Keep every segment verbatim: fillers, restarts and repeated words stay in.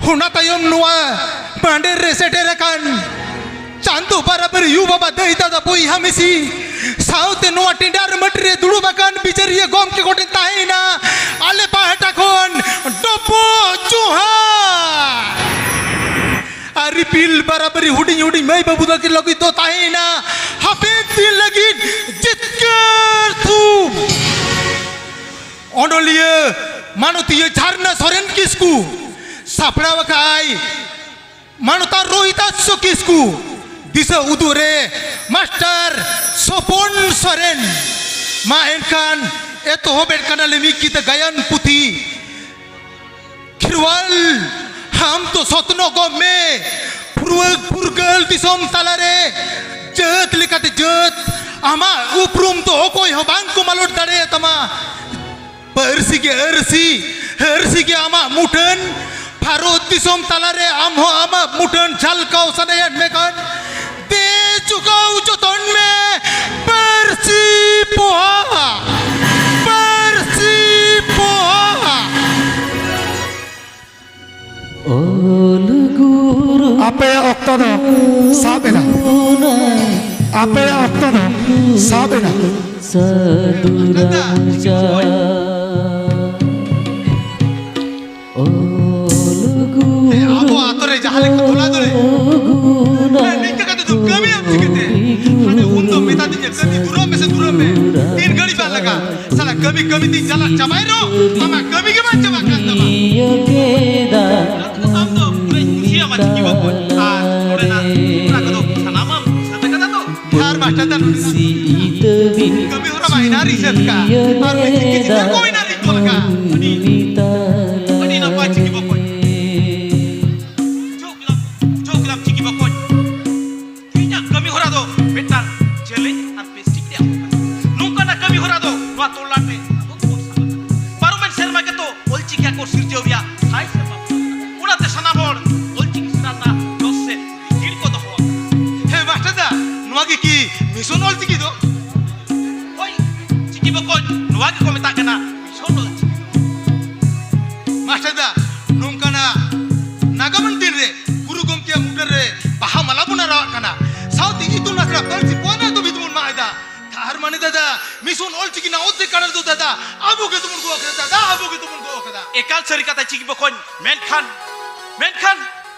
ᱚᱱᱟ ᱛᱟᱭᱚᱢ ᱱᱚᱣᱟ ᱢᱟᱸᱰᱮᱨ ᱨᱮ ᱥᱮᱴᱮᱨ ᱟᱠᱟᱱ ᱪᱟᱸᱫᱚ ᱵᱟᱨᱟᱵᱟᱹᱨᱤ ᱭᱩ ᱵᱟᱵᱟ, ᱫᱟᱹᱭ ᱫᱟᱫᱟ, ᱵᱚᱭᱦᱟ ᱢᱤᱥᱤ ᱥᱟᱶᱛᱮ ᱱᱚᱣᱟ ᱴᱮᱸᱰᱟᱨ ᱢᱟᱹᱴᱤ ᱨᱮ ᱫᱩᱲᱩᱵ ᱟᱠᱟᱱ ᱵᱤᱪᱟᱹᱨᱤᱭᱟᱹ ᱜᱚᱢᱠᱮ ᱠᱚᱴᱷᱮᱱ ᱛᱟᱦᱮᱸᱭᱮᱱᱟ ᱟᱞᱮ ᱯᱟᱦᱴᱟ ᱠᱷᱚᱱ ᱰᱚᱵᱚᱜ ᱡᱚᱦᱟᱨ᱾ ᱟᱨ ᱨᱤᱯᱤᱞ ᱵᱟᱨᱟᱵᱟᱹᱨᱤ ᱦᱩᱰᱤᱧ ᱦᱩᱰᱤᱧ ᱢᱟᱹᱭ ᱵᱟᱹᱵᱩ ᱛᱟᱹᱠᱤᱱ ᱞᱟᱹᱜᱤᱫ ᱫᱚ ᱛᱟᱦᱮᱸᱭᱮᱱᱟ ᱦᱟᱯᱮᱱ ᱫᱤᱱ ᱞᱟᱹᱜᱤᱫ ᱡᱤᱛᱠᱟᱹᱨ ᱛᱷᱩᱢ᱾ ᱚᱱᱚᱞᱤᱭᱟᱹ ᱢᱟᱱᱚᱛᱤᱭᱟᱹ ᱡᱷᱟᱨᱱᱟ ᱥᱚᱨᱮᱱ ᱠᱤᱥᱠᱩ, ᱥᱟᱯᱲᱟᱣ ᱟᱠᱟᱫᱼᱟᱭ ᱢᱟᱱᱚᱛᱟᱱ ᱨᱳᱦᱤᱛᱟᱥᱥᱚ ᱠᱤᱥᱠᱩ, ᱫᱤᱥᱟᱹ ᱩᱫᱩᱜ ᱨᱮ ᱢᱟᱥᱴᱟᱨ ᱥᱚᱯᱚᱱ ᱥᱚᱨᱮᱱ᱾ ᱢᱟ ᱮᱱᱠᱷᱟᱱ ᱮᱛᱚᱦᱚᱵᱮᱫ ᱠᱟᱱᱟᱞᱮ ᱢᱤᱫ ᱠᱤᱛᱟᱹ ᱜᱟᱭᱟᱱ ᱯᱩᱛᱷᱤ᱾ ᱠᱷᱮᱨᱣᱟᱞ, ᱟᱢ ᱫᱚ ᱥᱚᱛᱱᱚᱜᱚᱜ ᱢᱮ, ᱯᱷᱩᱨᱣᱟᱹ ᱯᱷᱩᱨᱜᱟᱹᱞ ᱫᱤᱥᱚᱢ ᱛᱟᱞᱟᱨᱮ ᱡᱟᱹᱛ ᱞᱮᱠᱟᱛᱮ ᱡᱟᱹᱛ ᱟᱢᱟᱜ ᱩᱯᱨᱩᱢ ᱫᱚ ᱚᱠᱚᱭ ᱦᱚᱸ ᱵᱟᱝ ᱠᱚ ᱢᱟᱞᱚᱴ ᱫᱟᱲᱮᱭᱟᱛᱟᱢᱟ᱾ ᱯᱟᱹᱨᱥᱤ ᱜᱮ ᱟᱹᱨᱥᱤ, ᱟᱹᱨᱥᱤ ᱜᱮ ᱟᱢᱟᱜ ᱢᱩᱴᱷᱟᱹᱱ᱾ ᱵᱷᱟᱨᱚᱛ ᱫᱤᱥᱚᱢ ᱛᱟᱞᱟᱨᱮ ᱟᱢ ᱦᱚᱸ ᱟᱢᱟᱜ ᱢᱩᱴᱷᱟᱹᱱ ᱡᱷᱟᱞᱠᱟᱣ ᱥᱟᱱᱟᱭᱮᱫ ᱢᱮᱠᱷᱟᱱ, ᱫᱮ ᱡᱚᱜᱟᱣ ᱡᱚᱛᱚᱱ ᱢᱮ ᱯᱟᱹᱨᱥᱤ ᱯᱚᱦᱟ, ᱯᱟᱹᱨᱥᱤ ᱯᱚᱦᱟ᱾ ᱚᱞ ᱜᱩᱨᱩ ᱟᱯᱮᱭᱟᱜ ᱚᱠᱛᱚ ᱫᱚ ᱥᱟᱵ ᱮᱱᱟ᱾ ᱟᱯᱮᱭᱟᱜ ᱚᱠᱛᱚ ᱫᱚ ᱥᱟᱵ ᱮᱱᱟ᱾ ᱥᱟᱹᱫᱷᱩ ᱨᱟᱢᱪᱟᱸᱫᱽ᱾ ᱚᱞ ᱜᱩᱨᱩ ᱟᱵᱚ ᱟᱛᱳ ᱨᱮ ᱡᱟᱦᱟᱸ ᱞᱮᱠᱟ ᱛᱚᱞᱟ ᱫᱚ ᱨᱮ᱾ ᱜᱩᱱᱟ ᱦᱮᱸ, ᱱᱤᱝᱠᱟᱹ ᱠᱟᱛᱮ ᱫᱚ ᱠᱟᱹᱢᱤᱭᱟᱢ ᱪᱤᱠᱟᱹᱛᱮ? ᱦᱟᱱᱮ ᱩᱱ ᱫᱚ ᱢᱮᱛᱟ ᱫᱤᱧᱟ, "ᱠᱟᱹᱢᱤ ᱫᱩᱨᱟᱹᱣ ᱢᱮᱥᱮ, ᱫᱩᱨᱟᱹᱣ ᱢᱮ᱾ ᱛᱤᱱ ᱜᱷᱟᱹᱲᱤᱡ ᱵᱟᱝ ᱞᱟᱜᱟᱜᱼᱟ?" ᱥᱟᱞᱟ ᱠᱟᱹᱢᱤ ᱠᱟᱹᱢᱤ ᱛᱤᱧ ᱪᱟᱞᱟᱜ ᱪᱟᱵᱟᱭ ᱨᱮᱦᱚᱸ ᱟᱢᱟᱜ ᱠᱟᱹᱢᱤ ᱜᱮ ᱵᱟᱝ ᱪᱟᱵᱟᱜ ᱠᱟᱱ ᱛᱟᱢᱟ᱾ ᱤᱭᱟᱹ ᱠᱮᱫᱟ᱾ ᱟᱢ ᱫᱚ ᱯᱩᱨᱟᱹᱧ ᱠᱩᱥᱤᱭᱟᱢᱟ ᱪᱤᱠᱤ ᱵᱚᱠᱚᱧ᱾ ᱟᱨ ᱱᱚᱰᱮᱱᱟᱜ ᱚᱱᱟ ᱠᱚᱫᱚ ᱥᱟᱱᱟᱢᱟᱜ ᱥᱟᱹᱛ ᱟᱠᱟᱫᱟ ᱛᱚ? ᱟᱨ ᱢᱟᱥᱴᱟᱨ ᱫᱟ ᱱᱚᱰᱮᱱᱟᱜ ᱠᱟᱹᱢᱤ ᱦᱚᱨᱟ ᱢᱟ ᱮᱱᱟᱝ ᱨᱮᱧ ᱥᱟᱹᱛ ᱠᱟᱜᱼᱟ᱾ ᱟᱨ ᱢᱤᱫ ᱪᱤᱠᱤ ᱜᱤᱫᱽᱨᱟᱹ ᱠᱚ ᱮᱱᱟᱝ ᱨᱮᱧ ᱛᱚᱞ ᱠᱟᱜᱼᱟ᱾ ᱟᱹᱰᱤ, ᱟᱹᱰᱤ ᱱᱟᱯᱟᱭ ᱪᱤᱠᱤ ᱵᱚᱠᱚᱧ᱾ ᱵᱩᱡᱷᱟᱹᱣ ᱠᱮᱫᱟᱢ, ᱵᱩᱡᱷᱟᱹᱣ ᱠᱮᱫᱟᱢ ᱪᱤᱠᱤ ᱵᱚᱠᱚᱧ᱾ ᱛᱮᱦᱮᱧᱟᱜ ᱠᱟᱹᱢᱤ ᱦᱚᱨᱟ ᱫᱚ ᱢᱤᱫᱴᱟᱝ challenge ᱟᱨ ᱯᱮᱥᱴᱤᱡ ᱨᱮᱭᱟᱜ ᱦᱚᱸ ᱠᱟᱱᱟ᱾ ᱱᱚᱝᱠᱟᱱᱟᱜ ᱠᱟᱹᱢᱤ ᱦᱚᱨᱟ ᱫᱚ ᱱᱚᱣᱟ ᱛᱚᱞᱟᱴ ᱨᱮ ᱟᱵᱚ ᱠᱚᱵᱚᱱ ᱥᱟᱵ ᱟᱠᱟᱫᱟ᱾ ᱯᱟᱨᱚᱢᱮᱱ ᱥᱮᱨᱢᱟ ᱜᱮᱛᱚ ᱚᱞᱪᱤᱠᱤ ᱟᱠᱚ ᱥᱤᱨᱡᱟᱹᱣ ᱨᱮᱭᱟᱜ ᱥᱟᱭ ᱥᱮᱨᱢᱟ ᱯᱩᱨᱟᱹᱣ ᱮᱱᱟ᱾ ᱚᱱᱟᱛᱮ ᱥᱟᱱᱟᱢ ᱦᱚᱲ ᱚᱞᱪᱤᱠᱤ ᱥᱮᱬᱟ ᱨᱮᱱᱟᱜ ᱡᱚᱥ ᱥᱮ ᱡᱤᱲ ᱠᱚ ᱫᱚᱦᱚ ᱟᱠᱟᱫᱟ᱾ ᱦᱮᱸ ᱢᱟᱥᱴᱟᱨ ᱫᱟ, ᱱᱚᱣᱟ ᱜᱮ ᱠᱤ ᱢᱤᱥᱚᱱ ᱚᱞᱪᱤᱠᱤ ᱫᱚ? ᱦᱳᱭ, ᱪᱤᱠᱤ ᱵᱚᱠᱚᱧ, ᱱᱚᱣᱟ ᱜᱮᱠᱚ ᱢᱮᱛᱟᱜ ᱠᱟᱱᱟ ᱢᱤᱥᱚᱱ ᱚᱞᱪᱤᱠᱤ ᱫᱚ᱾ ᱢᱟᱥᱴᱟᱨ ᱫᱟ, ᱱᱚᱝᱠᱟᱱᱟᱜ ᱯᱟᱹᱨᱥᱤ ᱯᱚᱱᱟ ᱫᱚ ᱵᱤᱫᱩ ᱵᱚᱱ ᱢᱟᱜ ᱮᱫᱟ᱾ ᱛᱟᱨ ᱢᱟᱱᱮ ᱫᱟᱫᱟ, ᱢᱤᱥᱚᱱ ᱚᱞᱪᱤᱠᱤ ᱨᱮᱱᱟᱜ ᱚᱫᱽᱫᱷᱮᱠ ᱠᱟᱬᱟ ᱫᱚ ᱫᱟᱫᱟ, ᱟᱵᱚ ᱜᱮ ᱛᱟᱵᱚᱱ ᱜᱚᱜ ᱠᱟᱫᱟ ᱫᱟᱫᱟ, ᱟᱵᱚ ᱜᱮ ᱛᱟᱵᱚᱱ ᱜᱚᱜ ᱠᱟᱫᱟ᱾ ᱮᱠᱟᱞ ᱥᱟᱹᱨᱤ ᱠᱟᱛᱷᱟ ᱪᱤᱠᱤ ᱵᱚᱠᱚᱧ, ᱢᱮᱱᱠᱷᱟᱱ, ᱢᱮᱱᱠᱷᱟᱱ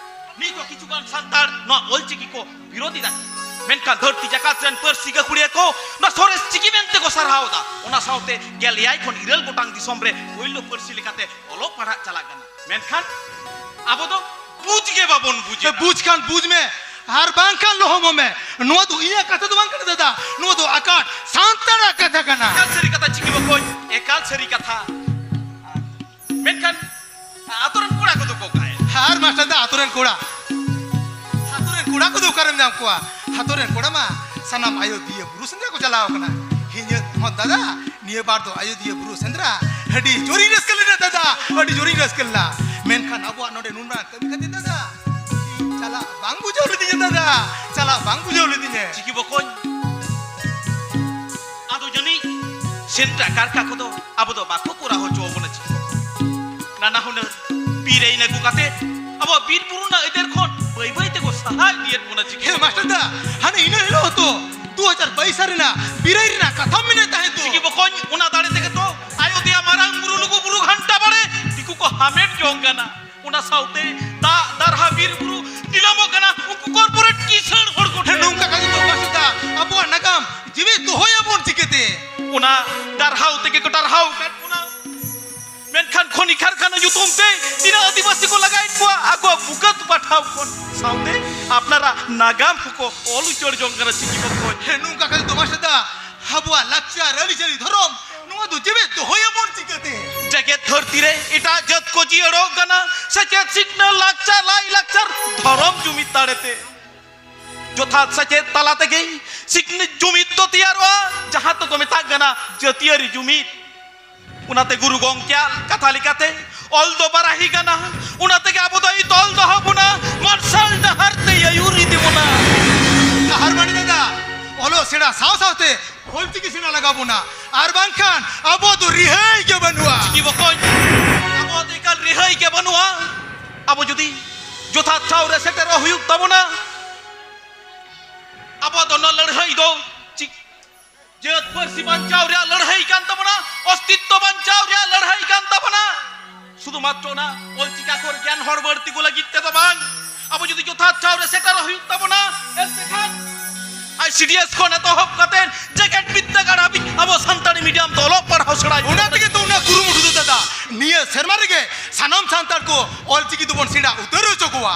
ᱱᱤᱛ ᱦᱚᱸ ᱠᱤᱪᱷᱩ ᱜᱟᱱ ᱥᱟᱱᱛᱟᱲ ᱱᱚᱣᱟ ᱚᱞᱪᱤᱠᱤ ᱠᱚ ᱵᱤᱨᱳᱫᱷ ᱮᱫᱟ᱾ ᱢᱮᱱᱠᱷᱟᱱ ᱫᱷᱟᱹᱨᱛᱤ ᱡᱟᱠᱟᱛ ᱨᱮᱱ ᱯᱟᱹᱨᱥᱤ ᱜᱟᱹᱠᱷᱩᱲᱤᱭᱟᱹ ᱠᱚ ᱱᱚᱣᱟ ᱥᱚᱨᱮᱥ ᱪᱤᱠᱤ ᱢᱮᱱᱛᱮ ᱠᱚ ᱥᱟᱨᱦᱟᱣ ᱮᱫᱟ᱾ ᱚᱱᱟ ᱥᱟᱶᱛᱮ ᱜᱮᱞ ᱮᱭᱟᱭ ᱠᱷᱚᱱ ᱤᱨᱟᱹᱞ ᱜᱚᱴᱟᱝ ᱫᱤᱥᱚᱢ ᱨᱮ ᱯᱳᱭᱞᱳ ᱯᱟᱹᱨᱥᱤ ᱞᱮᱠᱟᱛᱮ ᱚᱞᱚᱜ ᱯᱟᱲᱦᱟᱜ ᱪᱟᱞᱟᱜ ᱠᱟᱱᱟ᱾ ᱢᱮᱱᱠᱷᱟᱱ ᱟᱵᱚ ᱫᱚ ᱵᱩᱡᱽ ᱜᱮ ᱵᱟᱵᱚᱱ ᱵᱩᱡᱽ ᱮᱫᱟ᱾ ᱵᱩᱡᱽ ᱠᱷᱟᱱ ᱵᱩᱡᱽ ᱢᱮ, ᱟᱨ ᱵᱟᱝᱠᱷᱟᱱ ᱞᱚᱦᱚᱢᱚᱜ ᱢᱮ᱾ ᱱᱚᱣᱟ ᱫᱚ ᱤᱧᱟᱹᱜ ᱠᱟᱛᱷᱟ ᱫᱚ ᱵᱟᱝ ᱠᱟᱱᱟ ᱫᱟᱫᱟ, ᱱᱚᱣᱟ ᱫᱚ ᱟᱠᱟᱴ ᱥᱟᱱᱛᱟᱲᱟᱜ ᱠᱟᱛᱷᱟ ᱠᱟᱱᱟ᱾ ᱮᱠᱟᱞ ᱥᱟᱹᱨᱤ ᱠᱟᱛᱷᱟ ᱪᱤᱠᱤ ᱵᱚᱠᱚᱧ, ᱮᱠᱟᱞ ᱥᱟᱹᱨᱤ ᱠᱟᱛᱷᱟ᱾ ᱢᱮᱱᱠᱷᱟᱱ ᱟᱛᱳ ᱨᱮᱱ ᱠᱚᱲᱟ ᱠᱚᱫᱚ ᱠᱚ ᱚᱠᱟᱭᱮᱱᱟ? ᱟᱨ ᱢᱟᱥᱴᱟᱨ ᱫᱟ, ᱟᱛᱳ ᱨᱮᱱ ᱠᱚᱲᱟ, ᱟᱛᱳ ᱨᱮᱱ ᱠᱚᱲᱟ ᱠᱚᱫᱚ ᱚᱠᱟᱨᱮᱢ ᱧᱟᱢ ᱠᱚᱣᱟ? ᱟᱛᱳ ᱨᱮᱱ ᱠᱚᱲᱟ ᱢᱟ ᱥᱟᱱᱟᱢ ᱟᱭᱳᱫᱤᱭᱟᱹ ᱵᱩᱨᱩ ᱥᱮᱸᱫᱽᱨᱟ ᱠᱚ ᱪᱟᱞᱟᱣ ᱠᱟᱱᱟ᱾ ᱤᱧᱟᱹᱜ ᱦᱚᱸ ᱫᱟᱫᱟ, ᱱᱤᱭᱟᱹ ᱵᱟᱨ ᱫᱚ ᱟᱭᱳᱫᱤᱭᱟᱹ ᱵᱩᱨᱩ ᱥᱮᱸᱫᱽᱨᱟ ᱟᱹᱰᱤ ᱡᱳᱨᱤᱧ ᱨᱟᱹᱥᱠᱟᱹ ᱞᱮᱱᱟ ᱫᱟᱫᱟ, ᱟᱹᱰᱤ ᱡᱳᱨᱤᱧ ᱨᱟᱹᱥᱠᱟᱹ ᱞᱮᱱᱟ᱾ ᱢᱮᱱᱠᱷᱟᱱ ᱟᱵᱚᱣᱟᱜ ᱱᱚᱰᱮ ᱱᱩᱱ ᱢᱟᱨᱟᱝ ᱠᱟᱹᱢᱤ ᱠᱷᱟᱹᱛᱤᱨ ᱫᱟᱫᱟ, ᱪᱟᱞᱟᱜ ᱵᱟᱝ ᱵᱩᱡᱷᱟᱹᱣ ᱞᱤᱫᱤᱧᱟ ᱫᱟᱫᱟ, ᱪᱟᱞᱟᱜ ᱵᱟᱝ ᱵᱩᱡᱷᱟᱹᱣ ᱞᱤᱫᱤᱧᱟ᱾ ᱪᱤᱠᱤ ᱵᱚᱠᱚᱧ, ᱟᱫᱚ ᱡᱟᱹᱱᱤᱡ ᱥᱮᱸᱫᱽᱨᱟ ᱠᱟᱨᱠᱟ ᱠᱚᱫᱚ ᱟᱵᱚ ᱫᱚ ᱵᱟᱠᱚ ᱠᱚᱨᱟᱣ ᱦᱚᱪᱚ ᱟᱵᱚᱱᱟ᱾ ᱪᱤᱠᱤ ᱵᱚᱠᱚᱧ, ᱱᱟᱱᱟ ᱦᱩᱱᱟᱹᱨ ᱵᱤᱨ ᱟᱹᱭᱤᱱ ᱟᱹᱜᱩ ᱠᱟᱛᱮ ᱟᱵᱚᱣᱟᱜ ᱵᱤᱨ ᱵᱩᱨᱩ ᱨᱮᱱᱟᱜ ᱟᱹᱭᱫᱟᱹᱨ ᱠᱷᱚᱱ ᱵᱟᱹᱭ ᱵᱟᱹᱭ ᱛᱮᱠᱚ ᱥᱟᱦᱟ ᱤᱫᱤᱭᱮᱫ ᱵᱚᱱᱟ᱾ ᱪᱤᱠᱤ ᱦᱮ ᱢᱟᱥᱴᱟᱨ ᱫᱟ, ᱦᱟᱱᱮ ᱤᱱᱟᱹ ᱦᱤᱞᱳᱜ ᱦᱚᱸᱛᱚ ᱫᱩ ᱦᱟᱡᱟᱨ ᱵᱟᱭᱤᱥ ᱥᱟᱞ ᱨᱮᱱᱟᱜ ᱵᱤᱨᱟᱹᱭ ᱨᱮᱱᱟᱜ ᱠᱟᱛᱷᱟᱢ ᱢᱮᱱᱮᱫ ᱛᱟᱦᱮᱸᱫ ᱫᱚ᱾ ᱪᱤᱠᱤ ᱵᱚᱠᱚᱧ, ᱚᱱᱟ ᱫᱟᱲᱮ ᱛᱮᱜᱮ ᱛᱚ ᱟᱭᱳᱫᱤᱭᱟ ᱢᱟᱨᱟᱝ ᱵᱩᱨᱩ, ᱞᱩᱜᱩ ᱵᱩᱨᱩ, ᱜᱷᱟᱱᱴᱟ ᱵᱟᱲᱮ ᱫᱤᱠᱩ ᱠᱚ ᱦᱟᱢᱮᱴ ᱡᱚᱝ ᱠᱟᱱᱟ᱾ ᱚᱱᱟ ᱥᱟᱶᱛᱮ ᱫᱟᱜ ᱫᱟᱨᱦᱟ ᱵᱤᱨ ᱵᱩᱨᱩ ᱱᱤᱞᱟᱢᱚᱜ ᱠᱟᱱᱟ ᱩᱱᱠᱩ ᱠᱚᱨᱯᱳᱨᱮᱴ ᱠᱤᱥᱟᱹᱬ ᱦᱚᱲ ᱠᱚ ᱴᱷᱮᱱ᱾ ᱱᱚᱝᱠᱟ ᱠᱟᱛᱮ ᱫᱚ ᱢᱟᱥᱴᱟᱨ ᱫᱟ, ᱟᱵᱚᱣᱟᱜ ᱱᱟᱜᱟᱢ ᱡᱤᱣᱮᱫ ᱫᱚᱦᱚᱭᱟᱵᱚᱱ ᱪᱤᱠᱟᱹᱛᱮ? ᱚᱱᱟ ᱰᱟᱨᱦᱟᱣ ᱛᱮᱜᱮ ᱠᱚ ᱰᱟᱨᱦᱟᱣ ᱟᱠᱟᱫ ᱵᱚᱱᱟ᱾ ᱢᱮᱱᱠᱷᱟᱱ ᱠᱷᱚᱱᱤ ᱠᱟᱨᱠᱷᱟᱱᱟ ᱧᱩᱛᱩᱢ ᱛᱮ ᱛᱤᱱᱟᱹᱜ ᱟᱹᱫᱤᱵᱟᱹᱥᱤ ᱠᱚ ᱞᱟᱜᱟᱭᱮᱫ ᱠᱚᱣᱟ ᱟᱠᱚᱣᱟᱜ ᱵᱩᱠᱟᱹ ᱯᱟᱴᱷᱟᱣ ᱠᱷᱚᱱ, ᱥᱟᱶᱛᱮ ᱟᱯᱱᱟᱨᱟᱜ ᱱᱟᱜᱟᱢ ᱦᱚᱸᱠᱚ ᱚᱞ ᱩᱪᱟᱹᱲ ᱡᱚᱝ ᱠᱟᱱᱟ᱾ ᱪᱤᱠᱤ ᱵᱚᱠᱚᱧ, ᱦᱮᱸ, ᱱᱚᱝᱠᱟ ᱠᱟᱛᱮ ᱫᱚ ᱢᱟᱥᱴᱟᱨ ᱫᱟ, ᱟᱵᱚᱣᱟᱜ ᱞᱟᱠᱪᱟᱨ, ᱟᱹᱨᱤᱪᱟᱹᱞᱤ, ᱫᱷᱚᱨᱚᱢ, ᱱᱚᱣᱟ ᱫᱚ ᱡᱤᱣᱮᱫ ᱫᱚᱦᱚᱭᱟᱵᱚᱱ ᱪᱤᱠᱟᱹᱛᱮ? ᱡᱮᱜᱮᱛ ᱫᱷᱟᱹᱨᱛᱤ ᱨᱮ ᱮᱴᱟᱜ ᱡᱟᱹᱛ ᱠᱚ ᱡᱤᱭᱟᱹᱲᱚᱜ ᱠᱟᱱᱟ ᱥᱮᱪᱮᱫ, ᱥᱤᱠᱷᱱᱟᱹᱛ, ᱞᱟᱠᱪᱟᱨ, ᱞᱟᱭᱼᱞᱟᱠᱪᱟᱨ, ᱫᱷᱚᱨᱚᱢ ᱡᱩᱢᱤᱫ ᱫᱟᱲᱮᱛᱮ᱾ ᱡᱚᱛᱷᱟᱛ ᱥᱮᱪᱮᱫ ᱛᱟᱞᱟ ᱛᱮᱜᱮ ᱥᱤᱠᱷᱱᱟᱹᱛ ᱡᱩᱢᱤᱫ ᱫᱚ ᱛᱮᱭᱟᱨᱚᱜᱼᱟ, ᱡᱟᱦᱟᱸ ᱫᱚᱠᱚ ᱢᱮᱛᱟᱜ ᱠᱟᱱᱟ ᱡᱟᱹᱛᱤᱭᱟᱹᱨᱤ ᱡᱩᱢᱤᱫ᱾ ᱚᱱᱟᱛᱮ ᱜᱩᱨᱩ ᱜᱚᱢᱠᱮᱭᱟᱜ ᱠᱟᱛᱷᱟ ᱞᱮᱠᱟᱛᱮ ᱚᱞ ᱫᱚ ᱵᱟᱨᱟᱦᱤ ᱠᱟᱱᱟ᱾ ᱚᱱᱟ ᱛᱮᱜᱮ ᱟᱵᱚ ᱫᱚᱭ ᱛᱚᱞ ᱫᱚᱦᱚ ᱵᱚᱱᱟ, ᱢᱟᱨᱥᱟᱞ ᱰᱟᱦᱟᱨ ᱛᱮᱭ ᱟᱹᱭᱩᱨ ᱤᱫᱤ ᱵᱚᱱᱟ᱾ ᱰᱟᱦᱟᱨ ᱢᱟᱹᱱᱤ ᱫᱟᱫᱟ, ᱚᱞᱚᱜ ᱥᱮᱬᱟ ᱥᱟᱶ ᱥᱟᱶᱛᱮ ᱚᱞᱪᱤᱠᱤ ᱥᱮᱬᱟ ᱞᱟᱜᱟᱣ ᱵᱚᱱᱟ, ᱟᱨ ᱵᱟᱝᱠᱷᱟᱱ ᱟᱵᱚ ᱫᱚ ᱨᱤᱦᱟᱹᱭ ᱜᱮ ᱵᱟᱹᱱᱩᱜᱼᱟ᱾ ᱪᱤᱠᱤ ᱵᱚᱠᱚᱧ, ᱟᱵᱚᱣᱟᱜ ᱫᱚ ᱮᱠᱟᱞ ᱨᱤᱦᱟᱹᱭ ᱜᱮ ᱵᱟᱹᱱᱩᱜᱼᱟ᱾ ᱟᱵᱚ ᱡᱩᱫᱤ ᱡᱚᱛᱷᱟᱛ ᱴᱷᱟᱶ ᱨᱮ ᱥᱮᱴᱮᱨᱚᱜ ᱦᱩᱭᱩᱜ ᱛᱟᱵᱚᱱᱟ, ᱟᱵᱚ ᱫᱚ ᱱᱚᱣᱟ ᱞᱟᱹᱲᱦᱟᱹᱭ ᱫᱚ ᱪᱤ-, ᱡᱟᱹᱛ ᱯᱟᱹᱨᱥᱤ ᱵᱟᱧᱪᱟᱣ ᱨᱮᱭᱟᱜ ᱞᱟᱹᱲᱦᱟᱹᱭ ᱠᱟᱱ ᱛᱟᱵᱚᱱᱟ, ᱚᱥᱛᱤᱛᱛᱚ ᱵᱟᱧᱪᱟᱣ ᱨᱮᱭᱟᱜ ᱞᱟᱹᱲᱦᱟᱹᱭ ᱠᱟᱱ ᱛᱟᱵᱚᱱᱟ᱾ ᱥᱩᱫᱷᱩ ᱢᱟᱛᱨᱚ ᱚᱱᱟ ᱚᱞᱪᱤᱠᱤ ᱟᱠᱷᱚᱨ ᱜᱮᱭᱟᱱ ᱦᱚᱲ ᱵᱟᱹᱲᱛᱤ ᱠᱚ ᱞᱟᱹᱜᱤᱫ ᱛᱮᱫᱚ ᱵᱟᱝ, ᱟᱵᱚ ᱡᱩᱫᱤ ᱡᱚᱛᱷᱟᱛ ᱴᱷᱟᱶ ᱨᱮ ᱥᱮᱴᱮᱨᱚᱜ ᱦᱩᱭᱩᱜ ᱛᱟᱵᱚᱱᱟ, ᱮᱱᱛᱮ ᱠᱷᱟᱱ ᱟᱭ ᱥᱤ ᱰᱤ ᱮᱥ ᱠᱷᱚᱱ ᱮᱛᱚᱦᱚᱵ ᱠᱟᱛᱮ ᱡᱮᱜᱮᱛ ᱵᱤᱨᱫᱟᱹᱜᱟᱲ ᱦᱟᱹᱵᱤᱡ ᱟᱵᱚ ᱥᱟᱱᱛᱟᱲᱤ ᱢᱤᱰᱤᱭᱟᱢ ᱛᱮ ᱚᱞᱚᱜ ᱯᱟᱲᱦᱟᱣ ᱥᱮᱬᱟ ᱚᱱᱟ ᱛᱮᱜᱮ ᱛᱚ ᱩᱱᱟᱹᱜ ᱠᱩᱨᱩᱢᱩᱴᱩ ᱫᱚ ᱫᱟᱫᱟ, ᱱᱤᱭᱟᱹ ᱥᱮᱨᱢᱟ ᱨᱮᱜᱮ ᱥᱟᱱᱟᱢ ᱥᱟᱱᱛᱟᱲ ᱠᱚ ᱚᱞᱪᱤᱠᱤ ᱫᱚᱵᱚᱱ ᱥᱮᱬᱟ ᱩᱛᱟᱹᱨ ᱦᱚᱪᱚ ᱠᱚᱣᱟ᱾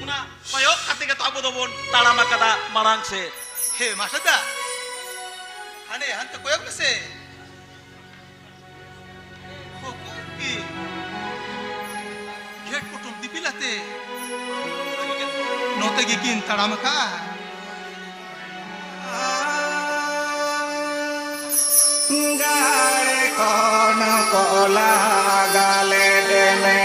ᱚᱱᱟ ᱠᱚᱭᱚᱜ ᱠᱟᱛᱮ ᱜᱮᱛᱚ ᱟᱵᱚ ᱫᱚᱵᱚᱱ ᱛᱟᱲᱟᱢ ᱟᱠᱟᱫᱟ ᱢᱟᱲᱟᱝ ᱥᱮᱫ᱾ ᱦᱮ ᱢᱟᱥᱴᱟᱨ ᱫᱟ, ᱦᱟᱱᱮ ᱦᱟᱱᱛᱮ ᱠᱚᱭᱚᱜ ᱢᱮᱥᱮ᱾ ᱚᱠᱚᱭ ᱠᱤ ᱜᱷᱮᱴ ᱯᱚᱴᱚᱢ ᱫᱤᱯᱤᱞ ᱟᱛᱮ ᱱᱚᱛᱮ ᱜᱮᱠᱤᱱ ᱛᱟᱲᱟᱢ ᱟᱠᱟᱜᱼᱟ? ᱜᱟᱲ ᱠᱷᱚᱱ ᱠᱚ ᱞᱟᱜᱟ ᱞᱮᱫ ᱢᱮ᱾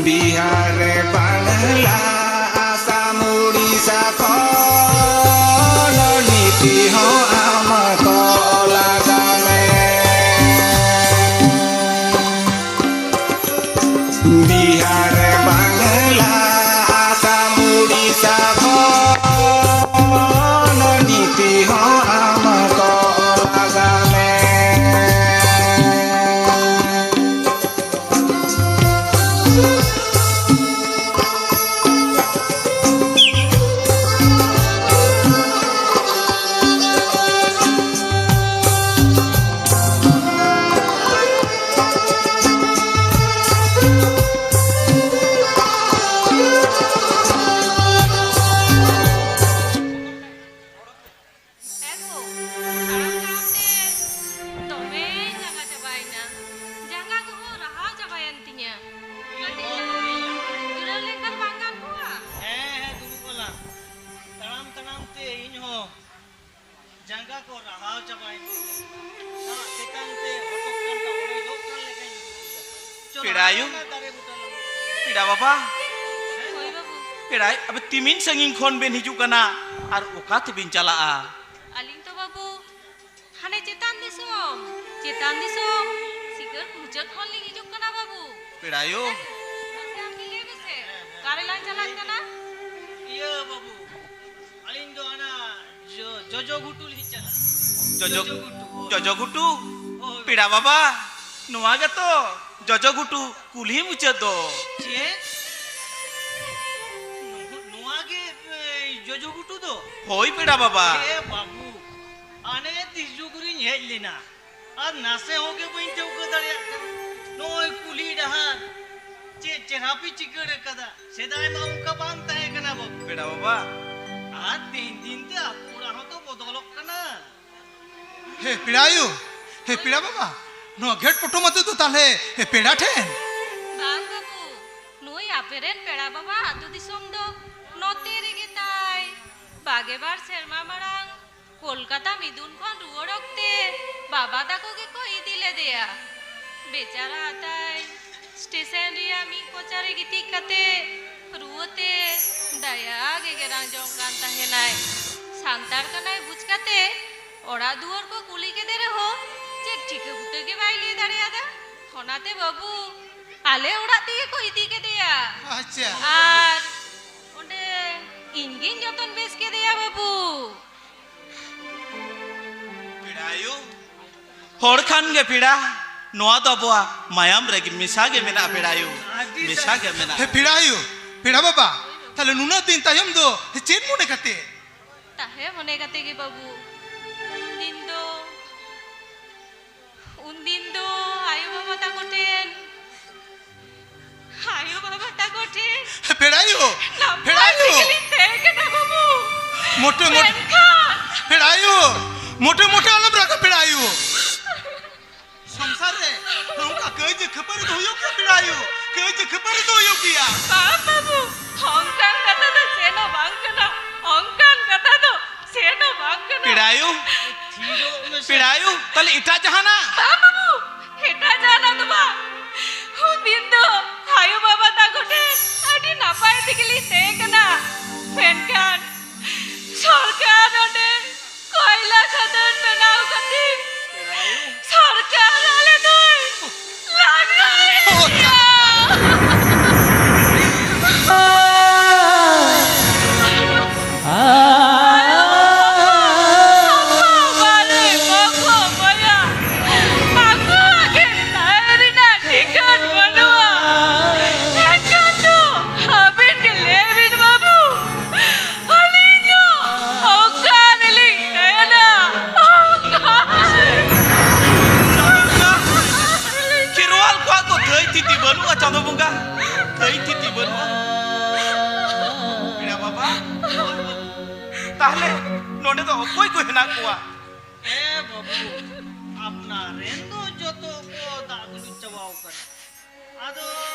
ᱵᱤᱦᱟᱨ, ᱵᱟᱝᱞᱟ, ᱟᱥᱟᱢ, ᱩᱲᱤᱥᱥᱟ ᱠᱷᱚᱱ ᱱᱤᱛᱤ ᱦᱚᱸ ᱟᱢ ᱠᱚ ᱞᱟᱜᱟ ᱢᱮ᱾ ᱵᱤᱦᱟᱨ, ᱵᱟᱝᱞᱟ, ᱟᱥᱟᱢ, ᱩᱲᱤᱥᱥᱟ ᱠᱷᱚᱱ ᱱᱤᱛᱤ ᱦᱚᱸ ᱟᱢ ᱠᱚ ᱞᱟᱜᱟ ᱢᱮ᱾ ᱮ ᱜᱳ, ᱛᱟᱲᱟᱢ ᱛᱟᱲᱟᱢ ᱛᱮ ᱫᱚᱢᱮᱧ ᱞᱟᱸᱜᱟ ᱪᱟᱵᱟᱭᱮᱱᱟ᱾ ᱡᱟᱸᱜᱟ ᱠᱚᱦᱚᱸ ᱨᱟᱦᱟᱣ ᱪᱟᱵᱟᱭᱮᱱ ᱛᱤᱧᱟ᱾ ᱠᱟᱹᱴᱤᱡ ᱡᱤᱨᱟᱹᱣ ᱞᱮᱱᱠᱷᱟᱱ ᱵᱟᱝ ᱜᱟᱱ ᱠᱚᱜᱼᱟ? ᱦᱮᱸ, ᱦᱮᱸ, ᱫᱩᱲᱩᱵ ᱟᱞᱟᱝ᱾ ᱛᱟᱲᱟᱢ ᱛᱟᱲᱟᱢ ᱛᱮ ᱤᱧ ᱦᱚᱸ ᱡᱟᱸᱜᱟ ᱠᱚ ᱨᱟᱦᱟᱣ ᱪᱟᱵᱟᱭᱮᱱ ᱛᱤᱧᱟ᱾ ᱫᱟᱜ ᱛᱮᱛᱟᱝ ᱛᱮ ᱦᱚᱴᱚᱜ ᱠᱟᱱ ᱛᱟᱢ, ᱚᱲᱮᱡᱚᱜ ᱠᱟᱱ ᱞᱮᱠᱟᱧ ᱵᱩᱡᱷᱟᱹᱣ ᱮᱫᱟ᱾ ᱪᱚ, ᱯᱮᱲᱟ ᱟᱭᱳ᱾ ᱞᱟᱝ ᱫᱟᱨᱮ ᱵᱩᱴᱟᱹ ᱞᱟᱝ᱾ ᱯᱮᱲᱟ ᱵᱟᱵᱟ᱾ ᱦᱳᱭ ᱵᱟᱹᱵᱩ᱾ ᱯᱮᱲᱟ ᱟᱭᱳ, ᱟᱯᱮ ᱛᱤᱢᱤᱱ ᱥᱟᱺᱜᱤᱧ ᱠᱷᱚᱱ ᱵᱮᱱ ᱦᱤᱡᱩᱜ ᱠᱟᱱᱟ ᱟᱨ ᱚᱠᱟ ᱛᱮᱵᱤᱱ ᱪᱟᱞᱟᱜᱼᱟ? ᱟᱹᱞᱤᱧ ᱛᱚ ᱵᱟᱹᱵᱩ, ᱦᱟᱱᱮ ᱪᱮᱛᱟᱱ ᱫᱤᱥᱚᱢ, ᱪᱮᱛᱟᱱ ᱫᱤᱥᱚᱢ, ᱥᱤᱠᱟᱹᱨ ᱢᱩᱪᱟᱹᱫ ᱠᱷᱚᱱ ᱞᱤᱧ ᱦᱤᱡᱩᱜ ᱠᱟᱱᱟ ᱵᱟᱹᱵᱩ᱾ ᱯᱮᱲᱟ ᱟᱭᱳ᱾ ᱢᱟᱥᱮ ᱟᱢ ᱜᱮ ᱞᱟᱹᱭ ᱢᱮᱥᱮ, ᱚᱠᱟ ᱨᱮᱞᱟᱝ ᱪᱟᱞᱟᱜ ᱠᱟᱱᱟ? ᱤᱭᱟᱹ ᱵᱟᱹᱵᱩ, ᱟᱹᱞᱤᱧ ᱫᱚ ᱦᱟᱱᱟ ᱡᱚ-, ᱡᱚᱡᱚ ᱜᱷᱩᱴᱩ ᱞᱤᱧ ᱪᱟᱞᱟᱜᱼᱟ᱾ ᱡᱚᱡᱚ, ᱡᱚᱡᱚ ᱜᱷᱩᱴᱩ, ᱦᱳᱭ᱾ ᱡᱚᱡᱚ ᱜᱷᱩᱴᱩ? ᱦᱳᱭ᱾ ᱯᱮᱲᱟ ᱵᱟᱵᱟ, ᱱᱚᱣᱟ ᱜᱮᱛᱚ ᱡᱚᱡᱚ ᱜᱷᱩᱴᱩ ᱠᱩᱞᱦᱤ ᱢᱩᱪᱟᱹᱫ ᱫᱚ᱾ ᱪᱮᱫ? ᱱᱚ-, ᱱᱚᱣᱟ ᱜᱮ, ᱮ, ᱡᱚᱡᱚ ᱜᱷᱩᱴᱩ ᱫᱚ? ᱦᱳᱭ ᱯᱮᱲᱟ ᱵᱟᱵᱟ᱾ ᱮ ᱵᱟᱹᱵᱩ, ᱟᱱᱮ ᱛᱤᱥ ᱡᱩᱜᱽ ᱨᱤᱧ ᱦᱮᱡ ᱞᱮᱱᱟ, ᱟᱨ ᱱᱟᱥᱮ ᱦᱚᱸ ᱜᱮ ᱵᱟᱹᱧ ᱴᱷᱟᱹᱣᱠᱟᱹ ᱫᱟᱲᱮᱭᱟᱜ ᱠᱟᱱᱟ᱾ ᱱᱚᱜᱼᱚᱭ ᱠᱩᱞᱦᱤ ᱰᱟᱦᱟᱨ ᱪᱮᱫ ᱪᱮᱦᱨᱟ ᱯᱮ ᱪᱤᱠᱟᱹᱲ ᱟᱠᱟᱫᱟ, ᱥᱮᱫᱟᱭ ᱢᱟ ᱚᱱᱠᱟ ᱵᱟᱝ ᱛᱟᱦᱮᱸ ᱠᱟᱱᱟ ᱵᱟᱹᱵᱩ᱾ ᱯᱮᱲᱟ ᱵᱟᱵᱟ᱾ ᱟᱨ ᱫᱤᱱ ᱫᱤᱱ ᱛᱮ ᱟᱹᱛᱩ ᱚᱲᱟᱜ ᱦᱚᱸᱛᱚ ᱵᱚᱫᱚᱞᱚᱜ ᱠᱟᱱᱟ᱾ ᱦᱮ ᱯᱮᱲᱟ ᱟᱭᱳ, ᱦᱮ ᱯᱮᱲᱟ ᱵᱟᱵᱟ, ᱱᱚᱣᱟ ᱜᱷᱮᱴ ᱯᱚᱴᱚᱢ ᱟᱹᱛᱩ ᱫᱚ ᱛᱟᱦᱞᱮ, ᱦᱮ ᱯᱮᱲᱟ ᱴᱷᱮᱱ? ᱵᱟᱝ ᱵᱟᱹᱵᱩ, ᱱᱩᱭ ᱟᱯᱮᱨᱮᱱ ᱯᱮᱲᱟ ᱵᱟᱵᱟ ᱟᱹᱛᱩ ᱫᱤᱥᱚᱢ ᱫᱚ ᱱᱚᱛᱮ ᱨᱮᱜᱮ ᱛᱟᱭ᱾ ᱵᱟᱜᱮ ᱵᱟᱨ ᱥᱮᱨᱢᱟ ᱢᱟᱲᱟᱝ ᱠᱳᱞᱠᱟᱛᱟ ᱢᱤᱫᱩᱱ ᱠᱷᱚᱱ ᱨᱩᱣᱟᱹᱲ ᱚᱠᱛᱮ ᱵᱟᱵᱟ ᱛᱟᱠᱚ ᱜᱮᱠᱚ ᱤᱫᱤ ᱞᱮᱫᱮᱭᱟ᱾ ᱵᱮᱪᱟᱨᱟ ᱟᱛᱟᱭ ᱥᱴᱮᱥᱚᱱ ᱨᱮᱭᱟᱜ ᱢᱤᱫ ᱠᱚᱪᱟᱨᱮ ᱜᱤᱛᱤᱡ ᱠᱟᱛᱮ ᱨᱩᱣᱟᱹᱛᱮ ᱫᱟᱭᱟ ᱜᱮ ᱜᱮᱨᱟᱝ ᱡᱚᱝ ᱠᱟᱱ ᱛᱟᱦᱮᱱᱟᱭ᱾ ᱥᱟᱱᱛᱟᱲ ᱠᱟᱱᱟᱭ ᱵᱩᱡᱽ ᱠᱟᱛᱮ ᱚᱲᱟᱜ ᱫᱩᱣᱟᱹᱨ ᱠᱚ ᱠᱩᱞᱤ ᱠᱮᱫᱮ ᱨᱮᱦᱚᱸ ᱪᱮᱫ ᱴᱷᱤᱠᱟᱹ ᱵᱩᱴᱟᱹ ᱜᱮ ᱵᱟᱭ ᱞᱟᱹᱭ ᱫᱟᱲᱮᱭᱟᱫᱟ᱾ ᱚᱱᱟᱛᱮ ᱵᱟᱹᱵᱩ ᱟᱞᱮ ᱚᱲᱟᱜ ᱛᱮᱜᱮ ᱠᱚ ᱤᱫᱤ ᱠᱮᱫᱮᱭᱟ᱾ ᱟᱪᱪᱷᱟ᱾ ᱟᱨ ᱚᱸᱰᱮ ᱤᱧ ᱜᱤᱧ ᱡᱚᱛᱚᱱ ᱵᱮᱥ ᱠᱮᱫᱮᱭᱟ ᱵᱟᱹᱵᱩ᱾ ᱯᱮᱲᱟ ᱟᱭᱳ, ᱦᱚᱲ ᱠᱷᱟᱱ ᱜᱮ ᱯᱮᱲᱟ᱾ ᱱᱚᱣᱟ ᱫᱚ ᱟᱵᱚᱣᱟᱜ ᱢᱟᱭᱟᱢ ᱨᱮᱜᱮ ᱢᱮᱥᱟ ᱜᱮ ᱢᱮᱱᱟᱜᱼᱟ ᱯᱮᱲᱟ ᱟᱭᱳ, ᱟᱹᱰᱤ ᱢᱮᱥᱟ ᱜᱮ ᱢᱮᱱᱟᱜᱼᱟ᱾ ᱦᱮ ᱯᱮᱲᱟ ᱟᱭᱳ, ᱯᱮᱲᱟ ᱵᱟᱵᱟ, ᱛᱟᱦᱞᱮ ᱱᱩᱱᱟᱹᱜ ᱫᱤᱱ ᱛᱟᱭᱚᱢ ᱫᱚ ᱪᱮᱫ ᱢᱚᱱᱮ ᱠᱟᱛᱮ? ᱛᱟᱦᱮᱸ ᱢᱚᱱᱮ ᱠᱟᱛᱮ ᱜᱮ ᱵᱟᱹᱵᱩ᱾ ᱩᱱᱫᱤᱱ ᱫᱚ, ᱩᱱᱫᱤᱱ ᱫᱚ ᱟᱭᱳ ᱵᱟᱵᱟ ᱛᱟᱠᱚ ᱴᱷᱮᱱ ᱟᱭᱳ ᱵᱟᱵᱟ ᱛᱟᱠᱚ ᱴᱷᱮᱱ ᱯᱮᱲᱟᱭᱳ, ᱱᱟᱯᱟᱭ ᱯᱮᱲᱟᱭᱳ᱾ ᱛᱮᱜᱮᱞᱤᱧ ᱛᱟᱦᱮᱸ ᱠᱟᱱᱟ ᱵᱟᱹᱵᱩ᱾ ᱢᱚᱴᱮ, ᱢᱚᱴᱮ, ᱢᱮᱱᱠᱷᱟᱱ ᱯᱮᱲᱟᱭᱳ, ᱢᱚᱴᱮ, ᱢᱚᱴᱮ ᱟᱞᱚᱢ ᱨᱟᱜᱟ ᱯᱮᱲᱟᱭᱳ᱾ ᱥᱚᱝᱥᱟᱨ ᱨᱮ ᱱᱚᱝᱠᱟ ᱠᱟᱹᱭᱡᱟᱹ ᱠᱷᱟᱹᱯᱟᱹᱨᱤ ᱫᱚ ᱦᱩᱭᱩᱜ ᱜᱮᱭᱟ ᱯᱮᱲᱟᱭᱳ, ᱠᱟᱹᱭᱡᱟᱹ ᱠᱷᱟᱹᱯᱟᱹᱨᱤ ᱫᱚ ᱦᱩᱭᱩᱜ ᱜᱮᱭᱟ᱾ ᱵᱟᱝ ᱵᱟᱹᱵᱩ, ᱚᱱᱠᱟᱱ ᱠᱟᱛᱷᱟ ᱫᱚ ᱪᱮᱫ ᱦᱚᱸ ᱵᱟᱝ ᱠᱟᱱᱟ, ᱚᱱᱠᱟᱱ ᱠᱟᱛᱷᱟ ᱫᱚ ᱪᱮᱫ ᱦᱚᱸ ᱵᱟᱝ ᱠᱟᱱᱟ᱾ ᱯᱮᱲᱟᱭᱳ, ᱛᱷᱤᱨᱚᱜ ᱢᱮᱥᱮ᱾ ᱯᱮᱲᱟᱭᱳ, ᱛᱟᱦᱞᱮ ᱮᱴᱟᱜ ᱡᱟᱦᱟᱱᱟᱜ? ᱵᱟᱝ ᱵᱟᱹᱵᱩ, ᱮᱴᱟᱜ ᱡᱟᱦᱟᱱᱟᱜ ᱫᱚ ᱵᱟᱝ᱾ ᱩᱱᱫᱤᱱ ᱫᱚ ᱟᱭᱳ ᱵᱟᱵᱟ ᱛᱟᱠᱚ ᱴᱷᱮᱱ ᱟᱹᱰᱤ ᱱᱟᱯᱟᱭ ᱛᱮᱜᱮᱞᱤᱧ ᱛᱟᱦᱮᱸ ᱠᱟᱱᱟ, ᱢᱮᱱᱠᱷᱟᱱ ᱥᱚᱨᱠᱟᱨ ᱚᱸᱰᱮ ᱠᱚᱭᱞᱟ ᱠᱷᱟᱫᱟᱱ ᱵᱮᱱᱟᱣ ᱠᱟᱛᱮ ᱥᱚᱨᱠᱟᱨ ᱟᱞᱮ ᱫᱚᱭ ᱞᱟᱜᱟᱭᱮᱫ ᱞᱮᱭᱟ᱾ ᱚᱸᱰᱮ ᱫᱚ ᱚᱠᱚᱭ ᱠᱚ ᱦᱮᱱᱟᱜ ᱠᱚᱣᱟ? ᱮ ᱵᱟᱹᱵᱩ, ᱟᱯᱱᱟᱨ ᱨᱮᱱ ᱫᱚ ᱡᱚᱛᱚ ᱠᱚ ᱫᱟᱜ ᱫᱩᱞᱩᱡ ᱪᱟᱵᱟᱣ ᱠᱟᱱᱟ᱾ ᱟᱫᱚ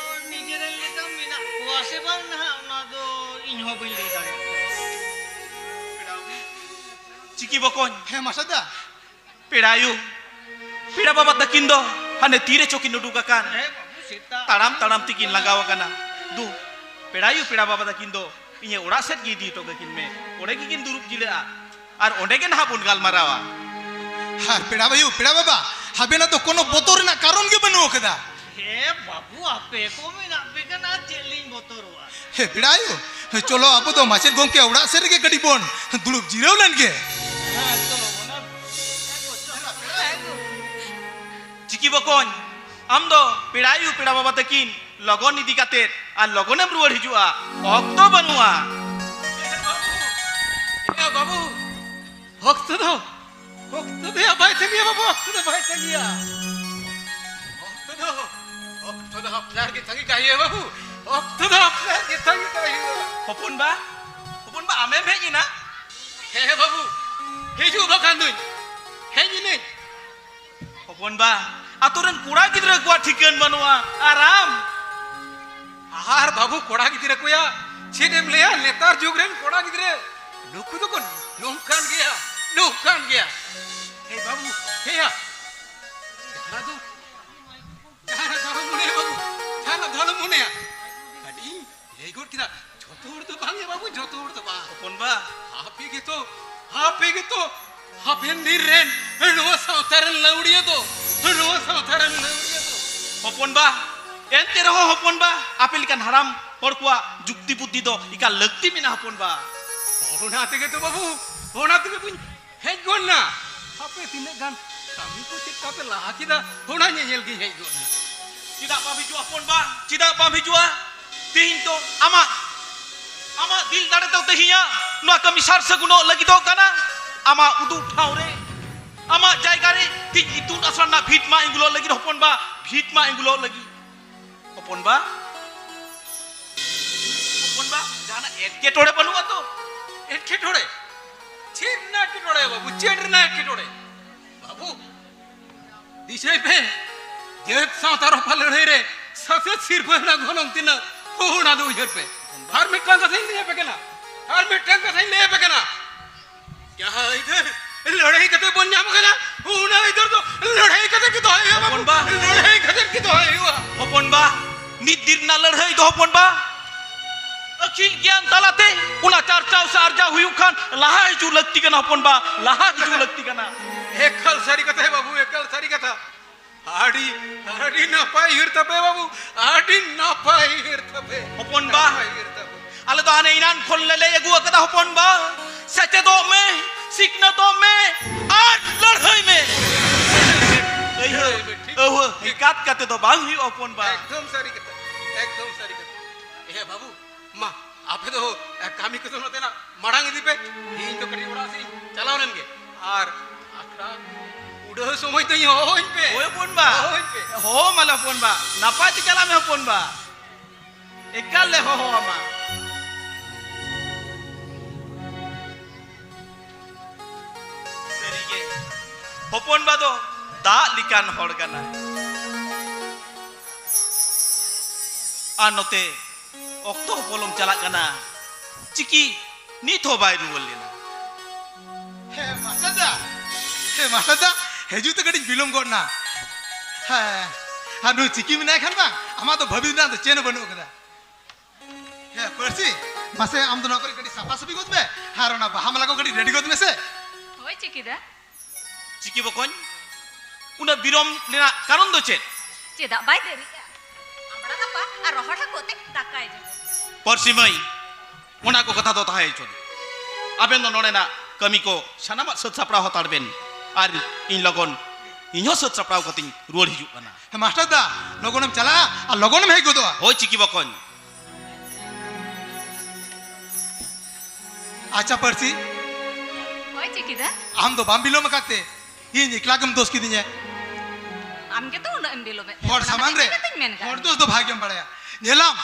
ᱱᱤᱡᱮᱨᱮᱱ ᱞᱮᱠᱟ ᱢᱮᱱᱟᱜ ᱠᱚᱣᱟ ᱥᱮ ᱵᱟᱝ ᱱᱟᱦᱟᱜ, ᱚᱱᱟ ᱫᱚ ᱤᱧ ᱦᱚᱸ ᱵᱟᱹᱧ ᱞᱟᱹᱭ ᱫᱟᱲᱮᱭᱟᱜ ᱠᱟᱱᱟ᱾ ᱪᱤᱠᱤ ᱵᱚᱠᱚᱧ᱾ ᱦᱮᱸ ᱢᱟᱥᱴᱟᱨ ᱫᱟ᱾ ᱯᱮᱲᱟᱭᱩ, ᱯᱮᱲᱟ ᱵᱟᱵᱟ ᱛᱟᱹᱠᱤᱱ ᱫᱚ ᱦᱟᱱᱮ ᱛᱤᱨᱮ ᱪᱚ ᱠᱤᱱ ᱩᱰᱩᱠ ᱟᱠᱟᱱ᱾ ᱦᱮᱸ ᱵᱟᱹᱵᱩ, ᱥᱮᱛᱟᱜ ᱛᱟᱲᱟᱢ ᱛᱟᱲᱟᱢ ᱛᱮᱠᱤᱱ ᱞᱟᱸᱜᱟᱣ ᱟᱠᱟᱱᱟ᱾ ᱫᱩ, ᱯᱮᱲᱟᱭᱩ, ᱯᱮᱲᱟ ᱵᱟᱵᱟ ᱛᱟᱹᱠᱤᱱ ᱫᱚ ᱤᱧᱟᱹᱜ ᱚᱲᱟᱜ ᱥᱮᱫ ᱜᱮ ᱤᱫᱤ ᱦᱚᱴᱚ ᱠᱟᱹᱠᱤᱱ ᱢᱮ, ᱚᱸᱰᱮ ᱜᱮᱠᱤᱱ ᱫᱩᱲᱩᱵ ᱡᱤᱨᱟᱹᱜᱼᱟ᱾ ᱟᱨ ᱚᱸᱰᱮ ᱜᱮ ᱱᱟᱦᱟᱜ ᱵᱚᱱ ᱜᱟᱞᱢᱟᱨᱟᱣᱟ᱾ ᱟᱨ ᱯᱮᱲᱟ ᱵᱟᱹᱭᱩ, ᱯᱮᱲᱟ ᱵᱟᱵᱟ, ᱟᱵᱮᱱᱟᱜ ᱫᱚ ᱠᱳᱱᱳ ᱵᱚᱛᱚᱨ ᱨᱮᱱᱟᱜ ᱠᱟᱨᱚᱱ ᱜᱮ ᱵᱟᱹᱱᱩᱜ ᱟᱠᱟᱫᱟ᱾ ᱦᱮᱸ ᱵᱟᱹᱵᱩ, ᱟᱯᱮ ᱠᱚ ᱢᱮᱱᱟᱜ ᱯᱮ ᱠᱟᱱᱟ, ᱪᱮᱫ ᱞᱤᱧ ᱵᱚᱛᱚᱨᱚᱜᱼᱟ? ᱦᱮ ᱯᱮᱲᱟ ᱟᱭᱳ, ᱪᱚᱞᱚ ᱟᱵᱚ ᱫᱚ ᱢᱟᱪᱮᱫ ᱜᱚᱢᱠᱮ ᱚᱲᱟᱜ ᱥᱮᱫ ᱨᱮᱜᱮ ᱠᱟᱹᱴᱤᱡ ᱵᱚᱱ ᱫᱩᱲᱩᱵ ᱡᱤᱨᱟᱹᱣ ᱞᱮᱱ ᱜᱮ᱾ ᱦᱮᱸ, ᱪᱚᱞᱚ, ᱚᱱᱟ ᱪᱤᱠᱤ ᱵᱚᱠᱚᱧ, ᱟᱢ ᱫᱚ ᱯᱮᱲᱟ ᱟᱭᱳ, ᱯᱮᱲᱟ ᱵᱟᱵᱟ ᱛᱟᱹᱠᱤᱱ ᱞᱚᱜᱚᱱ ᱤᱫᱤ ᱠᱟᱛᱮ ᱟᱨ ᱞᱚᱜᱚᱱᱮᱢ ᱨᱩᱣᱟᱹᱲ ᱦᱤᱡᱩᱜᱼᱟ, ᱚᱠᱛᱚ ᱵᱟᱹᱱᱩᱜᱼᱟ᱾ ᱮ ᱵᱟᱹᱵᱩ, ᱮ ᱵᱟᱹᱵᱩ, ᱚᱠᱛᱚ ᱫᱚ, ᱚᱠᱛᱚ ᱫᱚ ᱭᱟ ᱵᱟᱭ ᱛᱟᱺᱜᱤᱭᱟ ᱵᱟᱹᱵᱩ, ᱚᱠᱛᱚ ᱫᱚ ᱵᱟᱭ ᱛᱟᱺᱜᱤᱭᱟ᱾ ᱚᱠᱛᱚ ᱫᱚ, ᱚᱠᱛᱚ ᱫᱚ ᱟᱯᱱᱟᱨ ᱜᱮ ᱛᱟᱺᱜᱤ ᱠᱟᱜ ᱦᱩᱭᱩᱜᱼᱟ ᱵᱟᱹᱵᱩ, ᱚᱠᱛᱚ ᱫᱚ ᱟᱯᱱᱟᱨ ᱜᱮ ᱛᱟᱺᱜᱤ ᱠᱟᱜ ᱦᱩᱭᱩᱜᱼᱟ᱾ ᱦᱚᱯᱚᱱ ᱵᱟ, ᱦᱚᱯᱚᱱ ᱵᱟ, ᱟᱢᱮᱢ ᱦᱮᱡ ᱮᱱᱟ? ᱦᱮᱸ ᱵᱟᱹᱵᱩ, ᱦᱤᱡᱩᱜ ᱵᱟᱠᱷᱟᱱ ᱫᱩᱧ ᱦᱮᱡ ᱮᱱᱟᱹᱧ᱾ ᱦᱚᱯᱚᱱ ᱵᱟ, ᱟᱛᱳ ᱨᱮᱱ ᱠᱚᱲᱟ ᱜᱤᱫᱽᱨᱟᱹ ᱠᱚᱣᱟᱜ ᱴᱷᱤᱠᱟᱹᱱ ᱵᱟᱹᱱᱩᱜᱼᱟ, ᱟᱨ ᱟᱢ? ᱟᱨ ᱵᱟᱹᱵᱩ, ᱠᱚᱲᱟ ᱜᱤᱫᱽᱨᱟᱹ ᱠᱚᱭᱟ ᱪᱮᱫ ᱮᱢ ᱞᱟᱹᱭᱟ, ᱱᱮᱛᱟᱨ ᱡᱩᱜᱽ ᱨᱮᱱ ᱠᱚᱲᱟ ᱜᱤᱫᱽᱨᱟᱹ ᱱᱩᱠᱩ ᱫᱚᱠᱚ ᱱᱚᱝᱠᱟᱱ ᱜᱮᱭᱟ, ᱱᱚᱝᱠᱟᱱ ᱜᱮᱭᱟ᱾ ᱮᱭ ᱵᱟᱹᱵᱩ, ᱦᱮᱭᱟ, ᱡᱟᱦᱟᱸ ᱫᱚ, ᱡᱟᱦᱟᱸ ᱫᱚ ᱟᱞᱚᱢ ᱢᱚᱱᱮᱭᱟ ᱵᱟᱹᱵᱩ, ᱡᱟᱦᱟᱸ ᱫᱚ ᱟᱞᱚᱢ ᱢᱚᱱᱮᱭᱟ᱾ ᱠᱟᱹᱴᱤᱡ ᱤᱧ ᱞᱟᱹᱭ ᱜᱚᱫ ᱠᱮᱫᱟ, ᱡᱚᱛᱚ ᱦᱚᱲ ᱫᱚ ᱵᱟᱝ ᱭᱟ ᱵᱟᱹᱵᱩ, ᱡᱚᱛᱚ ᱦᱚᱲ ᱫᱚ ᱵᱟᱝ᱾ ᱦᱚᱯᱚᱱ ᱵᱟ᱾ ᱟᱯᱮ ᱜᱮᱛᱚ, ᱟᱯᱮ ᱜᱮᱛᱚ ᱦᱟᱯᱮᱱ ᱫᱤᱱ ᱨᱮᱱ ᱱᱚᱣᱟ ᱥᱟᱶᱛᱟ ᱨᱮᱱ ᱞᱟᱹᱣᱲᱤᱭᱟᱹ ᱫᱚ, ᱱᱚᱣᱟ ᱥᱟᱶᱛᱟ ᱨᱮᱱ ᱞᱟᱹᱣᱲᱤᱭᱟᱹ ᱫᱚ᱾ ᱦᱚᱯᱚᱱ ᱵᱟ, ᱮᱱᱛᱮ ᱨᱮᱦᱚᱸ ᱦᱚᱯᱚᱱ ᱵᱟ, ᱟᱯᱮ ᱞᱮᱠᱟᱱ ᱦᱟᱲᱟᱢ ᱦᱚᱲ ᱠᱚᱣᱟᱜ ᱡᱩᱠᱛᱤ ᱵᱩᱫᱽᱫᱷᱤ ᱫᱚ ᱮᱠᱟᱞ ᱞᱟᱹᱠᱛᱤ ᱢᱮᱱᱟᱜᱼᱟ ᱦᱚᱯᱚᱱ ᱵᱟ᱾ ᱚᱱᱟ ᱛᱮᱜᱮ ᱛᱚ ᱵᱟᱹᱵᱩ, ᱚᱱᱟ ᱛᱮᱜᱮ ᱛᱚᱧ ᱦᱮᱡ ᱜᱚᱫ ᱱᱟ᱾ ᱟᱯᱮ ᱛᱤᱱᱟᱹᱜ ᱜᱟᱱ ᱠᱟᱹᱢᱤ ᱠᱚ ᱪᱮᱫ ᱞᱮᱠᱟ ᱯᱮ ᱞᱟᱦᱟ ᱠᱮᱫᱟ, ᱚᱱᱟ ᱧᱮᱧᱮᱞ ᱜᱤᱧ ᱦᱮᱡ ᱜᱚᱫ ᱱᱟ᱾ ᱪᱮᱫᱟᱜ ᱵᱟᱢ ᱦᱤᱡᱩᱜᱼᱟ ᱦᱚᱯᱚᱱ ᱵᱟ? ᱪᱮᱫᱟᱜ ᱵᱟᱢ ᱦᱤᱡᱩᱜᱼᱟ? ᱛᱮᱦᱮᱧ ᱫᱚ ᱟᱢᱟᱜ, ᱟᱢᱟᱜ ᱫᱤᱞ ᱫᱟᱲᱮ ᱫᱚ ᱛᱮᱦᱮᱧᱟᱜ ᱱᱚᱣᱟ ᱠᱟᱹᱢᱤ ᱥᱟᱨ ᱥᱟᱹᱜᱩᱱᱚᱜ ᱞᱟᱹᱜᱤᱫᱚᱜ ᱠᱟᱱᱟ᱾ ᱟᱢᱟᱜ ᱩᱫᱩᱜ ᱴᱷᱟᱶ ᱨᱮ, ᱟᱢᱟᱜ ᱡᱟᱭᱜᱟ ᱨᱮ ᱛᱮᱦᱮᱧ ᱤᱛᱩᱱ ᱟᱥᱲᱟ ᱨᱮᱱᱟᱜ ᱵᱷᱤᱛ ᱢᱟ ᱮᱸᱜᱩᱞᱚᱜ ᱞᱟᱹᱜᱤᱫ ᱦᱚᱯᱚᱱ ᱵᱟ, ᱵᱷᱤᱛ ᱢᱟ ᱮᱸᱜᱩᱞᱚᱜ ᱞᱟᱹᱜᱤᱫ᱾ ᱦᱚᱯᱚᱱ ᱵᱟ, ᱦᱚᱯᱚᱱ ᱵᱟ, ᱡᱟᱦᱟᱱᱟᱜ ᱮᱴᱠᱮᱴᱚᱬᱮ ᱵᱟᱹᱱᱩᱜᱼᱟ ᱛᱚ? ᱮᱴᱠᱮᱴᱚᱬᱮ? ᱪᱮᱫ ᱵᱟᱹᱵᱩ, ᱪᱮᱫ ᱨᱮᱱᱟᱜ ᱮᱴᱠᱮᱴᱚᱬᱮ? ᱵᱟᱹᱵᱩ, ᱫᱤᱥᱟᱹᱭ ᱯᱮ, ᱡᱟᱹᱛ ᱥᱟᱶᱛᱟ ᱨᱚᱯᱷᱟ ᱞᱟᱹᱲᱦᱟᱹᱭ ᱨᱮ ᱥᱟᱥᱮᱛ ᱥᱤᱨᱯᱟᱹ ᱨᱮᱱᱟᱜ ᱜᱚᱱᱚᱝ ᱛᱤᱱᱟᱹᱜ, ᱚᱱᱟ ᱫᱚ ᱩᱭᱦᱟᱹᱨ ᱯᱮ᱾ ᱟᱨ ᱢᱤᱫᱴᱟᱝ ᱠᱟᱛᱷᱟᱧ ᱞᱟᱹᱭ ᱟᱯᱮ ᱠᱟᱱᱟ, ᱟᱨ ᱢᱤᱫᱴᱟᱝ ᱠᱟᱛᱷᱟᱧ ᱞᱟᱹᱭ ᱟᱯᱮ ᱠᱟᱱᱟ, ᱡᱟᱦᱟᱸ ᱟᱹᱭᱫᱟᱹᱨ ᱞᱟᱹᱲᱦᱟᱹᱭ ᱠᱟᱛᱮ ᱵᱚᱱ ᱧᱟᱢ ᱠᱟᱫᱟ, ᱚᱱᱟ ᱟᱹᱭᱫᱟᱹᱨ ᱫᱚ ᱞᱟᱹᱲᱦᱟᱹᱭ ᱠᱟᱛᱮ ᱜᱮ ᱫᱚᱦᱚᱭ ᱦᱩᱭᱩᱜᱼᱟ, ᱵᱟᱹᱵᱩ᱾ ᱦᱚᱯᱚᱱ ᱵᱟ᱾ ᱞᱟᱹᱲᱦᱟᱹᱭ ᱠᱟᱛᱮ ᱜᱮ ᱫᱚᱦᱚᱭ ᱦᱩᱭᱩᱜᱼᱟ᱾ ᱦᱚᱯᱚᱱ ᱵᱟ, ᱱᱤᱛ ᱫᱤᱱ ᱨᱮᱱᱟᱜ ᱞᱟᱹᱲᱦᱟᱹᱭ ᱫᱚ, ᱦᱚᱯᱚᱱ ᱵᱟ, ᱟᱹᱠᱤᱞ ᱜᱮᱭᱟᱱ ᱛᱟᱞᱟᱛᱮ ᱚᱱᱟ ᱪᱟᱨᱪᱟᱣ ᱥᱮ ᱟᱨᱡᱟᱣ ᱦᱩᱭᱩᱜ ᱠᱷᱟᱱ ᱞᱟᱦᱟ ᱦᱤᱡᱩᱜ ᱞᱟᱹᱠᱛᱤ ᱠᱟᱱᱟ, ᱦᱚᱯᱚᱱ ᱵᱟ, ᱞᱟᱦᱟ ᱦᱤᱡᱩᱜ ᱞᱟᱹᱠᱛᱤ ᱠᱟᱱᱟ᱾ ᱮᱠᱟᱞ ᱥᱟᱹᱨᱤ ᱠᱟᱛᱷᱟ ᱦᱮ ᱵᱟᱹᱵᱩ, ᱮᱠᱟᱞ ᱥᱟᱹᱨᱤ ᱠᱟᱛᱷᱟ᱾ ᱟᱹᱰᱤ, ᱟᱹᱰᱤ ᱱᱟᱯᱟᱭ ᱩᱭᱦᱟᱹᱨ ᱛᱟᱯᱮ ᱵᱟᱹᱵᱩ, ᱟᱹᱰᱤ ᱱᱟᱯᱟᱭ ᱩᱭᱦᱟᱹᱨ ᱛᱟᱯᱮ᱾ ᱦᱚᱯᱚᱱ ᱵᱟ᱾ ᱱᱟᱯᱟᱭ ᱩᱭᱦᱟᱹᱨ ᱛᱟᱯᱮ᱾ ᱟᱞᱮ ᱫᱚ ᱦᱟᱱᱮ ᱮᱱᱟᱱ ᱠᱷᱚᱱ ᱞᱮ ᱞᱟᱹᱭ ᱟᱹᱜᱩ ᱟᱠᱟᱫᱟ, ᱦᱚᱯᱚᱱ ᱵᱟ, ᱥᱮᱪᱮᱫᱚᱜ ᱢᱮ, ᱥᱤᱠᱷᱱᱟᱹᱛᱚᱜ ᱢᱮ ᱟᱨ ᱞᱟᱹᱲᱦᱟᱹᱭ ᱢᱮ᱾ ᱞᱟᱹᱲᱦᱟᱹᱭ ᱢᱮ, ᱴᱷᱤᱠ᱾ ᱟᱹᱣᱦᱟᱹ, ᱦᱤᱠᱟᱛ ᱠᱟᱛᱮ ᱫᱚ ᱵᱟᱝ ᱦᱩᱭᱩᱜᱼᱟ, ᱦᱚᱯᱚᱱ ᱵᱟ᱾ ᱮᱠᱫᱚᱢ ᱥᱟᱹᱨᱤ ᱠᱟᱛᱷᱟ, ᱮᱠᱫᱚᱢ ᱥᱟᱹᱨᱤ ᱠᱟᱛᱷᱟ᱾ ᱮ ᱵᱟᱹᱵᱩ, ᱢᱟ, ᱟᱯᱮ ᱫᱚ, ᱮ, ᱠᱟᱹᱢᱤ ᱠᱚᱫᱚ ᱱᱚᱛᱮᱱᱟᱜ ᱢᱟᱲᱟᱝ ᱤᱫᱤ ᱯᱮ᱾ ᱤᱧ ᱫᱚ ᱠᱟᱹᱴᱤᱡ ᱚᱲᱟᱜ ᱥᱮᱫ ᱤᱧ ᱪᱟᱞᱟᱣ ᱞᱮᱱ ᱜᱮ᱾ ᱟᱨ ᱟᱠᱷᱲᱟ ᱩᱰᱟᱹᱣ ᱥᱚᱢᱚᱭ ᱫᱚᱧ ᱦᱚᱦᱚᱣᱟᱹᱧ ᱯᱮ᱾ ᱦᱳᱭ ᱦᱚᱯᱚᱱ ᱵᱟ᱾ ᱦᱚᱦᱚᱣᱟᱹᱧ ᱯᱮ᱾ ᱦᱚᱦᱚ ᱢᱟᱞᱮ ᱦᱚᱯᱚᱱ ᱵᱟ᱾ ᱱᱟᱯᱟᱭ ᱛᱮ ᱪᱟᱞᱟᱜ ᱢᱮ ᱦᱚᱯᱚᱱ ᱵᱟ᱾ ᱮᱠᱟᱞ ᱞᱮ ᱦᱚᱦᱚ ᱟᱢᱟ᱾ ᱥᱟᱹᱨᱤᱜᱮ, ᱦᱚᱯᱚᱱ ᱵᱟ ᱫᱚ ᱫᱟᱜ ᱞᱮᱠᱟᱱ ᱦᱚᱲ ᱠᱟᱱᱟᱭ᱾ ᱟᱨ ᱱᱚᱛᱮ ᱚᱠᱛᱚ ᱦᱚᱸ ᱯᱚᱞᱚᱢ ᱪᱟᱞᱟᱜ ᱠᱟᱱᱟ᱾ ᱪᱤᱠᱤ ᱱᱤᱛ ᱦᱚᱸ ᱵᱟᱭ ᱨᱩᱣᱟᱹᱲ ᱞᱮᱱᱟ᱾ ᱦᱮᱸ ᱢᱟᱥᱴᱟᱨ ᱫᱟ, ᱦᱮᱸ ᱢᱟᱥᱴᱟᱨ ᱫᱟ, ᱦᱤᱡᱩᱜ ᱛᱮ ᱠᱟᱹᱴᱤᱡ ᱵᱤᱞᱚᱢ ᱜᱚᱫ ᱱᱟ᱾ ᱦᱮᱸ, ᱟᱨ ᱱᱩᱭ ᱪᱤᱠᱤ ᱢᱮᱱᱟᱭ ᱠᱷᱟᱱ ᱵᱟᱝ, ᱟᱢᱟᱜ ᱫᱚ ᱵᱷᱟᱹᱵᱤ ᱨᱮᱱᱟᱜ ᱫᱚ ᱪᱮᱫ ᱦᱚᱸ ᱵᱟᱹᱱᱩᱜ ᱟᱠᱟᱫᱟ᱾ ᱦᱮᱸ ᱯᱟᱹᱨᱥᱤ, ᱢᱟᱥᱮ ᱟᱢ ᱫᱚ ᱱᱚᱣᱟ ᱠᱚᱨᱮ ᱠᱟᱹᱴᱤᱡ ᱥᱟᱯᱷᱟ ᱥᱟᱹᱯᱷᱤ ᱜᱚᱫ ᱢᱮ, ᱟᱨ ᱚᱱᱟ ᱵᱟᱦᱟ ᱢᱟᱞᱟ ᱠᱚ ᱠᱟᱹᱴᱤᱡ ᱨᱮᱰᱤ ᱜᱚᱫ ᱢᱮᱥᱮ᱾ ᱦᱳᱭ ᱪᱤᱠᱤ ᱫᱟ᱾ ᱪᱤᱠᱤ ᱵᱚᱠᱚᱧ, ᱩᱱᱟᱹᱜ ᱵᱤᱞᱚᱢ ᱨᱮᱱᱟᱜ ᱠᱟᱨᱚᱱ ᱫᱚ ᱪᱮᱫ? ᱪᱮᱫᱟᱜ ᱵᱟᱭ ᱫᱮᱨᱤᱜᱼᱟ? ᱟᱢᱲᱟ ᱨᱟᱯᱟᱜ ᱟᱨ ᱨᱚᱦᱚᱲ ᱦᱟᱹᱠᱩ ᱟᱛᱮ ᱫᱟᱠᱟᱭ ᱡᱚᱢᱟ᱾ ᱯᱟᱹᱨᱥᱤ ᱢᱟᱹᱭ, ᱚᱱᱟ ᱠᱚ ᱠᱟᱛᱷᱟ ᱫᱚ ᱛᱟᱦᱮᱸ ᱦᱚᱪᱚᱱ᱾ ᱟᱵᱮᱱ ᱫᱚ ᱱᱚᱰᱮᱱᱟᱜ ᱠᱟᱹᱢᱤ ᱠᱚ ᱥᱟᱱᱟᱢᱟᱜ ᱥᱟᱹᱛ ᱥᱟᱯᱲᱟᱣ ᱦᱟᱛᱟᱲ ᱵᱮᱱ, ᱟᱨ ᱤᱧ ᱞᱚᱜᱚᱱ, ᱤᱧ ᱦᱚᱸ ᱥᱟᱹᱛ ᱥᱟᱯᱲᱟᱣ ᱠᱟᱛᱮᱧ ᱨᱩᱣᱟᱹᱲ ᱦᱤᱡᱩᱜ ᱠᱟᱱᱟ᱾ ᱦᱮᱸ ᱢᱟᱥᱴᱟᱨ ᱫᱟ, ᱞᱚᱜᱚᱱᱮᱢ ᱪᱟᱞᱟᱜᱼᱟ ᱟᱨ ᱞᱚᱜᱚᱱᱮᱢ ᱦᱮᱡ ᱜᱚᱫᱚᱜᱼᱟ᱾ ᱦᱳᱭ ᱪᱤᱠᱤ ᱵᱚᱠᱚᱧ᱾ ᱟᱪᱪᱷᱟ ᱯᱟᱹᱨᱥᱤ, ᱦᱳᱭ ᱪᱤᱠᱤ ᱫᱟ᱾ ᱟᱢ ᱫᱚ ᱵᱟᱢ ᱵᱤᱞᱚᱢ ᱟᱠᱟᱫ ᱛᱮ ᱤᱧ ᱮᱠᱞᱟ ᱜᱮᱢ ᱫᱳᱥ ᱠᱤᱫᱤᱧᱟ᱾ ᱟᱢ ᱜᱮᱛᱚ ᱩᱱᱟᱹᱜ ᱮᱢ ᱵᱤᱞᱚᱢᱮᱫ ᱛᱟᱦᱮᱸ, ᱦᱚᱲ ᱚᱱᱟ ᱥᱟᱢᱟᱝ ᱠᱷᱟᱹᱛᱤᱨ ᱨᱮ ᱜᱮᱛᱚᱧ ᱢᱮᱱ ᱠᱟᱜ ᱦᱚᱲ ᱢᱮᱭᱟ᱾ ᱫᱳᱥ ᱫᱚ ᱵᱷᱟᱜᱮᱢ ᱵᱟᱲᱟᱭᱟ᱾ ᱧᱮᱞᱟᱢ,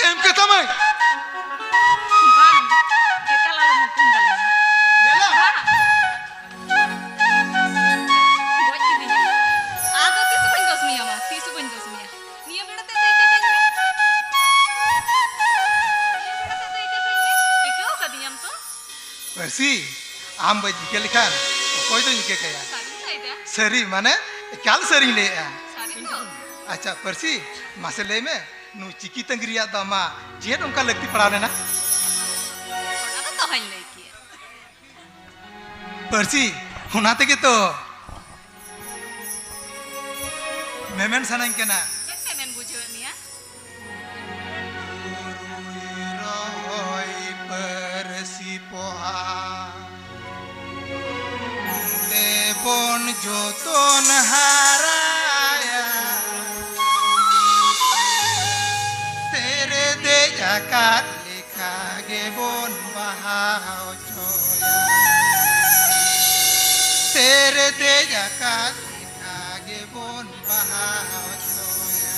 ᱮᱢ ᱠᱟᱛᱟᱢᱟᱹᱧ᱾ ᱵᱟᱝ, ᱮᱠᱟᱞ ᱟᱞᱚᱢ ᱦᱩᱠᱩᱢ ᱫᱟᱲᱮᱭᱟᱹᱧᱟ᱾ ᱧᱮᱞᱟᱢ᱾ ᱵᱟᱝ᱾ ᱟᱢ ᱵᱟᱹᱧ ᱤᱠᱟᱹ ᱞᱮᱠᱷᱟᱱ ᱚᱠᱚᱭ ᱫᱚᱧ ᱤᱠᱟᱹ ᱠᱟᱭᱟ? ᱥᱟᱹᱨᱤᱢ ᱞᱟᱹᱭᱫᱟ? ᱥᱟᱹᱨᱤ ᱢᱟᱱᱮ ᱮᱠᱟᱞ ᱥᱟᱹᱨᱤᱧ ᱞᱟᱹᱭᱮᱜᱼᱟ᱾ ᱥᱟᱹᱨᱤ ᱫᱚ᱾ ᱟᱪᱪᱷᱟ ᱯᱟᱹᱨᱥᱤ, ᱢᱟᱥᱮ ᱞᱟᱹᱭ ᱢᱮ, ᱱᱩᱭ ᱪᱤᱠᱤ ᱛᱟᱺᱜᱤ ᱨᱮᱭᱟᱜ ᱫᱚ ᱟᱢᱟᱜ ᱪᱮᱫ ᱚᱱᱠᱟ ᱞᱟᱹᱠᱛᱤ ᱯᱟᱲᱟᱣ ᱞᱮᱱᱟ? ᱚᱱᱟ ᱫᱚ ᱛᱚᱦᱚᱧ ᱞᱟᱹᱭ ᱠᱮᱭᱟ᱾ ᱯᱟᱹᱨᱥᱤ, ᱚᱱᱟ ᱛᱮᱜᱮ ᱛᱚ ᱢᱮᱢᱮᱱ ᱥᱟᱱᱟᱧ ᱠᱟᱱᱟ᱾ ᱪᱮᱫ ᱢᱮᱢᱮᱱ ᱵᱩᱡᱷᱟᱹᱣᱮᱫ ᱢᱮᱭᱟ? ᱨᱚᱦᱚᱭ ᱯᱟᱹᱨᱥᱤ ᱯᱚᱦᱟ ᱛᱮᱵᱚᱱ ᱡᱚᱛᱚᱱ ᱦᱟᱨᱟᱭᱟ᱾ ᱛᱮᱨᱮ ᱫᱮᱡ ᱟᱠᱟᱫ ᱞᱮᱠᱟ ᱜᱮᱵᱚᱱ ᱵᱟᱦᱟ ᱦᱚᱪᱚᱭᱟ᱾ ᱛᱮᱨᱮ ᱫᱮᱡ ᱟᱠᱟᱫ ᱞᱮᱠᱟ ᱜᱮᱵᱚᱱ ᱵᱟᱦᱟ ᱦᱚᱪᱚᱭᱟ᱾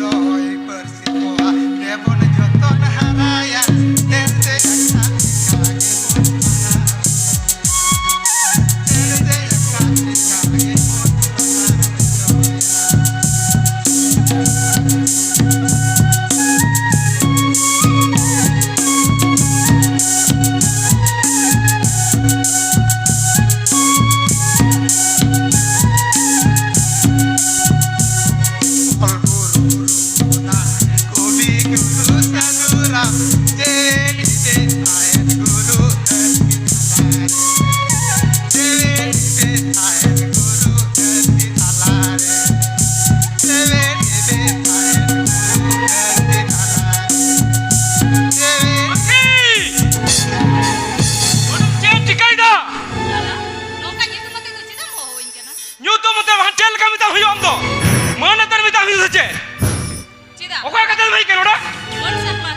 ᱨᱚᱦᱚᱭ ᱯᱟᱹᱨᱥᱤ ᱯᱚᱦᱟ ᱛᱮᱵᱚᱱ ᱡᱚᱛᱚᱱ ᱦᱟᱨᱟᱭᱟ᱾ ᱛᱮᱨᱮ ᱫᱮᱡ ᱟᱠᱟᱫ ᱞᱮᱠᱟ ᱜᱮᱵᱚᱱ ᱵᱟᱦᱟ ᱦᱚᱪᱚᱭᱟ᱾ ᱛᱮᱨᱮ ᱫᱮᱡ ᱟᱠᱟᱫ ᱞᱮᱠᱟ ᱜᱮᱵᱚᱱ ᱵᱟᱦᱟ ᱦᱚᱪᱚᱭᱟ᱾ ᱪᱮᱫ ᱮᱢ ᱪᱤᱠᱟᱹᱭᱮᱫᱟ? ᱱᱚᱝᱠᱟ ᱧᱩᱛᱩᱢ ᱟᱛᱮ ᱫᱚ ᱪᱮᱫᱟᱜ ᱮᱢ ᱦᱚᱦᱚᱣᱟᱹᱧ ᱠᱟᱱᱟ? ᱧᱩᱛᱩᱢ ᱟᱛᱮ ᱵᱟᱝ, ᱪᱮᱫ ᱞᱮᱠᱟ ᱢᱮᱛᱟᱢ ᱦᱩᱭᱩᱜᱼᱟ ᱟᱢ ᱫᱚ? ᱢᱟᱹᱱ ᱟᱛᱮ ᱢᱮᱛᱟᱢ ᱦᱩᱭᱩᱜᱼᱟ ᱥᱮ ᱪᱮᱫ? ᱪᱮᱫᱟᱜ? ᱚᱠᱚᱭ ᱠᱟᱛᱷᱟ ᱫᱚᱢ ᱦᱮᱡ ᱠᱟᱱᱟ ᱱᱚᱰᱮ? ᱢᱟᱹᱱ ᱥᱟᱨᱢᱟ,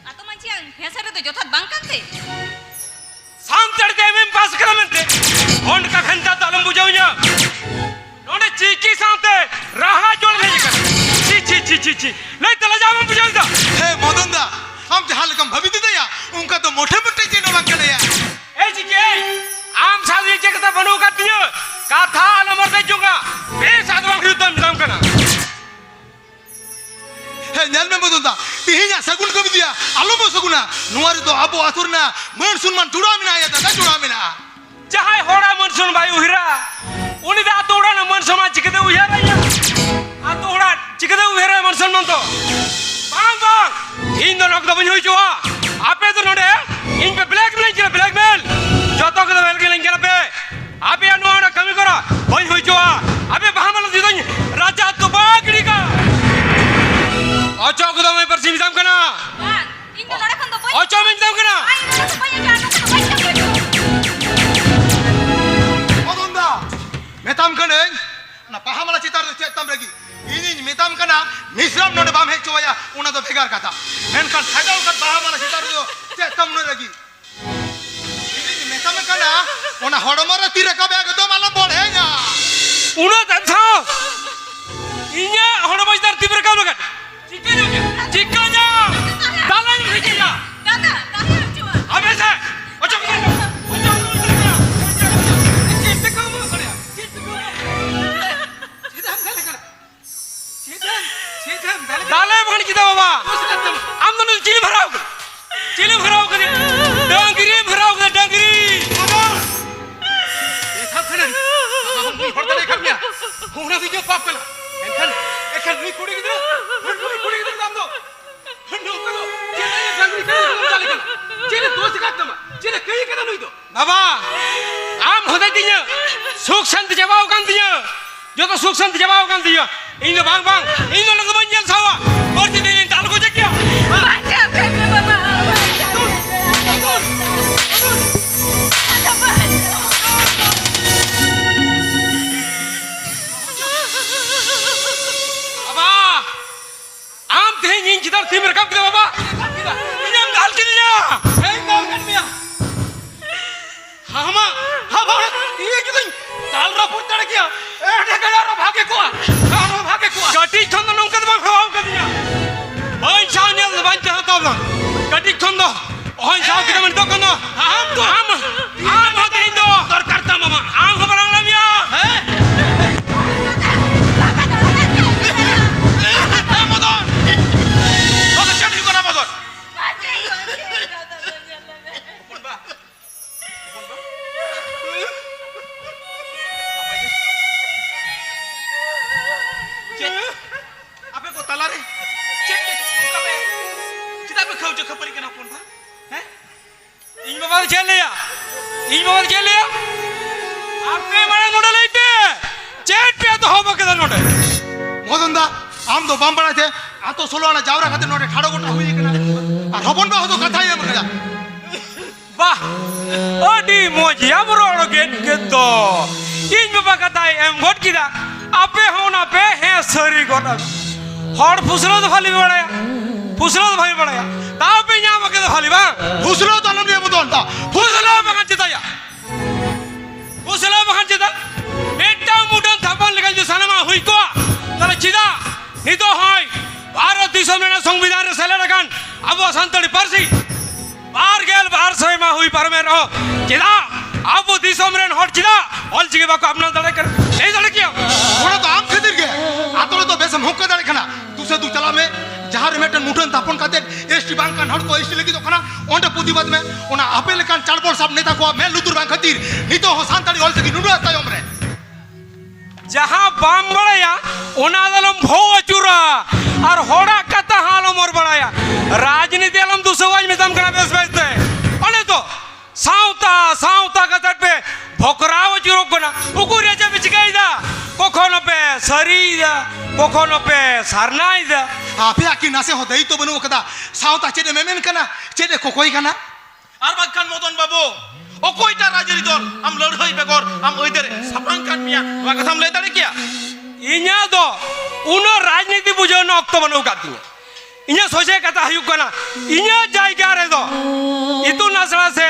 ᱟᱛᱳ ᱢᱟᱹᱡᱷᱤᱭᱟᱜ ᱦᱮᱸᱥᱮᱞ ᱨᱮᱫᱚ ᱡᱚᱛᱷᱟᱛ ᱵᱟᱝ ᱠᱟᱱᱛᱮ? ᱥᱟᱱᱛᱟᱲ ᱛᱮ ᱮᱢ ᱮᱢ ᱯᱟᱥ ᱠᱟᱱᱟ ᱢᱮᱱᱛᱮ ᱚᱱᱠᱟ ᱵᱷᱮᱱᱛᱟ ᱫᱚ ᱟᱞᱚᱢ ᱵᱩᱡᱷᱟᱹᱣᱤᱧᱟ᱾ ᱱᱚᱰᱮ ᱪᱤᱠᱤ ᱥᱟᱶᱛᱮ ᱨᱟᱦᱟ ᱡᱚᱲ ᱦᱮᱡ ᱟᱠᱟᱱᱟ᱾ ᱪᱤ, ᱪᱤ, ᱪᱤ, ᱪᱤ, ᱪᱤ᱾ ᱞᱟᱹᱭᱛᱮ ᱞᱟᱡᱟᱣ ᱵᱟᱢ ᱵᱩᱡᱷᱟᱹᱣ ᱮᱫᱟ? ᱦᱮ ᱢᱚᱫᱚᱱ ᱫᱟ, ᱟᱢ ᱡᱟᱦᱟᱸ ᱞᱮᱠᱟᱢ ᱵᱷᱟᱹᱵᱤᱛ ᱮᱫᱟᱭᱟ, ᱚᱱᱠᱟ ᱫᱚ ᱢᱚᱴᱷᱮ ᱢᱚᱴᱷᱮ ᱪᱮᱫ ᱦᱚᱸ ᱵᱟᱝ ᱠᱟᱱᱟᱭᱟ᱾ ᱮ ᱪᱤᱠᱤ, ᱮᱭ, ᱟᱢ ᱥᱟᱶ ᱤᱧ ᱪᱮᱫ ᱠᱟᱛᱷᱟ ᱵᱟᱹᱱᱩᱜ ᱟᱠᱟᱫ ᱛᱤᱧᱟᱹ? ᱠᱟᱛᱷᱟ ᱟᱞᱚᱢ ᱚᱨᱫᱮᱡ ᱡᱚᱝᱟ᱾ ᱵᱮᱥ ᱟᱫᱚ ᱵᱟᱝ ᱦᱩᱭᱩᱜ ᱛᱟᱢ ᱢᱮᱛᱟᱢ ᱠᱟᱱᱟ᱾ ᱦᱮᱸ, ᱧᱮᱞ ᱢᱮ ᱢᱚᱫᱚᱱ ᱫᱟ, ᱛᱮᱦᱮᱧᱟᱜ ᱥᱟᱹᱜᱩᱱ ᱠᱟᱹᱢᱤ ᱫᱚᱭᱟ ᱟᱞᱚᱢ ᱚᱥᱚᱜᱩᱱᱟ᱾ ᱱᱚᱣᱟ ᱨᱮᱫᱚ ᱟᱵᱚ ᱟᱹᱛᱩ ᱨᱮᱱᱟᱜ ᱢᱟᱹᱱ ᱥᱚᱱᱢᱟᱱ ᱡᱚᱲᱟᱣ ᱢᱮᱱᱟᱜᱼᱟ, ᱭᱟ ᱫᱟᱫᱟ, ᱡᱚᱲᱟᱣ ᱢᱮᱱᱟᱜᱼᱟ᱾ ᱡᱟᱦᱟᱸᱭ ᱦᱚᱲᱟᱜ ᱢᱟᱹᱱ ᱥᱚᱱᱢᱟᱱ ᱵᱟᱭ ᱩᱭᱦᱟᱹᱨᱟ, ᱩᱱᱤ ᱫᱚ ᱟᱹᱛᱩ ᱚᱲᱟᱜ ᱨᱮᱱᱟᱜ ᱢᱟᱹᱱ ᱥᱚᱱᱢᱟᱱ ᱪᱤᱠᱟᱹᱛᱮ ᱩᱭᱦᱟᱹᱨᱟᱭᱟ? ᱟᱹᱛᱩ ᱚᱲᱟᱜ ᱪᱤᱠᱟᱹᱛᱮ ᱩᱭᱦᱟᱹᱨᱟᱭᱟ ᱢᱟᱹᱱ ᱥᱚᱱᱢᱟᱱ ᱫᱚ? ᱵᱟᱝ, ᱵᱟᱝ, ᱤᱧ ᱫᱚ ᱱᱚᱣᱟ ᱠᱚᱫᱚ ᱵᱟᱹᱧ ᱦᱩᱭ ᱦᱚᱪᱚᱣᱟ᱾ ᱟᱯᱮ ᱫᱚ ᱱᱚᱰᱮ ᱤᱧ ᱯᱮ blackmail ᱠᱟᱱᱟ, blackmail᱾ ᱡᱚᱛᱚ ᱠᱚᱫᱚ blackmail ᱠᱟᱱᱟ ᱯᱮ᱾ ᱟᱯᱮᱭᱟᱜ ᱱᱚᱣᱟ ᱚᱱᱟ ᱠᱟᱹᱢᱤ ᱠᱚᱨᱟ ᱵᱟᱹᱧ ᱦᱩᱭ ᱦᱚᱪᱚᱣᱟ᱾ ᱟᱯᱮ ᱵᱟᱦᱟ ᱢᱟᱞᱟ ᱫᱤᱫᱟᱹᱧ ᱨᱟᱡᱟ ᱛᱚᱯᱟ ᱜᱤᱰᱤ ᱠᱟᱜ᱾ ᱚᱪᱚᱜ ᱠᱚᱫᱚ ᱵᱟᱹᱧ ᱯᱟᱹᱨᱥᱤ ᱢᱮᱛᱟᱢ ᱠᱟᱱᱟ᱾ ᱵᱟᱝ, ᱤᱧ ᱫᱚ ᱱᱚᱰᱮ ᱠᱷᱚᱱ ᱫᱚ ᱵᱟᱹᱧ ᱚᱪᱚᱜ ᱢᱮᱧ ᱢᱮᱛᱟᱢ ᱠᱟᱱᱟ᱾ ᱵᱟᱝ, ᱤᱧ ᱫᱚ ᱱᱚᱰᱮ ᱠᱷᱚᱱ ᱵᱟᱹᱧ ᱚᱪᱚᱜᱼᱟ, ᱱᱚᱰᱮ ᱠᱷᱚᱱ ᱵᱟᱹᱧ ᱚᱪᱚᱜᱼᱟ᱾ ᱢᱚᱫᱚᱱ ᱫᱟ, ᱢᱮᱛᱟᱢ ᱠᱟᱹᱱᱟᱹᱧ, ᱚᱱᱟ ᱵᱟᱦᱟ ᱢᱟᱞᱟ ᱪᱮᱛᱟᱱ ᱨᱮ ᱪᱮᱫ ᱛᱟᱢ ᱨᱟᱹᱜᱤ? ᱤᱧᱤᱧ ᱢᱮᱛᱟᱢ ᱠᱟᱱᱟ, ᱢᱤᱥᱨᱟᱢ ᱱᱚᱰᱮ ᱵᱟᱢ ᱦᱮᱡ ᱦᱚᱪᱚᱣᱟᱭᱟ, ᱚᱱᱟ ᱫᱚ ᱵᱷᱮᱜᱟᱨ ᱠᱟᱛᱷᱟ᱾ ᱢᱮᱱᱠᱷᱟᱱ ᱥᱟᱡᱟᱣ ᱟᱠᱟᱫ ᱵᱟᱦᱟ ᱢᱟᱞᱟ ᱪᱮᱛᱟᱱ ᱨᱮᱫᱚ ᱪᱮᱫ ᱛᱟᱢ ᱩᱱᱟᱹᱜ ᱨᱟᱹᱜᱤ? ᱤᱧᱤᱧ ᱢᱮᱛᱟᱢ ᱠᱟᱱᱟ, ᱚᱱᱟ ᱦᱚᱲᱢᱚ ᱨᱮ ᱛᱤ ᱨᱟᱠᱟᱵ ᱮᱠᱫᱚᱢ ᱟᱞᱚᱢ ᱵᱚᱲᱦᱮᱧᱟ᱾ ᱩᱱᱟᱹᱜ ᱫᱷᱟᱣ ᱤᱧᱟᱹᱜ ᱦᱚᱲᱢᱚ ᱪᱮᱛᱟᱱ ᱛᱤ ᱯᱮ ᱨᱟᱠᱟᱵ ᱞᱮᱠᱷᱟᱱ ᱪᱤᱠᱟᱹᱧᱟ? ᱪᱤᱠᱟᱹᱧᱟ? ᱫᱟᱞᱟᱧ ᱵᱷᱮᱡᱟᱭᱟ᱾ ᱫᱟᱫᱟ, ᱫᱟᱫᱟ ᱦᱤᱡᱩᱜᱼᱟ᱾ ᱟᱵᱮ ᱥᱮ, ᱚᱪᱚᱜ ᱢᱮ, ᱚᱪᱚᱜ ᱢᱮ, ᱚᱪᱚᱜ ᱢᱮ᱾ ᱪᱮᱫ ᱯᱮ ᱠᱟᱹᱢᱤ ᱠᱟᱱᱟ? ᱪᱮᱫ ᱯᱮ ᱠᱟᱹᱢᱤ? ᱪᱮᱫᱟᱜ ᱮᱢ ᱫᱟᱞᱮ ᱠᱟᱱᱟ? ᱪᱮᱫ ᱮᱢ, ᱪᱮᱫ ᱮᱢ ᱫᱟᱞᱮ ᱠᱟᱱᱟ? ᱫᱟᱞᱮ ᱵᱟᱝ ᱪᱮᱫᱟᱜ ᱵᱟᱵᱟ? ᱫᱳᱥ ᱨᱮ ᱛᱟᱢᱟ᱾ ᱟᱢ ᱫᱚ ᱱᱩᱭ ᱪᱤᱞᱤᱢ ᱦᱟᱨᱟᱣ ᱠᱟᱱᱟ? ᱪᱤᱞᱤᱢ ᱦᱟᱨᱟᱣ ᱠᱟᱫᱮᱭᱟ? ᱰᱟᱝᱨᱤᱢ ᱦᱟᱨᱟᱣ ᱠᱟᱫᱟ, ᱰᱟᱝᱨᱤ᱾ ᱵᱟᱵᱟ! ᱢᱮᱛᱟᱢ ᱠᱟᱹᱱᱟᱹᱧ, ᱵᱟᱵᱟ ᱦᱚᱸ ᱱᱩᱭ ᱦᱚᱲ ᱫᱟᱲᱮ ᱠᱟᱫ ᱢᱮᱭᱟ᱾ ᱚᱱᱟ ᱫᱚ ᱤᱧᱟᱹᱜ ᱯᱟᱯ ᱠᱟᱱᱟ᱾ ᱮᱱᱠᱷᱟᱱ, ᱮᱱᱠᱷᱟᱱ ᱱᱩᱭ ᱠᱩᱲᱤ ᱜᱤᱫᱽᱨᱟᱹ, ᱱᱩᱭ ᱠᱩᱲᱤ ᱜᱤᱫᱽᱨᱟᱹ ᱫᱚ ᱟᱢ ᱫᱚ ᱱᱚᱝᱠᱟ ᱫᱚ ᱪᱮᱫ ᱞᱟᱹᱜᱤᱫ ᱰᱟᱝᱨᱤ ᱠᱟᱱᱟ ᱵᱚᱱ ᱪᱟᱞᱮ ᱠᱟᱱᱟ? ᱪᱮᱫ ᱮ ᱫᱳᱥ ᱟᱠᱟᱫ ᱛᱟᱢᱟ? ᱪᱮᱫ ᱮ ᱠᱟᱹᱭ ᱠᱟᱫᱟ ᱱᱩᱭ ᱫᱚ? ᱵᱟᱵᱟ, ᱟᱢ ᱦᱚᱛᱮ ᱛᱮ ᱤᱧᱟᱹᱜ ᱥᱩᱠ ᱥᱟᱱᱛᱤ ᱪᱟᱵᱟᱣ ᱟᱠᱟᱱ ᱛᱤᱧᱟᱹ᱾ ᱡᱚᱛᱚ ᱥᱩᱠ ᱥᱟᱱᱛᱤ ᱪᱟᱵᱟᱣ ᱟᱠᱟᱱ ᱛᱤᱧᱟᱹ᱾ ᱤᱧ ᱫᱚ ᱵᱟᱝ, ᱵᱟᱝ, ᱤᱧ ᱫᱚ ᱚᱱᱟ ᱫᱚ ᱵᱟᱹᱧ ᱧᱮᱞ ᱥᱟᱦᱟᱣᱟ᱾ ᱵᱟᱹᱲᱛᱤ ᱫᱤᱱ ᱤᱧ ᱫᱟᱞ ᱜᱚᱡᱮ ᱠᱮᱭᱟ᱾ ᱵᱟᱧᱪᱟᱣ ᱠᱟᱹᱧ ᱢᱮ ᱵᱟᱵᱟ, ᱵᱟᱧᱪᱟᱣ ᱠᱟᱹᱧ ᱢᱮ᱾ ᱟᱫᱚ ᱵᱟᱹᱧ ᱵᱟᱵᱟ, ᱟᱢ ᱛᱮᱦᱮᱧ ᱤᱧ ᱪᱮᱛᱟᱱ ᱛᱤᱢ ᱨᱟᱠᱟᱵ ᱠᱮᱫᱟ ᱵᱟᱵᱟ? ᱤᱧᱮᱢ ᱫᱟᱞ ᱠᱤᱫᱤᱧᱟ᱾ ᱦᱮᱸ, ᱫᱟᱞ ᱠᱮᱫ ᱢᱮᱭᱟ᱾ ᱟᱢᱟᱜ, ᱟᱢᱟᱜ ᱤᱭᱟᱹ ᱡᱩᱫᱤᱧ ᱫᱟᱞ ᱨᱟᱹᱯᱩᱫ ᱫᱟᱲᱮ ᱠᱮᱭᱟ, ᱮᱸᱰᱮ ᱠᱷᱟᱱ ᱟᱨᱚ ᱵᱷᱟᱜᱮ ᱠᱚᱜᱼᱟ, ᱟᱨᱚ ᱵᱷᱟᱜᱮ ᱠᱚᱜᱼᱟ᱾ ᱠᱟᱹᱴᱤᱡ ᱠᱷᱚᱱ ᱫᱚ ᱱᱚᱝᱠᱟ ᱫᱚ ᱵᱟᱝ ᱦᱮᱣᱟ ᱠᱟᱫᱤᱧᱟ᱾ ᱵᱟᱹᱧ ᱥᱟᱦᱟᱣ ᱧᱮᱞ ᱫᱚ ᱵᱟᱹᱧ ᱛᱟᱦᱮᱸ ᱦᱟᱛᱟᱣ ᱫᱟ᱾ ᱠᱟᱹᱴᱤᱡ ᱠᱷᱚᱱ ᱫᱚ ᱚᱦᱚᱧ ᱥᱟᱦᱟᱣ ᱠᱮᱫᱟ ᱱᱤᱛᱚᱜ ᱠᱷᱚᱱ ᱫᱚ᱾ ᱟᱢ ᱫᱚ ᱟᱢ, ᱟᱢ ᱦᱚᱸ ᱛᱮᱦᱮᱧ ᱫᱚ ᱪᱮᱫ ᱞᱟᱹᱭᱟ? ᱟᱯᱮ ᱢᱟᱲᱟᱝ ᱱᱚᱰᱮ ᱞᱟᱹᱭ ᱯᱮ, ᱪᱮᱫ ᱯᱮ ᱫᱚᱦᱚ ᱠᱮᱫᱟ ᱱᱚᱰᱮ? ᱢᱚᱫᱚᱱ ᱫᱟ, ᱟᱢ ᱫᱚ ᱵᱟᱢ ᱵᱟᱲᱟᱭ ᱛᱮ ᱟᱛᱳ ᱥᱳᱞᱳ ᱟᱱᱟ ᱡᱟᱣᱨᱟ ᱠᱟᱛᱮ ᱱᱚᱰᱮ ᱴᱷᱟᱲᱚ ᱜᱚᱴᱟ ᱦᱩᱭ ᱠᱟᱱᱟ᱾ ᱟᱨ ᱦᱚᱯᱚᱱ ᱵᱟ ᱦᱚᱸ ᱫᱚ ᱠᱟᱛᱷᱟᱭ ᱮᱢ ᱠᱟᱫᱟ᱾ ᱵᱟᱦ, ᱟᱹᱰᱤ ᱢᱚᱡᱽ ᱭᱟᱢ ᱨᱚᱲ ᱠᱮᱫ ᱜᱮ ᱫᱚ᱾ ᱤᱧ ᱵᱟᱵᱟ ᱠᱟᱛᱷᱟᱭ ᱮᱢ ᱜᱚᱫ ᱠᱮᱫᱟ᱾ ᱟᱯᱮ ᱦᱚᱸ ᱚᱱᱟ ᱯᱮ ᱦᱮᱸ ᱥᱟᱹᱨᱤ ᱜᱚᱫ ᱟᱹᱜᱩ᱾ ᱦᱚᱲ ᱯᱷᱩᱥᱞᱟᱹ ᱫᱚ ᱵᱷᱟᱞᱤ ᱵᱟᱲᱟᱭᱟ, ᱯᱷᱩᱥᱞᱟᱹ ᱫᱚ ᱵᱷᱟᱞᱤ ᱵᱟᱲᱟᱭᱟ᱾ ᱛᱟᱣ ᱯᱮ ᱧᱟᱢ ᱠᱮᱫᱟ ᱵᱷᱟᱞᱤ ᱵᱟᱝ? ᱯᱷᱩᱥᱞᱟᱹ ᱫᱚ ᱟᱞᱚᱢ ᱞᱟᱹᱭᱟ ᱢᱚᱫᱚᱱ ᱫᱟ᱾ ᱯᱷᱩᱥᱞᱟᱹ ᱵᱟᱝ ᱪᱮᱫᱟᱭᱟ? ᱯᱷᱩᱥᱞᱟᱹ ᱵᱟᱠᱷᱟᱱ ᱪᱮᱫᱟᱜ? ᱢᱤᱫᱴᱟᱝ ᱢᱩᱴᱷᱟᱹᱱ ᱛᱷᱟᱯᱚᱱ ᱞᱮᱠᱷᱟᱱ ᱡᱩᱫᱤ ᱥᱟᱱᱟᱢᱟᱜ ᱦᱩᱭ ᱠᱚᱜᱼᱟ, ᱛᱟᱦᱞᱮ ᱪᱮᱫᱟᱜ ᱱᱤᱛᱚᱜ ᱦᱚᱸᱭ ᱵᱷᱟᱨᱚᱛ ᱫᱤᱥᱚᱢ ᱨᱮᱱᱟᱜ ᱥᱚᱝᱵᱤᱫᱷᱟᱱ ᱨᱮ ᱥᱮᱞᱮᱫ ᱟᱠᱟᱱ ᱟᱵᱚᱣᱟᱜ ᱥᱟᱱᱛᱟᱲᱤ ᱯᱟᱹᱨᱥᱤ ᱵᱟᱨ ᱜᱮᱞ ᱵᱟᱨ ᱥᱮᱨᱢᱟ ᱦᱩᱭ ᱯᱟᱨᱚᱢᱮᱱ ᱨᱮᱦᱚᱸ ᱪᱮᱫᱟᱜ ᱟᱵᱚ ᱫᱤᱥᱚᱢ ᱨᱮᱱ ᱦᱚᱲ ᱪᱮᱫᱟᱜ ᱚᱞᱪᱤᱠᱤ ᱵᱟᱠᱚ ᱟᱯᱱᱟᱨ ᱫᱟᱲᱮᱭᱟᱜ ᱠᱟᱱᱟ? ᱞᱟᱹᱭ ᱫᱟᱲᱮ ᱠᱮᱭᱟ? ᱚᱱᱟ ᱫᱚ ᱟᱢ ᱠᱷᱟᱹᱛᱤᱨ ᱜᱮ᱾ ᱟᱛᱳ ᱨᱮᱫᱚ ᱵᱮᱥᱮᱢ ᱦᱩᱠᱟᱹ ᱫᱟᱲᱮ ᱠᱟᱱᱟ᱾ ᱫᱩᱥᱮ ᱫᱩ ᱪᱟᱞᱟᱜ ᱢᱮ, ᱡᱟᱦᱟᱸ ᱨᱮ ᱢᱤᱫᱴᱮᱱ ᱢᱩᱴᱷᱟᱹᱱ ᱛᱷᱟᱯᱚᱱ ᱠᱟᱛᱮ ᱮᱥᱴᱤ ᱵᱟᱝ ᱠᱟᱱ ᱦᱚᱲ ᱠᱚ ᱮᱥᱴᱤ ᱞᱟᱹᱜᱤᱫᱚᱜ ᱠᱟᱱᱟ, ᱚᱸᱰᱮ ᱯᱨᱚᱛᱤᱵᱟᱫ ᱢᱮ᱾ ᱚᱱᱟ ᱟᱯᱮ ᱞᱮᱠᱟᱱ ᱪᱟᱲᱵᱚᱲ ᱥᱟᱵ ᱱᱮᱛᱟ ᱠᱚᱣᱟᱜ ᱢᱮᱫ ᱞᱩᱛᱩᱨ ᱵᱟᱝ ᱠᱷᱟᱹᱛᱤᱨ ᱱᱤᱛᱚᱜ ᱦᱚᱸ ᱥᱟᱱᱛᱟᱲᱤ ᱚᱞᱪᱤᱠᱤ ᱱᱩᱱᱟᱹᱜ ᱛᱟᱭᱚᱢ ᱨᱮ᱾ ᱡᱟᱦᱟᱸ ᱵᱟᱢ ᱵᱟᱲᱟᱭᱟ, ᱚᱱᱟ ᱫᱚ ᱟᱞᱚᱢ ᱵᱷᱚᱣ ᱟᱹᱪᱩᱨᱟ, ᱟᱨ ᱦᱚᱲᱟᱜ ᱠᱟᱛᱷᱟ ᱦᱚᱸ ᱟᱞᱚᱢ ᱚᱨ ᱵᱟᱲᱟᱭᱟ᱾ ᱨᱟᱡᱽᱱᱤᱛᱤ ᱟᱞᱚᱢ ᱫᱩᱥᱟᱹᱣᱟᱧ ᱢᱮᱛᱟᱢ ᱠᱟᱱᱟ ᱵᱮᱥ ᱵᱮᱥ ᱛᱮ᱾ ᱚᱱᱮ ᱛᱚ ᱥᱟᱶᱛᱟ, ᱥᱟᱶᱛᱟ ᱠᱟᱛᱮ ᱯᱮ ᱵᱷᱚᱠᱨᱟᱣ ᱟᱹᱪᱩᱨᱚᱜ ᱠᱟᱱᱟ᱾ ᱩᱠᱩᱨ ᱨᱮ ᱪᱮᱫ ᱯᱮ ᱪᱤᱠᱟᱹᱭᱮᱫᱟ? ᱠᱚᱠᱷᱚᱱᱚ ᱯᱮ ᱥᱟᱹᱨᱤᱭᱮᱫᱟ, ᱠᱚᱠᱷᱚᱱᱚ ᱯᱮ ᱥᱟᱨᱱᱟᱭᱮᱫᱟ᱾ ᱟᱯᱮᱭᱟᱜ ᱠᱤ ᱱᱟᱥᱮ ᱦᱚᱸ ᱫᱟᱭᱤᱛᱛᱚ ᱵᱟᱹᱱᱩᱜ ᱟᱠᱟᱫᱟ? ᱥᱟᱶᱛᱟ ᱪᱮᱫ ᱮ ᱢᱮᱢᱮᱱ ᱠᱟᱱᱟ, ᱪᱮᱫ ᱮ ᱠᱚᱠᱚᱭ ᱠᱟᱱᱟ? ᱟᱨ ᱵᱟᱝᱠᱷᱟᱱ ᱢᱚᱫᱚᱱ ᱵᱟᱹᱵᱩ, ᱚᱠᱚᱭᱴᱟᱜ ᱨᱟᱡᱽᱟᱹᱨᱤ ᱫᱚᱞ ᱟᱢ ᱞᱟᱹᱲᱦᱟᱹᱭ ᱵᱮᱜᱚᱨ ᱟᱢ ᱟᱹᱭᱫᱟᱹᱨᱮ ᱥᱟᱯᱲᱟᱝ ᱠᱟᱫ ᱢᱮᱭᱟ, ᱱᱚᱣᱟ ᱠᱟᱛᱷᱟᱢ ᱞᱟᱹᱭ ᱫᱟᱲᱮ ᱠᱮᱭᱟ? ᱤᱧᱟᱹᱜ ᱫᱚ ᱩᱱᱟᱹᱜ ᱨᱟᱡᱽᱱᱤᱛᱤ ᱵᱩᱡᱷᱟᱹᱣ ᱨᱮᱱᱟᱜ ᱚᱠᱛᱚ ᱵᱟᱹᱱᱩᱜ ᱟᱠᱟᱫ ᱛᱤᱧᱟᱹ᱾ ᱤᱧᱟᱹᱜ ᱥᱚᱡᱷᱮ ᱠᱟᱛᱷᱟ ᱦᱩᱭᱩᱜ ᱠᱟᱱᱟ, ᱤᱧᱟᱹᱜ ᱡᱟᱭᱜᱟ ᱨᱮᱫᱚ ᱤᱛᱩᱱ ᱟᱥᱲᱟ ᱥᱮ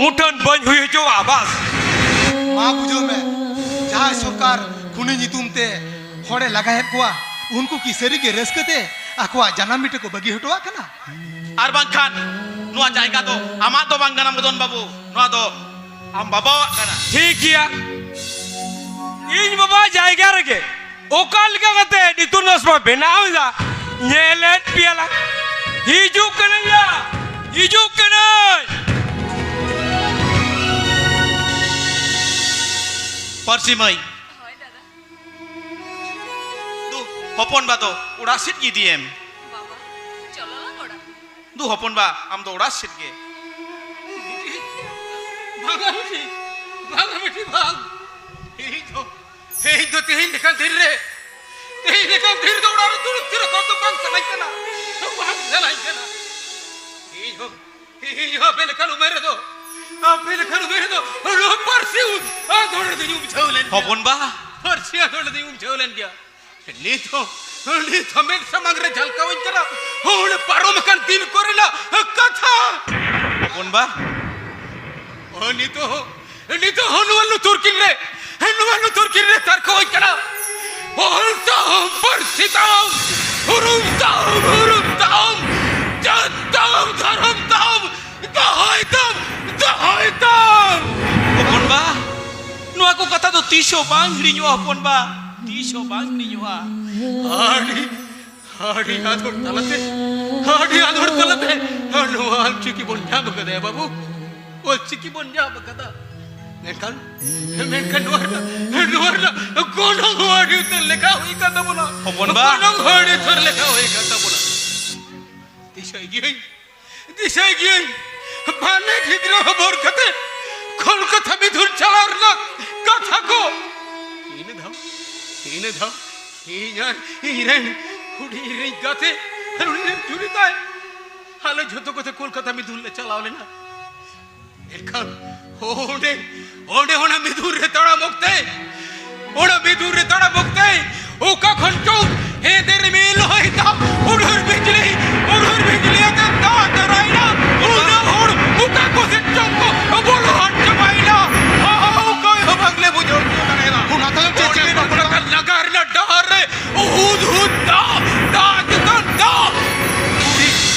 ᱢᱩᱴᱷᱟᱹᱱ ᱵᱟᱹᱧ ᱦᱩᱭ ᱦᱚᱪᱚᱣᱟᱜᱼᱟ, ᱵᱟᱥ᱾ ᱢᱟ ᱵᱩᱡᱷᱟᱹᱣ ᱢᱮ, ᱡᱟᱦᱟᱸᱭ ᱥᱚᱨᱠᱟᱨ ᱠᱷᱩᱱᱤ ᱧᱩᱛᱩᱢ ᱛᱮ ᱦᱚᱲᱮ ᱞᱟᱜᱟᱭᱮᱫ ᱠᱚᱣᱟ, ᱩᱱᱠᱩ ᱠᱤ ᱥᱟᱹᱨᱤᱜᱮ ᱨᱟᱹᱥᱠᱟᱹ ᱛᱮ ᱟᱠᱚᱣᱟᱜ ᱡᱟᱱᱟᱢ ᱵᱷᱤᱴᱟᱹ ᱠᱚ ᱵᱟᱹᱜᱤ ᱦᱚᱴᱚᱣᱟᱜ ᱠᱟᱱᱟ? ᱟᱨ ᱵᱟᱝᱠᱷᱟᱱ ᱱᱚᱣᱟ ᱡᱟᱭᱜᱟ ᱫᱚ ᱟᱢᱟᱜ ᱫᱚ ᱵᱟᱝ ᱠᱟᱱᱟ ᱢᱚᱫᱚᱱ ᱵᱟᱹᱵᱩ, ᱱᱚᱣᱟ ᱫᱚ ᱟᱢ ᱵᱟᱵᱟᱣᱟᱜ ᱠᱟᱱᱟ᱾ ᱴᱷᱤᱠ ᱜᱮᱭᱟ, ᱤᱧ ᱵᱟᱵᱟ ᱡᱟᱭᱜᱟ ᱨᱮᱜᱮ ᱚᱠᱟ ᱞᱮᱠᱟ ᱠᱟᱛᱮ ᱤᱛᱩᱱ ᱟᱥᱲᱟ ᱵᱮᱱᱟᱣ ᱮᱫᱟ, ᱧᱮᱞᱮᱫ ᱯᱮᱭᱟᱞᱟᱝ᱾ ᱦᱤᱡᱩᱜ ᱠᱟᱹᱱᱟᱹᱧ ᱭᱟ, ᱦᱤᱡᱩᱜ ᱠᱟᱹᱱᱟᱹᱧ᱾ ᱯᱟᱹᱨᱥᱤ ᱢᱟᱹᱭ, ᱦᱳᱭ ᱫᱟᱫᱟ᱾ ᱫᱩ, ᱦᱚᱯᱚᱱ ᱵᱟ ᱫᱚ ᱚᱲᱟᱜ ᱥᱮᱫ ᱜᱮ ᱤᱫᱤᱭᱮᱢ᱾ ᱵᱟᱵᱟ, ᱪᱚᱞᱚ ᱞᱟᱝ ᱚᱲᱟᱜ ᱛᱮ᱾ ᱫᱩ, ᱦᱚᱯᱚᱱ ᱵᱟ, ᱟᱢ ᱫᱚ ᱚᱲᱟᱜ ᱥᱮᱫ ᱜᱮ᱾ ᱵᱟᱝ ᱵᱤᱴᱤ, ᱵᱟᱝ ᱵᱤᱴᱤ, ᱵᱟᱝ᱾ ᱤᱧ ᱫᱚ, ᱤᱧ ᱫᱚ ᱛᱮᱦᱮᱧ ᱞᱮᱠᱟᱱ ᱫᱤᱱ ᱨᱮ, ᱛᱮᱦᱮᱧ ᱞᱮᱠᱟᱱ ᱫᱤᱱ ᱨᱮ ᱚᱲᱟᱜ ᱨᱮ ᱫᱩᱲᱩᱵ ᱛᱷᱤᱨ ᱟᱠᱟᱱ ᱫᱚ ᱵᱟᱝ ᱥᱟᱱᱟᱧ ᱠᱟᱱᱟ, ᱵᱟᱝ ᱥᱟᱱᱟᱧ ᱠᱟᱱᱟ᱾ ᱤᱧ ᱦᱚᱸ, ᱤᱧ ᱦᱚᱸ ᱟᱯᱮ ᱞᱮᱠᱟᱱ ᱩᱢᱮᱨ ᱨᱮᱫᱚ, ᱟᱯᱮ ᱞᱮᱠᱟᱱ ᱩᱢᱮᱨ ᱨᱮᱫᱚ ᱱᱚᱣᱟ ᱯᱟᱹᱨᱥᱤ ᱟᱸᱫᱳᱲ ᱨᱮᱫᱚᱧ ᱩᱢ ᱡᱷᱟᱹᱣ ᱞᱮᱱ ᱜᱮᱭᱟ᱾ ᱦᱚᱯᱚᱱ ᱵᱟ᱾ ᱯᱟᱹᱨᱥᱤ ᱟᱸᱫᱳᱲ ᱨᱮᱫᱚᱧ ᱩᱢ ᱡᱷᱟᱹᱣ ᱞᱮᱱ ᱜᱮᱭᱟ᱾ ᱱᱤᱛ ᱦᱚᱸ, ᱱᱤᱛ ᱦᱚᱸ ᱢᱮᱫ ᱥᱟᱢᱟᱝ ᱨᱮ ᱡᱷᱟᱞᱠᱟᱣᱟᱹᱧ ᱠᱟᱱᱟ ᱚᱱᱟ ᱯᱟᱨᱚᱢ ᱟᱠᱟᱱ ᱫᱤᱱ ᱠᱚᱨᱮᱱᱟᱜ ᱠᱟᱛᱷᱟ᱾ ᱦᱚᱯᱚᱱ ᱵᱟ᱾ ᱚ, ᱱᱤᱛᱚᱜ ᱦᱚᱸ, ᱱᱤᱛᱚᱜ ᱦᱚᱸ ᱱᱚᱣᱟ ᱞᱩᱛᱩᱨ ᱠᱤᱱ ᱨᱮ, ᱱᱚᱣᱟ ᱞᱩᱛᱩᱨ ᱠᱤᱱ ᱨᱮ ᱛᱟᱨᱠᱚᱣᱟᱹᱧ ᱠᱟᱱᱟ᱾ ᱚᱞ ᱛᱟᱢ, ᱯᱟᱹᱨᱥᱤ ᱛᱟᱢ, ᱩᱨᱩᱢ ᱛᱟᱢ, ᱩᱨᱩᱢ ᱛᱟᱢ, ᱡᱟᱹᱛ ᱛᱟᱢ, ᱫᱷᱚᱨᱚᱢ ᱛᱟᱢ, ᱫᱚᱦᱚᱭ ᱛᱟᱢ, ᱫᱚᱦᱚᱭ ᱛᱟᱢ᱾ ᱦᱚᱯᱚᱱ ᱵᱟ, ᱱᱚᱣᱟ ᱠᱚ ᱠᱟᱛᱷᱟ ᱫᱚ ᱛᱤᱥ ᱦᱚᱸ ᱵᱟᱝ ᱦᱤᱲᱤᱧᱚᱜᱼᱟ ᱦᱚᱯᱚᱱ ᱵᱟ, ᱛᱤᱥ ᱦᱚᱸ ᱵᱟᱝ ᱦᱤᱲᱤᱧᱚᱜᱼᱟ᱾ ᱟᱹᱰᱤ, ᱟᱹᱰᱤ ᱟᱸᱫᱳᱲ ᱛᱟᱞᱟᱛᱮ, ᱟᱹᱰᱤ ᱟᱸᱫᱳᱲ ᱛᱟᱞᱟᱛᱮ ᱱᱚᱣᱟ ᱚᱞᱪᱤᱠᱤ ᱵᱚᱱ ᱧᱟᱢ ᱠᱟᱫᱟ ᱭᱟ ᱵᱟᱹᱵᱩ, ᱚᱞᱪᱤᱠᱤ ᱵᱚᱱ ᱧᱟᱢ ᱠᱟᱫᱟ᱾ ᱢᱮᱱᱠᱷᱟᱱ, ᱢᱮᱱᱠᱷᱟᱱ ᱱᱚᱣᱟ ᱨᱮᱱᱟᱜ, ᱱᱚᱣᱟ ᱨᱮᱱᱟᱜ ᱜᱚᱱᱚᱝ ᱦᱚᱸ ᱟᱹᱰᱤ ᱩᱛᱟᱹᱨ ᱞᱮᱠᱷᱟ ᱦᱩᱭ ᱠᱟᱱ ᱛᱟᱵᱚᱱᱟ᱾ ᱦᱚᱯᱚᱱ ᱵᱟ᱾ ᱜᱚᱱᱚᱝ ᱦᱚᱸ ᱟᱹᱰᱤ ᱩᱛᱟᱹᱨ ᱞᱮᱠᱷᱟ ᱦᱩᱭ ᱠᱟᱱ ᱛᱟᱵᱚᱱᱟ᱾ ᱫᱤᱥᱟᱹᱭ ᱜᱤᱭᱟᱹᱧ, ᱫᱤᱥᱟᱹᱭ ᱜᱤᱭᱟᱹᱧ, ᱵᱟᱱᱮ ᱜᱤᱫᱽᱨᱟᱹ ᱦᱚᱵᱚᱨ ᱠᱟᱛᱮ ᱠᱳᱞᱠᱟᱛᱟ ᱢᱤᱫᱩᱨ ᱪᱟᱞᱟᱣ ᱨᱮᱱᱟᱜ ᱠᱟᱛᱷᱟ ᱠᱚ᱾ ᱤᱱᱟᱹ ᱫᱷᱟᱣ, ᱤᱱᱟᱹ ᱫᱷᱟᱣ ᱤᱧ ᱟᱨ ᱤᱧ ᱨᱮᱱ ᱦᱩᱰᱤᱧ ᱨᱮᱱ ᱜᱟᱛᱮ ᱟᱨ ᱩᱱᱤ ᱨᱮᱱ ᱡᱩᱨᱤ ᱛᱟᱭ, ᱟᱞᱮ ᱡᱷᱚᱛᱚ ᱠᱚᱛᱮ ᱠᱳᱞᱠᱟᱛᱟ ᱢᱤᱫᱩᱨ ᱞᱮ ᱪᱟᱞᱟᱣ ᱞᱮᱱᱟ᱾ ᱢᱮᱱᱠᱷᱟᱱ ᱚᱸᱰᱮ, ᱚᱸᱰᱮ ᱚᱱᱟ ᱢᱤᱫᱩᱨ ᱨᱮ ᱛᱟᱲᱟᱢ ᱚᱠᱛᱮ, ᱚᱱᱟ ᱢᱤᱫᱩᱨ ᱨᱮ ᱛᱟᱲᱟᱢ ᱚᱠᱛᱮ ᱚᱠᱟ ᱠᱷᱚᱱ ᱪᱚᱝ ᱦᱮᱸᱫᱮ ᱨᱤᱢᱤᱞ ᱦᱚᱭ ᱫᱟᱜ, ᱦᱩᱰᱩᱨ ᱵᱤᱡᱽᱞᱤ, ᱦᱩᱰᱩᱨ ᱵᱤᱡᱽᱞᱤ ᱟᱛᱮ ᱫᱟᱜ ᱡᱚᱨᱟᱭᱮᱱᱟ᱾ ᱚᱱᱟ ᱦᱚᱲ ᱚᱠᱟ ᱠᱚ ᱥᱮᱫ ᱪᱚᱝ ᱠᱚ ᱵᱚᱞᱚ ᱦᱟᱴ ᱪᱟᱵᱟᱭᱮᱱᱟ᱾ ᱚᱠᱚᱭ ᱦᱚᱸ ᱵᱟᱝᱞᱮ ᱵᱩᱡᱷᱟᱹᱣ ᱦᱚᱪᱚ ᱫᱟᱲᱮᱭᱟᱫᱟ᱾ ᱚᱱᱟ ᱛᱟᱭᱚᱢ ᱪᱮᱫ ᱚᱸᱰᱮ ᱪᱤᱠᱟᱹᱭᱮᱱᱟ? ᱠᱳᱞᱠᱟᱛᱟ ᱱᱟᱜᱟᱨ ᱨᱮᱱᱟᱜ ᱰᱟᱦᱟᱨ ᱨᱮ ᱦᱩᱫ ᱦᱩᱫ ᱫᱟᱜ, ᱫᱟᱜ ᱪᱮᱛᱟᱱ ᱫᱟᱜ᱾ ᱩᱱᱤ,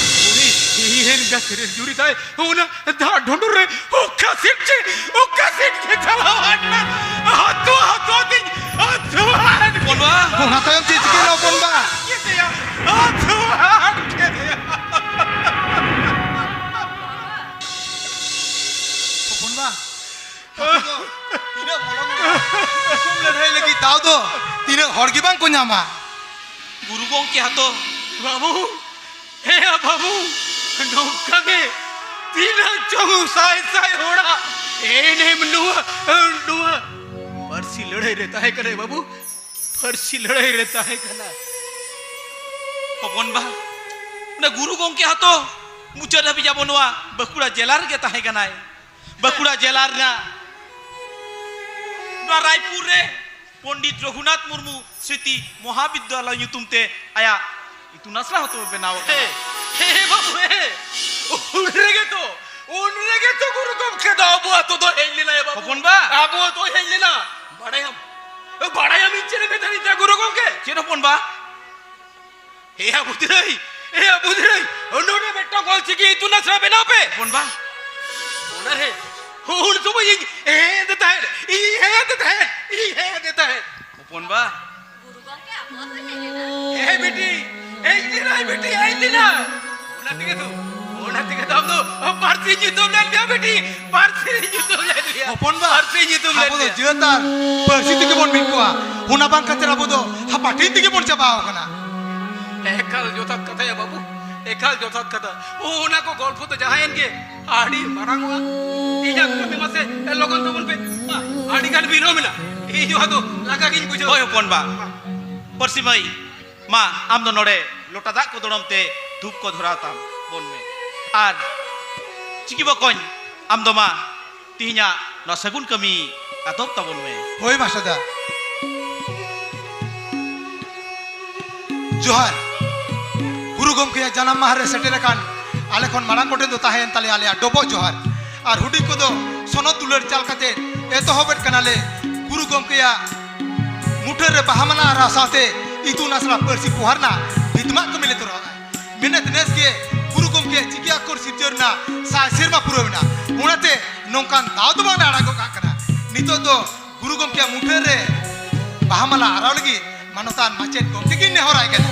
ᱩᱱᱤ ᱤᱧ ᱨᱮᱱ ᱜᱟᱛᱮ ᱨᱮᱱ ᱡᱩᱨᱤ ᱛᱟᱭ ᱚᱱᱟ ᱫᱟᱜ ᱰᱷᱩᱸᱰᱩᱨ ᱨᱮ ᱚᱠᱟ ᱥᱮᱫ ᱪᱮ, ᱚᱠᱟ ᱥᱮᱫ ᱪᱮ ᱪᱟᱞᱟᱣ ᱟᱠᱟᱱᱟ᱾ ᱦᱟᱛᱣᱟ, ᱦᱟᱛᱣᱟ ᱛᱤᱧ, ᱦᱟᱛᱣᱟ ᱦᱚᱯᱚᱱ ᱵᱟ᱾ ᱚᱱᱟ ᱛᱟᱭᱚᱢ ᱪᱮᱫ ᱪᱤᱠᱟᱹᱭᱮᱱᱟ ᱦᱚᱯᱚᱱ ᱵᱟ? ᱠᱮᱫᱮᱭᱟ, ᱦᱟᱛᱣᱟ ᱠᱮᱫᱮᱭᱟ᱾ ᱦᱚᱯᱚᱱ ᱵᱟ, ᱟᱯᱮ ᱫᱚ ᱛᱤᱱᱟᱹᱜ ᱢᱚᱞᱚᱝ ᱫᱚ ᱫᱤᱥᱚᱢ ᱞᱟᱹᱲᱦᱟᱹᱭ ᱞᱟᱹᱜᱤᱫ ᱫᱟᱣ ᱫᱚ ᱛᱤᱱᱟᱹᱜ ᱦᱚᱲ ᱜᱮ ᱵᱟᱝ ᱠᱚ ᱧᱟᱢᱟ᱾ ᱜᱩᱨᱩ ᱜᱚᱢᱠᱮ ᱦᱟᱛᱚ᱾ ᱵᱟᱹᱵᱩ, ᱦᱮᱸ ᱭᱟ ᱵᱟᱹᱵᱩ, ᱱᱚᱝᱠᱟ ᱜᱮ ᱛᱤᱱᱟᱹᱜ ᱪᱚᱝ ᱥᱟᱭ ᱥᱟᱭ ᱦᱚᱲᱟᱜ ᱮᱱᱮᱢ ᱱᱚᱣᱟ, ᱱᱚᱣᱟ ᱯᱟᱹᱨᱥᱤ ᱞᱟᱹᱲᱦᱟᱹᱭ ᱨᱮ ᱛᱟᱦᱮᱸ ᱠᱟᱱᱟᱭ ᱵᱟᱹᱵᱩ, ᱯᱟᱹᱨᱥᱤ ᱞᱟᱹᱲᱦᱟᱹᱭ ᱨᱮ ᱛᱟᱦᱮᱸ ᱠᱟᱱᱟ᱾ ᱦᱚᱯᱚᱱ ᱵᱟ, ᱚᱱᱟ ᱜᱩᱨᱩ ᱜᱚᱢᱠᱮ ᱦᱚᱸᱛᱚ ᱢᱩᱪᱟᱹᱫ ᱦᱟᱹᱵᱤᱡ ᱟᱵᱚ ᱱᱚᱣᱟ ᱵᱟᱸᱠᱩᱲᱟ ᱡᱮᱞᱟ ᱨᱮᱜᱮ ᱛᱟᱦᱮᱸ ᱠᱟᱱᱟᱭ᱾ ᱵᱟᱸᱠᱩᱲᱟ ᱡᱮᱞᱟ ᱨᱮᱱᱟᱜ ᱱᱚᱣᱟ ᱨᱟᱭᱯᱩᱨ ᱨᱮ ᱯᱚᱱᱰᱤᱛ ᱨᱚᱜᱷᱩᱱᱟᱛᱷ ᱢᱩᱨᱢᱩ ᱥᱨᱤᱛᱤ ᱢᱚᱦᱟᱵᱤᱫᱽᱫᱟᱞᱚᱭ ᱧᱩᱛᱩᱢ ᱛᱮ ᱟᱭᱟᱜ ᱤᱛᱩᱱ ᱟᱥᱲᱟ ᱦᱚᱸᱛᱚ ᱵᱮᱱᱟᱣ ᱟᱠᱟᱱᱟ᱾ ᱦᱮᱸ, ᱦᱮᱸ ᱵᱟᱹᱵᱩ, ᱦᱮᱸ᱾ ᱩᱱ ᱨᱮᱜᱮ ᱛᱚ, ᱩᱱ ᱨᱮᱜᱮ ᱛᱚ ᱜᱩᱨᱩ ᱜᱚᱢᱠᱮ ᱫᱚ ᱟᱵᱚ ᱟᱛᱳ ᱫᱚ ᱦᱮᱡ ᱞᱮᱱᱟᱭ ᱵᱟᱹᱵᱩ᱾ ᱦᱚᱯᱚᱱ ᱵᱟ᱾ ᱟᱵᱚ ᱟᱛᱳ ᱦᱮᱡ ᱞᱮᱱᱟ᱾ ᱵᱟᱲᱟᱭᱟᱢ, ᱵᱟᱲᱟᱭᱟᱢ ᱤᱧ ᱪᱮᱫ ᱮ ᱢᱮᱛᱟᱫᱤᱧ ᱛᱟᱦᱮᱸ ᱜᱩᱨᱩ ᱜᱚᱢᱠᱮ? ᱪᱮᱫ ᱦᱚᱯᱚᱱ ᱵᱟ? ᱮᱭᱟ ᱵᱩᱫᱷᱤᱨᱟᱹᱭ, ᱮᱭᱟ ᱵᱩᱫᱷᱤᱨᱟᱹᱭ, ᱱᱚᱰᱮ ᱢᱤᱫᱴᱟᱝ ᱚᱞᱪᱤᱠᱤ ᱤᱛᱩᱱ ᱟᱥᱲᱟ ᱵᱮᱱᱟᱣ ᱯᱮ᱾ ᱦᱚᱯᱚᱱ ᱵᱟ᱾ ᱚᱱᱟᱨᱮ ᱩᱱ ᱥᱚᱢᱚᱭ ᱤᱧ ᱦᱮᱡ ᱟᱫᱮ ᱛᱟᱦᱮᱸᱫ, ᱤᱧ ᱦᱮᱡ ᱟᱫᱮ ᱛᱟᱦᱮᱸᱫ, ᱤᱧ ᱦᱮᱡ ᱟᱫᱮ ᱛᱟᱦᱮᱸᱫ᱾ ᱦᱚᱯᱚᱱ ᱵᱟ᱾ ᱜᱩᱨᱩ ᱜᱚᱢᱠᱮ ᱟᱵᱚ ᱟᱛᱳ ᱦᱮᱡ ᱞᱮᱱᱟ? ᱦᱮᱸ ᱵᱤᱴᱤ, ᱦᱮᱡ ᱞᱮᱱᱟᱭ ᱵᱤᱴᱤ, ᱦᱮᱡ ᱞᱮᱱᱟ᱾ ᱚᱱᱟ ᱛᱮᱜᱮ ᱛᱚ, ᱚᱱᱟ ᱛᱮᱜᱮ ᱛᱚ ᱟᱢ ᱫᱚ ᱯᱟᱹᱨᱥᱤ ᱧᱩᱛᱩᱢ ᱞᱮᱱ ᱜᱮᱭᱟ ᱵᱤᱴᱤ, ᱯᱟᱹᱨᱥᱤ ᱧᱩᱛᱩᱢ ᱞᱮᱱ ᱜᱮᱭᱟ᱾ ᱦᱚᱯᱚᱱ ᱵᱟ, ᱯᱟᱹᱨᱥᱤ ᱧᱩᱛᱩᱢ ᱞᱮᱱ ᱟᱵᱚ ᱫᱚ ᱜᱮᱭᱟ᱾ ᱡᱟᱹᱛ ᱟᱨ ᱯᱟᱹᱨᱥᱤ ᱛᱮᱜᱮ ᱵᱚᱱ ᱢᱤᱫ ᱠᱚᱜᱼᱟ, ᱚᱱᱟ ᱵᱟᱝ ᱠᱷᱟᱹᱛᱤᱨ ᱟᱵᱚ ᱫᱚ ᱦᱟᱯᱟᱴᱤᱧ ᱛᱮᱜᱮ ᱵᱚᱱ ᱪᱟᱵᱟᱣ ᱟᱠᱟᱱᱟ᱾ ᱮᱠᱟᱞ ᱡᱚᱛᱷᱟᱛ ᱠᱟᱛᱷᱟ ᱭᱟ ᱵᱟᱹᱵᱩ, ᱮᱠᱟᱞ ᱡᱚᱛᱷᱟᱛ ᱠᱟᱛᱷᱟ᱾ ᱚᱱᱟ ᱠᱚ ᱜᱚᱞᱯᱷᱚ ᱫᱚ ᱡᱟᱦᱟᱸᱭᱮᱱ ᱜᱮ, ᱟᱹᱰᱤ ᱢᱟᱨᱟᱝ ᱚᱜᱼᱟ᱾ ᱤᱧᱟᱜ ᱠᱟᱹᱢᱤ ᱢᱟᱥᱮ ᱞᱚᱜᱚᱱ ᱛᱟᱵᱚᱱ ᱯᱮ᱾ ᱟᱹᱰᱤ ᱜᱟᱱ ᱵᱤᱞᱚᱢ ᱮᱱᱟ, ᱤᱧ ᱦᱚᱸ ᱟᱫᱚ ᱞᱟᱸᱜᱟ ᱜᱤᱧ ᱵᱩᱡᱷᱟᱹᱣ᱾ ᱦᱳᱭ ᱦᱚᱯᱚᱱ ᱵᱟ, ᱯᱟᱹᱨᱥᱤ ᱢᱟᱹᱭ, ᱢᱟ ᱟᱢ ᱫᱚ ᱱᱚᱰᱮ ᱞᱚᱴᱟ ᱫᱟᱜ ᱠᱚ ᱫᱚᱲᱚᱢ ᱛᱮ ᱫᱷᱩᱯ ᱠᱚ ᱫᱷᱚᱨᱟᱣ ᱛᱟᱢ ᱵᱚᱱ ᱢᱮ᱾ ᱟᱨ ᱪᱤᱠᱤ ᱵᱚᱠᱚᱧ, ᱟᱢ ᱫᱚ ᱢᱟ ᱛᱤᱦᱤᱧᱟᱜ ᱱᱚᱣᱟ ᱥᱟᱹᱜᱩᱱ ᱠᱟᱹᱢᱤ ᱟᱫᱚᱨ ᱛᱟᱵᱚᱱ ᱢᱮ᱾ ᱦᱳᱭ ᱢᱟᱥᱴᱟᱨ ᱫᱟ᱾ ᱡᱚᱦᱟᱨ᱾ ᱜᱩᱨᱩ ᱜᱚᱢᱠᱮᱭᱟᱜ ᱡᱟᱱᱟᱢ ᱢᱟᱦᱟ ᱨᱮ ᱥᱮᱴᱮᱨ ᱟᱠᱟᱱ ᱟᱞᱮ ᱠᱷᱚᱱ ᱢᱟᱲᱟᱝ ᱠᱚᱴᱷᱮᱱ ᱫᱚ ᱛᱟᱦᱮᱸᱭᱮᱱ ᱛᱟᱞᱮᱭᱟ ᱟᱞᱮᱭᱟᱜ ᱰᱚᱵᱚᱜ ᱡᱚᱦᱟᱨ᱾ ᱟᱨ ᱦᱩᱰᱤᱧ ᱠᱚᱫᱚ ᱥᱚᱱᱚᱛ ᱫᱩᱞᱟᱹᱲ ᱪᱟᱞ ᱠᱟᱛᱮ ᱮᱛᱚᱦᱚᱵᱮᱫ ᱠᱟᱱᱟᱞᱮ ᱜᱩᱨᱩ ᱜᱚᱢᱠᱮᱭᱟᱜ ᱢᱩᱴᱷᱟᱹᱱ ᱨᱮ ᱵᱟᱦᱟ ᱢᱟᱞᱟ ᱟᱨᱟᱣ ᱥᱟᱶᱛᱮ ᱤᱛᱩᱱ ᱟᱥᱲᱟ ᱯᱟᱹᱨᱥᱤ ᱯᱚᱦᱟ ᱨᱮᱱᱟᱜ ᱵᱷᱤᱛᱢᱟᱜ ᱠᱟᱹᱢᱤ ᱞᱮ ᱛᱚᱨᱟᱣ ᱮᱫᱟ᱾ ᱢᱮᱱᱮᱛ ᱱᱮᱥ ᱜᱮ ᱜᱩᱨᱩ ᱜᱚᱢᱠᱮᱭᱟᱜ ᱪᱤᱠᱤ ᱟᱠᱷᱚᱨ ᱥᱤᱨᱡᱟᱹᱣ ᱨᱮᱱᱟᱜ ᱥᱟᱭ ᱥᱮᱨᱢᱟ ᱯᱩᱨᱟᱹᱣ ᱮᱱᱟ᱾ ᱚᱱᱟᱛᱮ ᱱᱚᱝᱠᱟᱱ ᱫᱟᱣ ᱫᱚ ᱵᱟᱝ ᱞᱮ ᱟᱲᱟᱜᱚᱜ ᱠᱟᱜ ᱠᱟᱱᱟ᱾ ᱱᱤᱛᱚᱜ ᱫᱚ ᱜᱩᱨᱩ ᱜᱚᱢᱠᱮᱭᱟᱜ ᱢᱩᱴᱷᱟᱹᱱ ᱨᱮ ᱵᱟᱦᱟ ᱢᱟᱞᱟ ᱟᱨᱟᱣ ᱞᱟᱹᱜᱤᱫ ᱢᱟᱱᱚᱛᱟᱱ ᱢᱟᱪᱮᱫ ᱜᱚᱢᱠᱮ ᱜᱤᱧ ᱱᱮᱦᱚᱨᱟᱭ ᱠᱟᱱᱟ᱾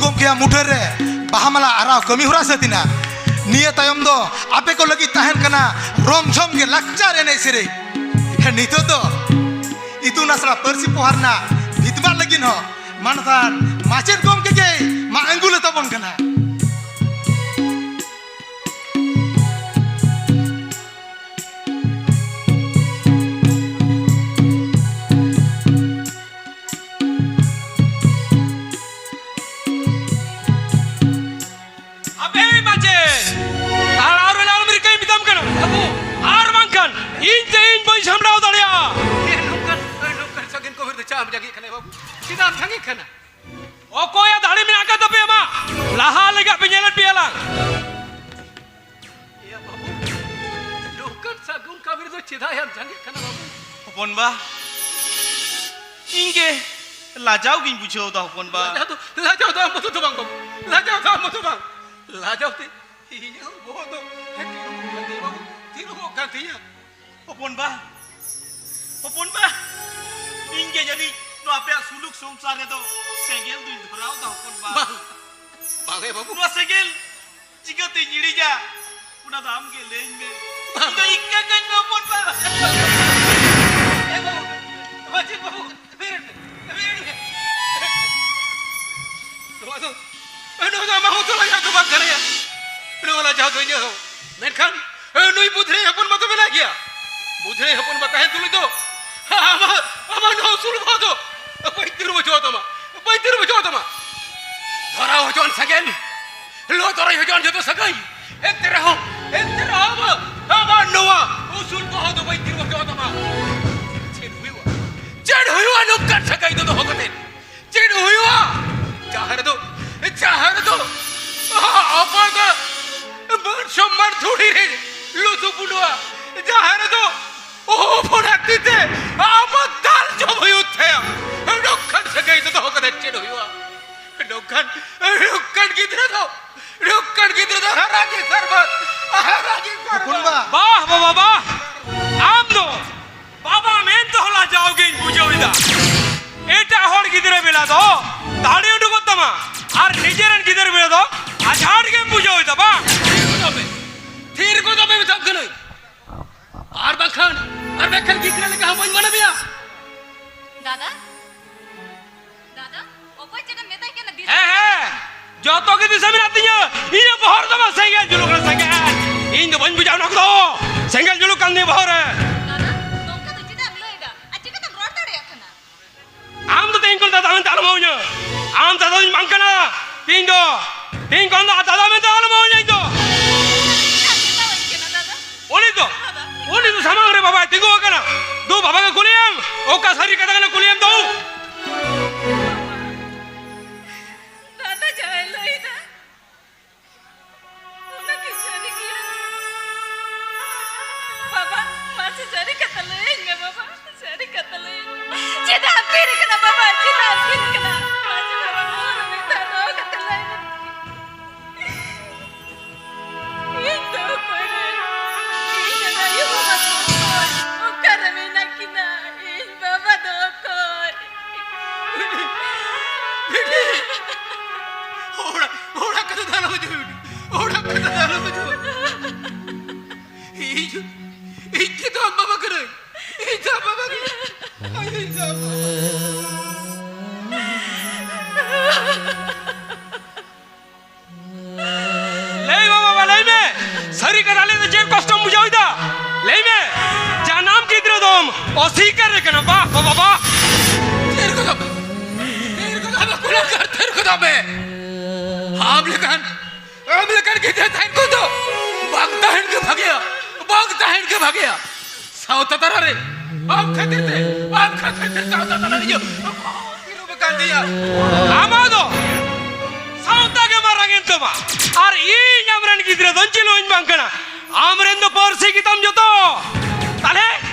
ᱜᱚᱢᱠᱮᱭᱟᱜ ᱢᱩᱴᱷᱟᱹᱱ ᱨᱮ ᱵᱟᱦᱟ ᱢᱟᱞᱟ ᱟᱨᱟᱣ ᱠᱟᱹᱢᱤ ᱦᱚᱨᱟ ᱥᱟᱹᱛ ᱮᱱᱟ᱾ ᱱᱤᱭᱟᱹ ᱛᱟᱭᱚᱢ ᱫᱚ ᱟᱯᱮ ᱠᱚ ᱞᱟᱹᱜᱤᱫ ᱛᱟᱦᱮᱱ ᱠᱟᱱᱟ ᱨᱚᱢ ᱡᱷᱚᱢ ᱜᱮ ᱞᱟᱠᱪᱟᱨ ᱮᱱᱮᱡ ᱥᱮᱨᱮᱧ᱾ ᱱᱤᱛᱚᱜ ᱫᱚ ᱤᱛᱩᱱ ᱟᱥᱲᱟ ᱯᱟᱹᱨᱥᱤ ᱯᱚᱦᱟ ᱨᱮᱱᱟᱜ ᱵᱷᱤᱛ ᱢᱟᱜ ᱞᱟᱹᱜᱤᱫ ᱦᱚᱸ ᱢᱟᱱᱚᱛᱟᱱ ᱢᱟᱪᱮᱫ ᱜᱚᱢᱠᱮ ᱜᱮᱭ ᱢᱟᱜ ᱟᱹᱜᱩ ᱞᱮ ᱛᱟᱵᱚᱱ ᱠᱟᱱᱟ᱾ ᱟᱯᱮ ᱢᱟᱪᱮᱫ, ᱛᱟᱲᱟᱣ ᱨᱮ ᱟᱞᱚᱢ ᱨᱤᱠᱟᱹᱭ ᱢᱮᱛᱟᱢ ᱠᱟᱱᱟ᱾ ᱵᱟᱹᱵᱩ᱾ ᱟᱨ ᱵᱟᱝᱠᱷᱟᱱ ᱤᱧ ᱛᱮ ᱤᱧ ᱵᱟᱹᱧ ᱥᱟᱢᱵᱲᱟᱣ ᱫᱟᱲᱮᱭᱟᱜᱼᱟ᱾ ᱮ, ᱱᱚᱝᱠᱟᱱ, ᱱᱚᱝᱠᱟᱱ ᱥᱟᱹᱜᱩᱱ ᱠᱟᱹᱢᱤ ᱨᱮᱫᱚ ᱪᱮᱫᱟᱜ ᱮᱢ ᱡᱟᱸᱜᱮᱜ ᱠᱟᱱᱟ ᱵᱟᱹᱵᱩ? ᱪᱮᱫᱟᱜ ᱮᱢ ᱡᱟᱸᱜᱮᱜ ᱠᱟᱱᱟ? ᱚᱠᱚᱭᱟᱜ ᱫᱟᱲᱮ ᱢᱮᱱᱟᱜ ᱟᱠᱟᱫ ᱛᱟᱯᱮᱭᱟ ᱢᱟ? ᱞᱟᱦᱟ ᱞᱮᱜᱟᱜ ᱯᱮ, ᱧᱮᱞᱮᱫ ᱯᱮᱭᱟ ᱞᱟᱝ᱾ ᱮᱭᱟ ᱵᱟᱹᱵᱩ, ᱱᱚᱝᱠᱟᱱ ᱥᱟᱹᱜᱩᱱ ᱠᱟᱹᱢᱤ ᱨᱮᱫᱚ ᱪᱮᱫᱟᱜ ᱭᱟᱢ ᱡᱟᱸᱜᱮᱜ ᱠᱟᱱᱟ ᱵᱟᱹᱵᱩ? ᱦᱚᱯᱚᱱ ᱵᱟ, ᱤᱧ ᱜᱮ ᱞᱟᱡᱟᱣ ᱜᱤᱧ ᱵᱩᱡᱷᱟᱹᱣ ᱮᱫᱟ ᱦᱚᱯᱚᱱ ᱵᱟ᱾ ᱞᱟᱡᱟᱣ ᱫᱚ, ᱞᱟᱡᱟᱣ ᱫᱚ ᱟᱢ ᱢᱚᱛᱚ ᱫᱚ ᱵᱟᱝ ᱵᱟᱹᱵᱩ, ᱞᱟᱡᱟᱣ ᱫᱚ ᱟᱢ ᱢᱚᱛᱚ ᱵᱟᱝ᱾ ᱞᱟᱡᱟᱣ ᱛᱮ ᱤᱧᱟᱹᱜ ᱵᱚᱦᱚᱜ ᱫᱚ ᱛᱤᱨᱩᱵᱚᱜ ᱠᱟᱱ ᱛᱤᱧᱟᱹ ᱵᱟᱹᱵᱩ, ᱛᱤᱨᱩᱵᱚᱜ ᱠᱟᱱ ᱛᱤᱧᱟᱹ᱾ ᱦᱚᱯᱚᱱ ᱵᱟ, ᱦᱚᱯᱚᱱ ᱵᱟ, ᱤᱧ ᱜᱮ ᱡᱟᱹᱱᱤᱡ ᱱᱚᱣᱟ ᱟᱯᱮᱭᱟᱜ ᱥᱩᱞᱩᱠ ᱥᱚᱝᱥᱟᱨ ᱨᱮᱫᱚ ᱥᱮᱸᱜᱮᱞ ᱫᱩᱧ ᱫᱷᱚᱨᱟᱣ ᱮᱫᱟ ᱦᱚᱯᱚᱱ ᱵᱟ᱾ ᱵᱟᱝ, ᱵᱟᱝ ᱮ ᱵᱟᱹᱵᱩ᱾ ᱱᱚᱣᱟ ᱥᱮᱸᱜᱮᱞ ᱪᱤᱠᱟᱹᱛᱮᱧ ᱤᱲᱤᱡᱟ, ᱚᱱᱟ ᱫᱚ ᱟᱢ ᱜᱮ ᱞᱟᱹᱭᱟᱹᱧ ᱢᱮ᱾ ᱵᱟᱝ᱾ ᱤᱧ ᱫᱚ ᱤᱱᱠᱟᱹ ᱠᱟᱹᱧ ᱢᱮ ᱦᱚᱯᱚᱱ ᱵᱟ᱾ ᱮ ᱵᱟᱹᱵᱩ, ᱢᱟᱪᱮᱫ ᱵᱟᱹᱵᱩ, ᱵᱮᱨᱮᱫ ᱢᱮ, ᱵᱮᱨᱮᱫ ᱢᱮ᱾ ᱱᱚᱣᱟ ᱫᱚ, ᱱᱚᱣᱟ ᱫᱚ ᱟᱢᱟᱜ ᱦᱚᱸ ᱞᱟᱡᱟᱣ ᱫᱚ ᱵᱟᱝ ᱠᱟᱱᱟ ᱭᱟ᱾ ᱱᱚᱣᱟ ᱞᱟᱡᱟᱣ ᱫᱚ ᱤᱧᱟᱹᱜ ᱦᱚᱸ᱾ ᱢᱮᱱᱠᱷᱟᱱ ᱱᱩᱭ ᱵᱩᱫᱷᱨᱟᱹᱭ ᱦᱚᱯᱚᱱ ᱢᱟᱛᱚ ᱢᱮᱱᱟᱜ ᱜᱮᱭᱟ᱾ ᱵᱩᱫᱷᱨᱟᱹᱭ ᱦᱚᱯᱚᱱ ᱢᱟ ᱛᱟᱦᱮᱱ ᱛᱩᱞᱩᱡ ᱫᱚ ᱟᱢᱟᱜ, ᱟᱢᱟᱜ ᱱᱚᱣᱟ ᱩᱥᱩᱞ ᱵᱚᱦᱚᱜ ᱫᱚ ᱵᱟᱹᱧ ᱛᱤᱨᱩᱵ ᱦᱚᱪᱚ ᱛᱟᱢᱟ, ᱵᱟᱹᱧ ᱛᱤᱨᱩᱵ ᱦᱚᱪᱚ ᱛᱟᱢᱟ᱾ ᱫᱷᱚᱨᱟᱣ ᱦᱚᱪᱚᱣᱟᱱ ᱥᱮᱸᱜᱮᱞ, ᱞᱚ ᱛᱚᱨᱚᱡ ᱦᱚᱪᱚᱣᱟᱱ ᱡᱚᱛᱚ ᱥᱟᱹᱜᱟᱹᱭ, ᱮᱱᱛᱮ ᱨᱮᱦᱚᱸ, ᱮᱱᱛᱮ ᱨᱮᱦᱚᱸ ᱟᱢᱟᱜ, ᱟᱢᱟᱜ ᱱᱚᱣᱟ ᱩᱥᱩᱞ ᱵᱚᱦᱚᱜ ᱫᱚ ᱵᱟᱹᱧ ᱛᱤᱨᱩᱵ ᱦᱚᱪᱚ ᱛᱟᱢᱟ᱾ ᱪᱮᱫ ᱦᱩᱭᱩᱜᱼᱟ? ᱪᱮᱫ ᱦᱩᱭᱩᱜᱼᱟ ᱱᱚᱝᱠᱟᱱ ᱥᱟᱹᱜᱟᱹᱭ ᱫᱚ ᱫᱚᱦᱚ ᱠᱟᱛᱮ? ᱪᱮᱫ ᱦᱩᱭᱩᱜᱼᱟ? ᱡᱟᱦᱟᱸ ᱨᱮᱫᱚ, ᱡᱟᱦᱟᱸ ᱨᱮᱫᱚ ᱟᱯᱟᱛᱟᱜ ᱢᱟᱹᱱ ᱥᱚᱢᱢᱟᱱ ᱫᱷᱩᱲᱤ ᱨᱮ ᱞᱩᱥᱩ ᱵᱩᱰᱩᱜᱼᱟ, ᱡᱟᱦᱟᱸ ᱨᱮᱫᱚ ᱦᱚᱯᱚᱱᱟᱜ ᱛᱤ ᱛᱮ ᱟᱯᱟᱛ ᱫᱟᱞ ᱡᱚᱢ ᱦᱩᱭᱩᱜ ᱛᱟᱭᱟ᱾ ᱱᱚᱝᱠᱟᱱ ᱥᱟᱹᱜᱟᱹᱭ ᱫᱚ ᱫᱚᱦᱚ ᱠᱟᱛᱮ ᱪᱮᱫ ᱦᱩᱭᱩᱜᱼᱟ? ᱱᱚᱝᱠᱟᱱ, ᱱᱚᱝᱠᱟᱱ ᱜᱤᱫᱽᱨᱟᱹ ᱫᱚ, ᱱᱚᱝᱠᱟᱱ ᱜᱤᱫᱽᱨᱟᱹ ᱫᱚ ᱦᱟᱨᱟ ᱜᱮ ᱥᱟᱨᱵᱷᱟᱛ, ᱦᱟᱨᱟ ᱜᱮ ᱥᱟᱨᱵᱷᱟᱛ᱾ ᱦᱚᱯᱚᱱ ᱵᱟ᱾ ᱵᱟᱦ ᱵᱟᱵᱟ ᱵᱟᱦ, ᱟᱢ ᱫᱚ ᱵᱟᱵᱟ ᱢᱮᱱ ᱛᱮᱦᱚᱸ ᱞᱟᱡᱟᱣ ᱜᱮᱧ ᱵᱩᱡᱷᱟᱹᱣ ᱮᱫᱟ᱾ ᱮᱴᱟᱜ ᱦᱚᱲ ᱜᱤᱫᱽᱨᱟᱹ ᱵᱮᱞᱟ ᱫᱚ ᱫᱟᱲᱮ ᱩᱰᱩᱠᱚᱜ ᱛᱟᱢᱟ, ᱟᱨ ᱟᱡᱷᱟᱲ ᱜᱮᱢ ᱵᱩᱡᱷᱟᱹᱣ ᱮᱫᱟ ᱵᱟᱝ? ᱛᱷᱤᱨ ᱠᱚᱫᱚ ᱢᱮ, ᱛᱷᱤᱨ ᱠᱚᱫᱚ ᱢᱮ ᱢᱮᱛᱟᱢ ᱠᱟᱹᱱᱟᱹᱧ᱾ ᱟᱨ ᱵᱟᱝᱠᱷᱟᱱ, ᱟᱨ ᱵᱟᱝᱠᱷᱟᱱ ᱜᱤᱫᱽᱨᱟᱹ ᱞᱮᱠᱟ ᱦᱚᱸ ᱵᱟᱹᱧ ᱢᱟᱱᱟᱣ ᱢᱮᱭᱟ᱾ ᱫᱟᱫᱟ, ᱫᱟᱫᱟ, ᱚᱠᱚᱭ ᱪᱮᱫ ᱮᱢ ᱢᱮᱛᱟᱭ ᱠᱟᱱᱟ? ᱫᱤᱥᱟᱹ ᱦᱮᱸ, ᱦᱮᱸ, ᱡᱚᱛᱚ ᱜᱮ ᱫᱤᱥᱟᱹ ᱢᱮᱱᱟᱜ ᱛᱤᱧᱟᱹ᱾ ᱤᱧᱟᱹᱜ ᱵᱚᱦᱚᱜ ᱨᱮᱫᱚ ᱵᱟᱝ ᱥᱮᱸᱜᱮᱞ ᱡᱩᱞᱩᱜ ᱠᱟᱱᱟ, ᱥᱮᱸᱜᱮᱞ᱾ ᱤᱧ ᱫᱚ ᱵᱟᱹᱧ ᱵᱩᱡᱟ ᱚᱱᱟ ᱠᱚᱫᱚ᱾ ᱥᱮᱸᱜᱮᱞ ᱡᱩᱞᱩᱜ ᱠᱟᱱ ᱛᱤᱧᱟᱹ ᱵᱚᱦᱚᱜ ᱨᱮ᱾ ᱫᱟᱫᱟ, ᱱᱚᱝᱠᱟ ᱫᱚ ᱪᱮᱫᱟᱜ ᱮᱢ ᱞᱟᱹᱭ ᱮᱫᱟ? ᱟᱨ ᱪᱤᱠᱟᱹᱛᱮᱢ ᱨᱚᱲ ᱫᱟᱲᱮᱭᱟᱜ ᱠᱟᱱᱟ? ᱟᱢ ᱫᱚ ᱛᱮᱦᱮᱧ ᱠᱷᱚᱱ ᱫᱟᱫᱟ ᱢᱮᱱᱛᱮ ᱟᱞᱚᱢ ᱦᱚᱦᱚᱧᱟ᱾ ᱟᱢ ᱫᱟᱫᱟ ᱫᱚᱧ ᱵᱟᱝ ᱠᱟᱱᱟ᱾ ᱛᱮᱦᱮᱧ ᱫᱚ, ᱛᱮᱦᱮᱧ ᱠᱷᱚᱱ ᱫᱚ ᱫᱟᱫᱟ ᱢᱮᱱᱛᱮ ᱟᱞᱚᱢ ᱦᱚᱦᱚᱧᱟ ᱤᱧ ᱫᱚ᱾ ᱪᱮᱫᱟᱜ ᱮᱢ ᱢᱮᱛᱟᱣᱟᱹᱧ ᱠᱟᱱᱟ ᱫᱟᱫᱟ? ᱩᱱᱤ ᱫᱚ, ᱩᱱᱤ ᱫᱚ ᱥᱟᱢᱟᱝ ᱨᱮ ᱵᱟᱵᱟᱭ ᱛᱤᱸᱜᱩ ᱟᱠᱟᱱᱟ᱾ ᱫᱩ ᱵᱟᱵᱟ ᱜᱮ ᱠᱩᱞᱤᱭᱮᱢ, ᱚᱠᱟ ᱥᱟᱹᱨᱤ ᱠᱟᱛᱷᱟ ᱠᱟᱱᱟ ᱠᱩᱞᱤᱭᱮᱢ ᱫᱩ᱾ ᱫᱟᱫᱟ ᱡᱟᱦᱟᱸᱭ ᱞᱟᱹᱭ ᱫᱟ, ᱚᱱᱟ ᱠᱤ ᱥᱟᱹᱨᱤ ᱜᱮᱭᱟ? ᱵᱟᱵᱟ, ᱢᱟᱥᱮ ᱥᱟᱹᱨᱤ ᱠᱟᱛᱷᱟ ᱞᱟᱹᱭᱟᱹᱧ ᱢᱮ ᱵᱟᱵᱟ, ᱥᱟᱹᱨᱤ ᱠᱟᱛᱷᱟ ᱞᱟᱹᱭᱟᱹᱧ ᱢᱮ᱾ ᱪᱮᱫᱟᱜ ᱮᱢ ᱛᱷᱤᱨ ᱠᱟᱱᱟ ᱵᱟᱵᱟ, ᱪᱮᱫᱟᱜ ᱮᱢ ᱛᱷᱤᱨ ᱠᱟᱱᱟ? ᱢᱟᱥᱮ ᱵᱟᱵᱟ, ᱱᱚᱣᱟ ᱫᱚ ᱢᱤᱫ ᱫᱷᱟᱣ ᱨᱚᱲ ᱠᱟᱛᱮ ᱞᱟᱹᱭ ᱢᱮ᱾ ᱤᱧ ᱫᱚ ᱚᱠᱚᱭ ᱨᱮ? ᱤᱧ ᱨᱮᱱ ᱟᱭᱳ ᱵᱟᱵᱟ ᱫᱚ ᱚᱠᱚᱭ? ᱚᱠᱟᱨᱮ ᱢᱮᱱᱟᱜ ᱠᱤᱱᱟ? ᱤᱧ ᱵᱟᱵᱟ ᱫᱚ ᱚᱠᱚᱭ? ᱵᱤᱴᱤ! ᱚᱲᱟᱜ, ᱚᱲᱟᱜ ᱠᱟᱛᱷᱟ ᱫᱚ ᱟᱞᱚᱢ ᱦᱤᱡᱩᱜᱼᱟ, ᱵᱤᱴᱤ᱾ ᱚᱲᱟᱜ ᱠᱟᱛᱷᱟ ᱫᱚ ᱟᱞᱚᱢ ᱦᱤᱡᱩᱜᱼᱟ᱾ ᱤᱧ ᱫᱚ, ᱤᱧ ᱜᱮᱛᱚ ᱟᱢ ᱵᱟᱵᱟ ᱠᱟᱹᱱᱟᱹᱧ᱾ ᱤᱧ ᱫᱚ ᱟᱢ ᱵᱟᱵᱟ ᱠᱟᱹᱱᱟᱹᱧ᱾ ᱤᱧ ᱫᱚ ᱟᱢ ᱵᱟᱵᱟ᱾ ᱞᱟᱹᱭ ᱢᱮ ᱵᱟᱵᱟ, ᱞᱟᱹᱭ ᱢᱮ᱾ ᱥᱟᱹᱨᱤ ᱠᱟᱛᱷᱟ ᱞᱟᱹᱭ ᱫᱚ ᱪᱮᱫ ᱠᱚᱥᱴᱚᱢ ᱵᱩᱡᱷᱟᱹᱣ ᱮᱫᱟ? ᱞᱟᱹᱭ ᱢᱮ᱾ ᱡᱟᱱᱟᱢ ᱜᱤᱫᱽᱨᱟᱹ ᱫᱚᱢ ᱚᱥᱤᱠᱟᱨ ᱮ ᱠᱟᱱᱟ᱾ ᱵᱟᱦ, ᱵᱟᱦ, ᱵᱟᱦ, ᱵᱟᱦ᱾ ᱛᱷᱤᱨ ᱠᱚᱫᱚ ᱢᱮ᱾ ᱛᱷᱤᱨ ᱠᱚᱫᱚ ᱢᱮ, ᱠᱩᱞᱟᱹᱠᱟᱨ, ᱛᱷᱤᱨ ᱠᱚᱫᱚ ᱢᱮ᱾ ᱟᱢ ᱞᱮᱠᱟᱱ, ᱟᱢ ᱞᱮᱠᱟᱱ ᱜᱤᱫᱽᱨᱟᱹ ᱛᱟᱦᱮᱱ ᱠᱚᱫᱚ ᱵᱟᱝ ᱛᱟᱦᱮᱱ ᱜᱮ ᱵᱷᱟᱜᱮᱭᱟ᱾ ᱵᱟᱝ ᱛᱟᱦᱮᱱ ᱜᱮ ᱵᱷᱟᱜᱮᱭᱟ᱾ ᱥᱟᱶᱛᱟ ᱛᱟᱞᱟᱨᱮ ᱟᱢ ᱠᱷᱟᱹᱛᱤᱨ ᱛᱮ, ᱟᱢ ᱠᱷᱟᱹᱛᱤᱨ ᱛᱮ ᱥᱟᱶᱛᱟ ᱛᱟᱞᱟᱨᱮ ᱤᱧᱟᱹᱜ ᱵᱤᱨᱩᱵ ᱟᱠᱟᱱ ᱛᱤᱧᱟ᱾ ᱟᱢᱟᱜ ᱫᱚ ᱥᱟᱶᱛᱟ ᱜᱮ ᱢᱟᱨᱟᱝ ᱮᱱ ᱛᱟᱢᱟ, ᱟᱨ ᱤᱧ ᱟᱢᱨᱮᱱ ᱜᱤᱫᱽᱨᱟᱹ ᱫᱚᱧ ᱪᱤᱞᱤ ᱦᱚᱸᱧ ᱵᱟᱝ ᱠᱟᱱᱟ᱾ ᱟᱢᱨᱮᱱ ᱫᱚ ᱯᱟᱹᱨᱥᱤ ᱜᱮᱛᱟᱢ ᱡᱚᱛᱚ᱾ ᱛᱟᱦᱞᱮ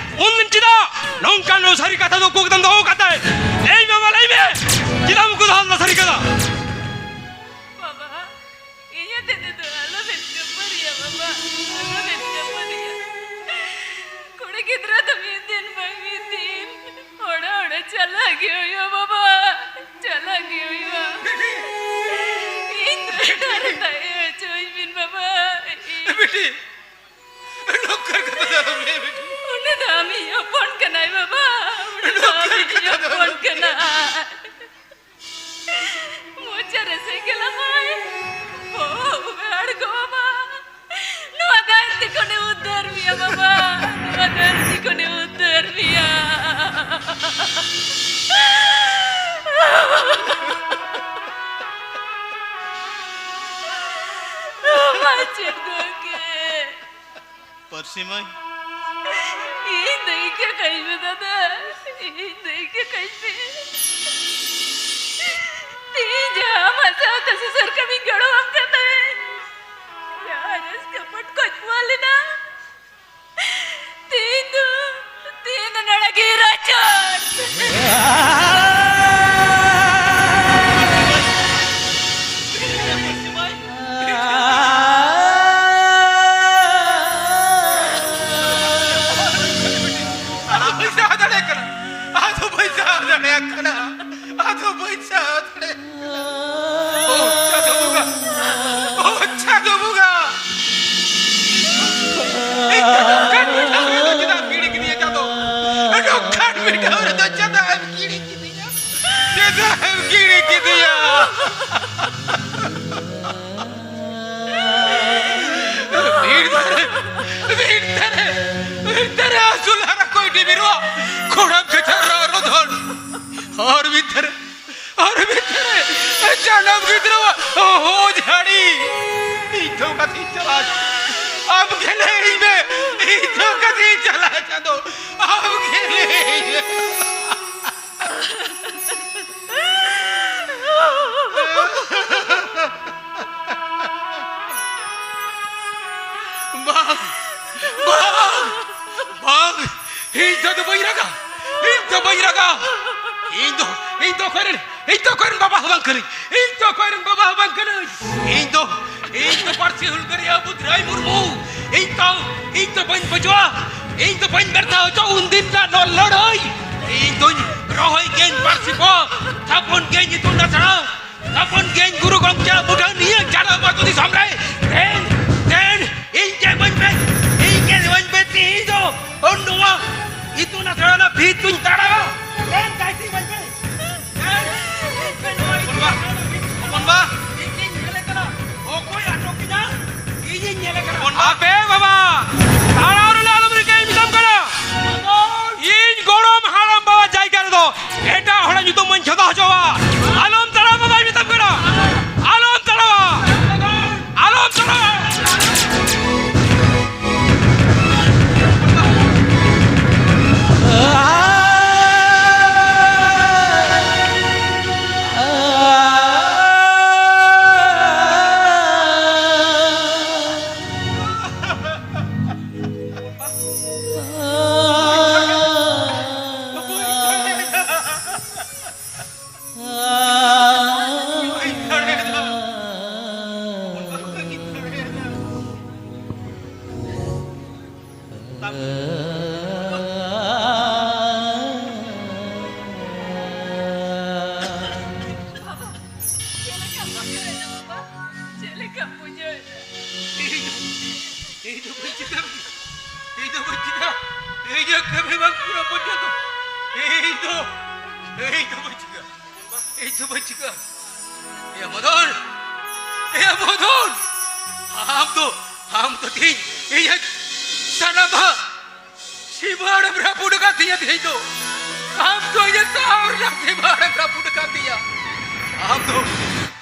ᱩᱱᱫᱤᱱ ᱪᱮᱫᱟᱜ ᱱᱚᱝᱠᱟᱱ ᱥᱟᱹᱨᱤ ᱠᱟᱛᱷᱟ ᱫᱚ ᱩᱠᱩ ᱜᱮᱛᱟᱢ ᱫᱚᱦᱚ ᱠᱟᱫ ᱛᱟᱦᱮᱸᱫ? ᱞᱟᱹᱭ ᱢᱮ ᱢᱟ, ᱞᱟᱹᱭ ᱢᱮ, ᱪᱮᱫᱟᱜ ᱮᱢ ᱩᱠᱩ ᱫᱚᱦᱚ ᱞᱮᱫᱟ ᱥᱟᱹᱨᱤ ᱠᱟᱛᱷᱟ? ᱵᱟᱵᱟ, ᱤᱧ ᱟᱛᱮ ᱛᱮᱫᱚ ᱟᱞᱚᱵᱮᱱ ᱠᱷᱟᱹᱯᱟᱹᱨᱤᱭᱟ ᱵᱟᱵᱟ, ᱟᱞᱚᱵᱮᱱ ᱠᱷᱟᱹᱯᱟᱹᱨᱤᱭᱟ᱾ ᱠᱩᱲᱤ ᱜᱤᱫᱽᱨᱟᱹ ᱫᱚ ᱢᱤᱫ ᱫᱤᱱ ᱵᱟᱝ ᱢᱤᱫ ᱫᱤᱱ ᱚᱲᱟᱜ ᱚᱲᱟᱜ ᱪᱟᱞᱟᱜ ᱜᱮ ᱦᱩᱭᱩᱜᱼᱟ ᱵᱟᱵᱟ, ᱪᱟᱞᱟᱜ ᱜᱮ ᱦᱩᱭᱩᱜᱼᱟ᱾ ᱤᱧ ᱫᱚ ᱮᱴᱟᱜ ᱨᱮ ᱛᱟᱦᱮᱸ ᱥᱤᱢᱟᱹᱭ᱾ ᱤᱧ ᱫᱚ ᱤᱠᱟᱹ ᱠᱟᱹᱧ ᱢᱮ ᱫᱟᱫᱟ, ᱤᱧ ᱫᱚ ᱤᱠᱟᱹ ᱠᱟᱹᱧ ᱢᱮ᱾ ᱛᱮᱦᱮᱧ ᱡᱟᱦᱟᱸ ᱟᱢᱟᱜ ᱥᱟᱶᱛᱟ ᱥᱩᱥᱟᱹᱨ ᱠᱟᱹᱢᱤᱧ ᱜᱚᱲᱚᱣᱟᱢ ᱠᱟᱱ ᱛᱟᱦᱮᱸᱫ, ᱡᱟᱦᱟᱸ ᱨᱟᱹᱥᱠᱟᱹ ᱯᱚᱴᱠᱚᱡ ᱯᱚᱣᱟ ᱞᱮᱱᱟ, ᱛᱮᱦᱮᱧ ᱫᱚ, ᱛᱮᱦᱮᱧ ᱫᱚ ᱱᱚᱰᱮ ᱜᱮ ᱨᱟᱪᱟᱨ᱾ ᱟᱫᱚ ᱵᱟᱹᱧ ᱥᱟᱦᱟᱣ ᱫᱟᱲᱮᱭᱟᱜ ᱠᱟᱱᱟ, ᱟᱫᱚ ᱵᱟᱹᱧ ᱥᱟᱦᱟᱣ ᱫᱟᱲᱮᱭᱟᱜ ᱠᱟᱱᱟ, ᱟᱫᱚ ᱵᱟᱹᱧ ᱥᱟᱦᱟᱣ ᱫᱟᱲᱮᱭᱟᱜ ᱠᱟᱱᱟ᱾ ᱳ, ᱪᱟᱸᱫᱳ ᱵᱚᱸᱜᱟ, ᱳ, ᱪᱟᱸᱫᱳ ᱵᱚᱸᱜᱟ᱾ ᱤᱧ ᱫᱚ ᱱᱚᱝᱠᱟᱱ ᱢᱤᱫ ᱴᱷᱟᱶ ᱨᱮᱫᱚ ᱪᱮᱫᱟᱜ ᱮᱢ ᱜᱤᱰᱤ ᱠᱤᱫᱤᱧᱟ, ᱪᱟᱸᱫᱳ? ᱱᱚᱝᱠᱟᱱ ᱢᱤᱫ ᱴᱷᱟᱶ ᱨᱮᱫᱚ ᱪᱮᱫᱟᱜ ᱮᱢ ᱜᱤᱰᱤ ᱠᱤᱫᱤᱧᱟ? ᱪᱮᱫᱟᱜ ᱮᱢ ᱜᱤᱰᱤ ᱠᱤᱫᱤᱧᱟ? ᱢᱤᱫ ᱫᱷᱟᱨᱮ, ᱢᱤᱫ ᱫᱷᱟᱨᱮ, ᱢᱤᱫ ᱫᱷᱟᱨᱮ ᱟᱹᱥᱩᱞ ᱦᱟᱨᱟ ᱠᱚᱭᱰᱤ ᱵᱤᱨᱩᱣᱟ ᱠᱷᱚᱲᱟᱢ ᱠᱟᱪᱷᱟ ᱨᱚᱨᱚ ᱫᱷᱚᱱ᱾ ᱟᱨ ᱢᱤᱫ ᱫᱷᱟᱨᱮ, ᱟᱨ ᱢᱤᱫ ᱫᱷᱟᱨᱮ ᱡᱟᱱᱟᱢ ᱜᱤᱫᱽᱨᱟᱹᱣᱟᱜ ᱦᱚᱦᱚ ᱡᱷᱟᱹᱲᱤ᱾ ᱤᱧ ᱫᱚ ᱚᱠᱟᱛᱮᱧ ᱪᱟᱞᱟᱜᱼᱟ? ᱟᱢ ᱜᱮ ᱞᱟᱹᱭᱟᱹᱧ ᱢᱮ, ᱤᱧ ᱫᱚ ᱚᱠᱟᱛᱮᱧ ᱪᱟᱞᱟᱜᱼᱟ ᱪᱟᱸᱫᱳ? ᱟᱢ ᱜᱮ ᱞᱟᱹᱭᱟᱹᱧ ᱢᱮ᱾ ᱵᱟᱝ, ᱵᱟᱝ, ᱵᱟᱝ, ᱤᱧ ᱫᱚ ᱟᱫᱚ ᱵᱟᱹᱧ ᱨᱟᱜᱟ, ᱤᱧ ᱫᱚ ᱵᱟᱹᱧ ᱨᱟᱜᱟ᱾ ᱤᱧ ᱫᱚ, ᱤᱧ ᱫᱚ ᱚᱠᱚᱭ ᱨᱮᱱ, ᱤᱧ ᱫᱚ ᱚᱠᱚᱭ ᱨᱮᱱ ᱵᱟᱵᱟ ᱦᱚᱸ ᱵᱟᱝ ᱠᱟᱹᱱᱟᱹᱧ, ᱤᱧ ᱫᱚ ᱚᱠᱚᱭ ᱨᱮᱱ ᱵᱟᱵᱟ ᱦᱚᱸ ᱵᱟᱝ ᱠᱟᱹᱱᱟᱹᱧ᱾ ᱤᱧ ᱫᱫᱚ, ᱤᱧ ᱫᱚ ᱯᱟᱹᱨᱥᱤ ᱦᱩᱞᱜᱟᱹᱨᱤᱭᱟᱹ ᱵᱩᱫᱷᱨᱟᱭ ᱢᱩᱨᱢᱩ᱾ ᱤᱧ ᱫᱚ, ᱤᱧ ᱫᱚ ᱵᱟᱹᱧ ᱵᱩᱡᱷᱟᱹᱣᱟ, ᱤᱧ ᱫᱚ ᱵᱟᱹᱧ ᱵᱮᱨᱛᱷᱟ ᱦᱚᱪᱚ ᱩᱱᱫᱤᱱ ᱨᱮᱱᱟᱜ ᱱᱚᱣᱟ ᱞᱟᱹᱲᱦᱟᱹᱭ᱾ ᱤᱧ ᱫᱚᱧ ᱨᱚᱦᱚᱭ ᱜᱤᱭᱟᱹᱧ ᱯᱟᱹᱨᱥᱤ ᱯᱚ, ᱛᱷᱟᱯᱚᱱ ᱜᱤᱭᱟᱹᱧ ᱤᱛᱩᱱ ᱟᱥᱲᱟ, ᱛᱷᱟᱯᱚᱱ ᱜᱤᱭᱟᱹᱧ ᱜᱩᱨᱩ ᱜᱚᱢᱠᱮ ᱢᱩᱴᱷᱟᱹᱱ ᱱᱤᱭᱟᱹ ᱡᱟᱱᱟᱢ ᱟᱹᱛᱩ ᱫᱤᱥᱚᱢ ᱨᱮ᱾ ᱛᱮᱱ, ᱛᱮᱱ, ᱤᱧ ᱜᱮ ᱤᱢᱟᱹᱧ ᱯᱮ, ᱤᱧ ᱜᱮ ᱤᱢᱟᱹᱧ ᱯᱮ ᱛᱤᱦᱤᱧ ᱫᱚ ᱱᱚᱣᱟ ᱤᱛᱩᱱ ᱟᱥᱲᱟ ᱨᱮᱱᱟᱜ ᱵᱷᱤᱛ ᱫᱩᱧ ᱛᱟᱲᱟᱣᱟ᱾ ᱛᱮᱱ, ᱫᱟᱭᱛᱤ ᱤᱢᱟᱹᱧ ᱯᱮ᱾ ᱦᱚᱯᱚᱱ ᱵᱟ, ᱦᱚᱯᱚᱱ ᱵᱟ, ᱤᱧᱤᱧ ᱧᱮᱞᱮ ᱠᱟᱱᱟ᱾ ᱚᱠᱚᱭ ᱟᱴᱚᱠ ᱠᱤᱧᱟ? ᱤᱧᱤᱧ ᱧᱮᱞᱮ ᱠᱟᱱᱟ᱾ ᱦᱚᱯᱚᱱ ᱵᱟ᱾ ᱟᱯᱮ ᱵᱟᱵᱟ, ᱛᱟᱲᱟᱣ ᱨᱮᱱᱟᱜ ᱟᱞᱚᱢ ᱨᱤᱠᱟᱹᱭ ᱢᱮᱛᱟᱢ ᱠᱟᱱᱟ᱾ ᱤᱧ ᱜᱚᱲᱚᱢ ᱦᱟᱲᱟᱢ ᱵᱟᱵᱟ ᱡᱟᱭᱜᱟ ᱨᱮᱫᱚ ᱮᱴᱟᱜ ᱦᱚᱲᱟᱜ ᱧᱩᱛᱩᱢ ᱵᱟᱹᱧ ᱥᱚᱫᱟ ᱦᱚᱪᱚᱣᱟ᱾ ᱟᱞᱚᱢ ᱛᱟᱲᱟᱣ ᱵᱟᱵᱟᱧ ᱢᱮᱛᱟᱢ ᱠᱟᱱᱟ᱾ ᱟᱞᱚᱢ ᱛᱟᱲᱟᱣᱟ᱾ ᱟᱞᱚᱢ ᱛᱟᱲᱟᱣᱟ᱾ ᱤᱧ ᱫᱚ ᱵᱟᱹᱧ ᱪᱤᱠᱟ᱾ ᱤᱧᱟᱹᱜ ᱠᱟᱹᱢᱤ ᱵᱟᱝ ᱯᱩᱨᱟᱹ ᱯᱚᱨᱡᱚᱱᱛᱚ ᱤᱧ ᱫᱚ, ᱤᱧ ᱫᱚ ᱵᱟᱹᱧ ᱪᱤᱠᱟ᱾ ᱤᱧ ᱫᱚ ᱵᱟᱹᱧ ᱪᱤᱠᱟ᱾ ᱮᱭᱟ ᱢᱚᱫᱚᱱ, ᱮᱭᱟ ᱢᱚᱫᱚᱱ, ᱟᱢ ᱫᱚ, ᱟᱢ ᱫᱚ ᱛᱤᱦᱤᱧ ᱤᱧᱟᱹᱜ ᱥᱟᱱᱟᱢᱟᱜ ᱥᱤᱢᱟᱹᱲᱮᱢ ᱨᱟᱹᱯᱩᱫ ᱟᱠᱟᱫ ᱛᱤᱧᱟᱹ ᱛᱤᱦᱤᱧ ᱫᱚ᱾ ᱟᱢ ᱫᱚ ᱤᱧᱟᱹᱜ ᱥᱟᱶ ᱨᱮᱱᱟᱜ ᱥᱤᱢᱟᱹᱲᱮᱢ ᱨᱟᱹᱯᱩᱫ ᱟᱠᱟᱫ ᱛᱤᱧᱟᱹ᱾ ᱟᱢ ᱫᱚ,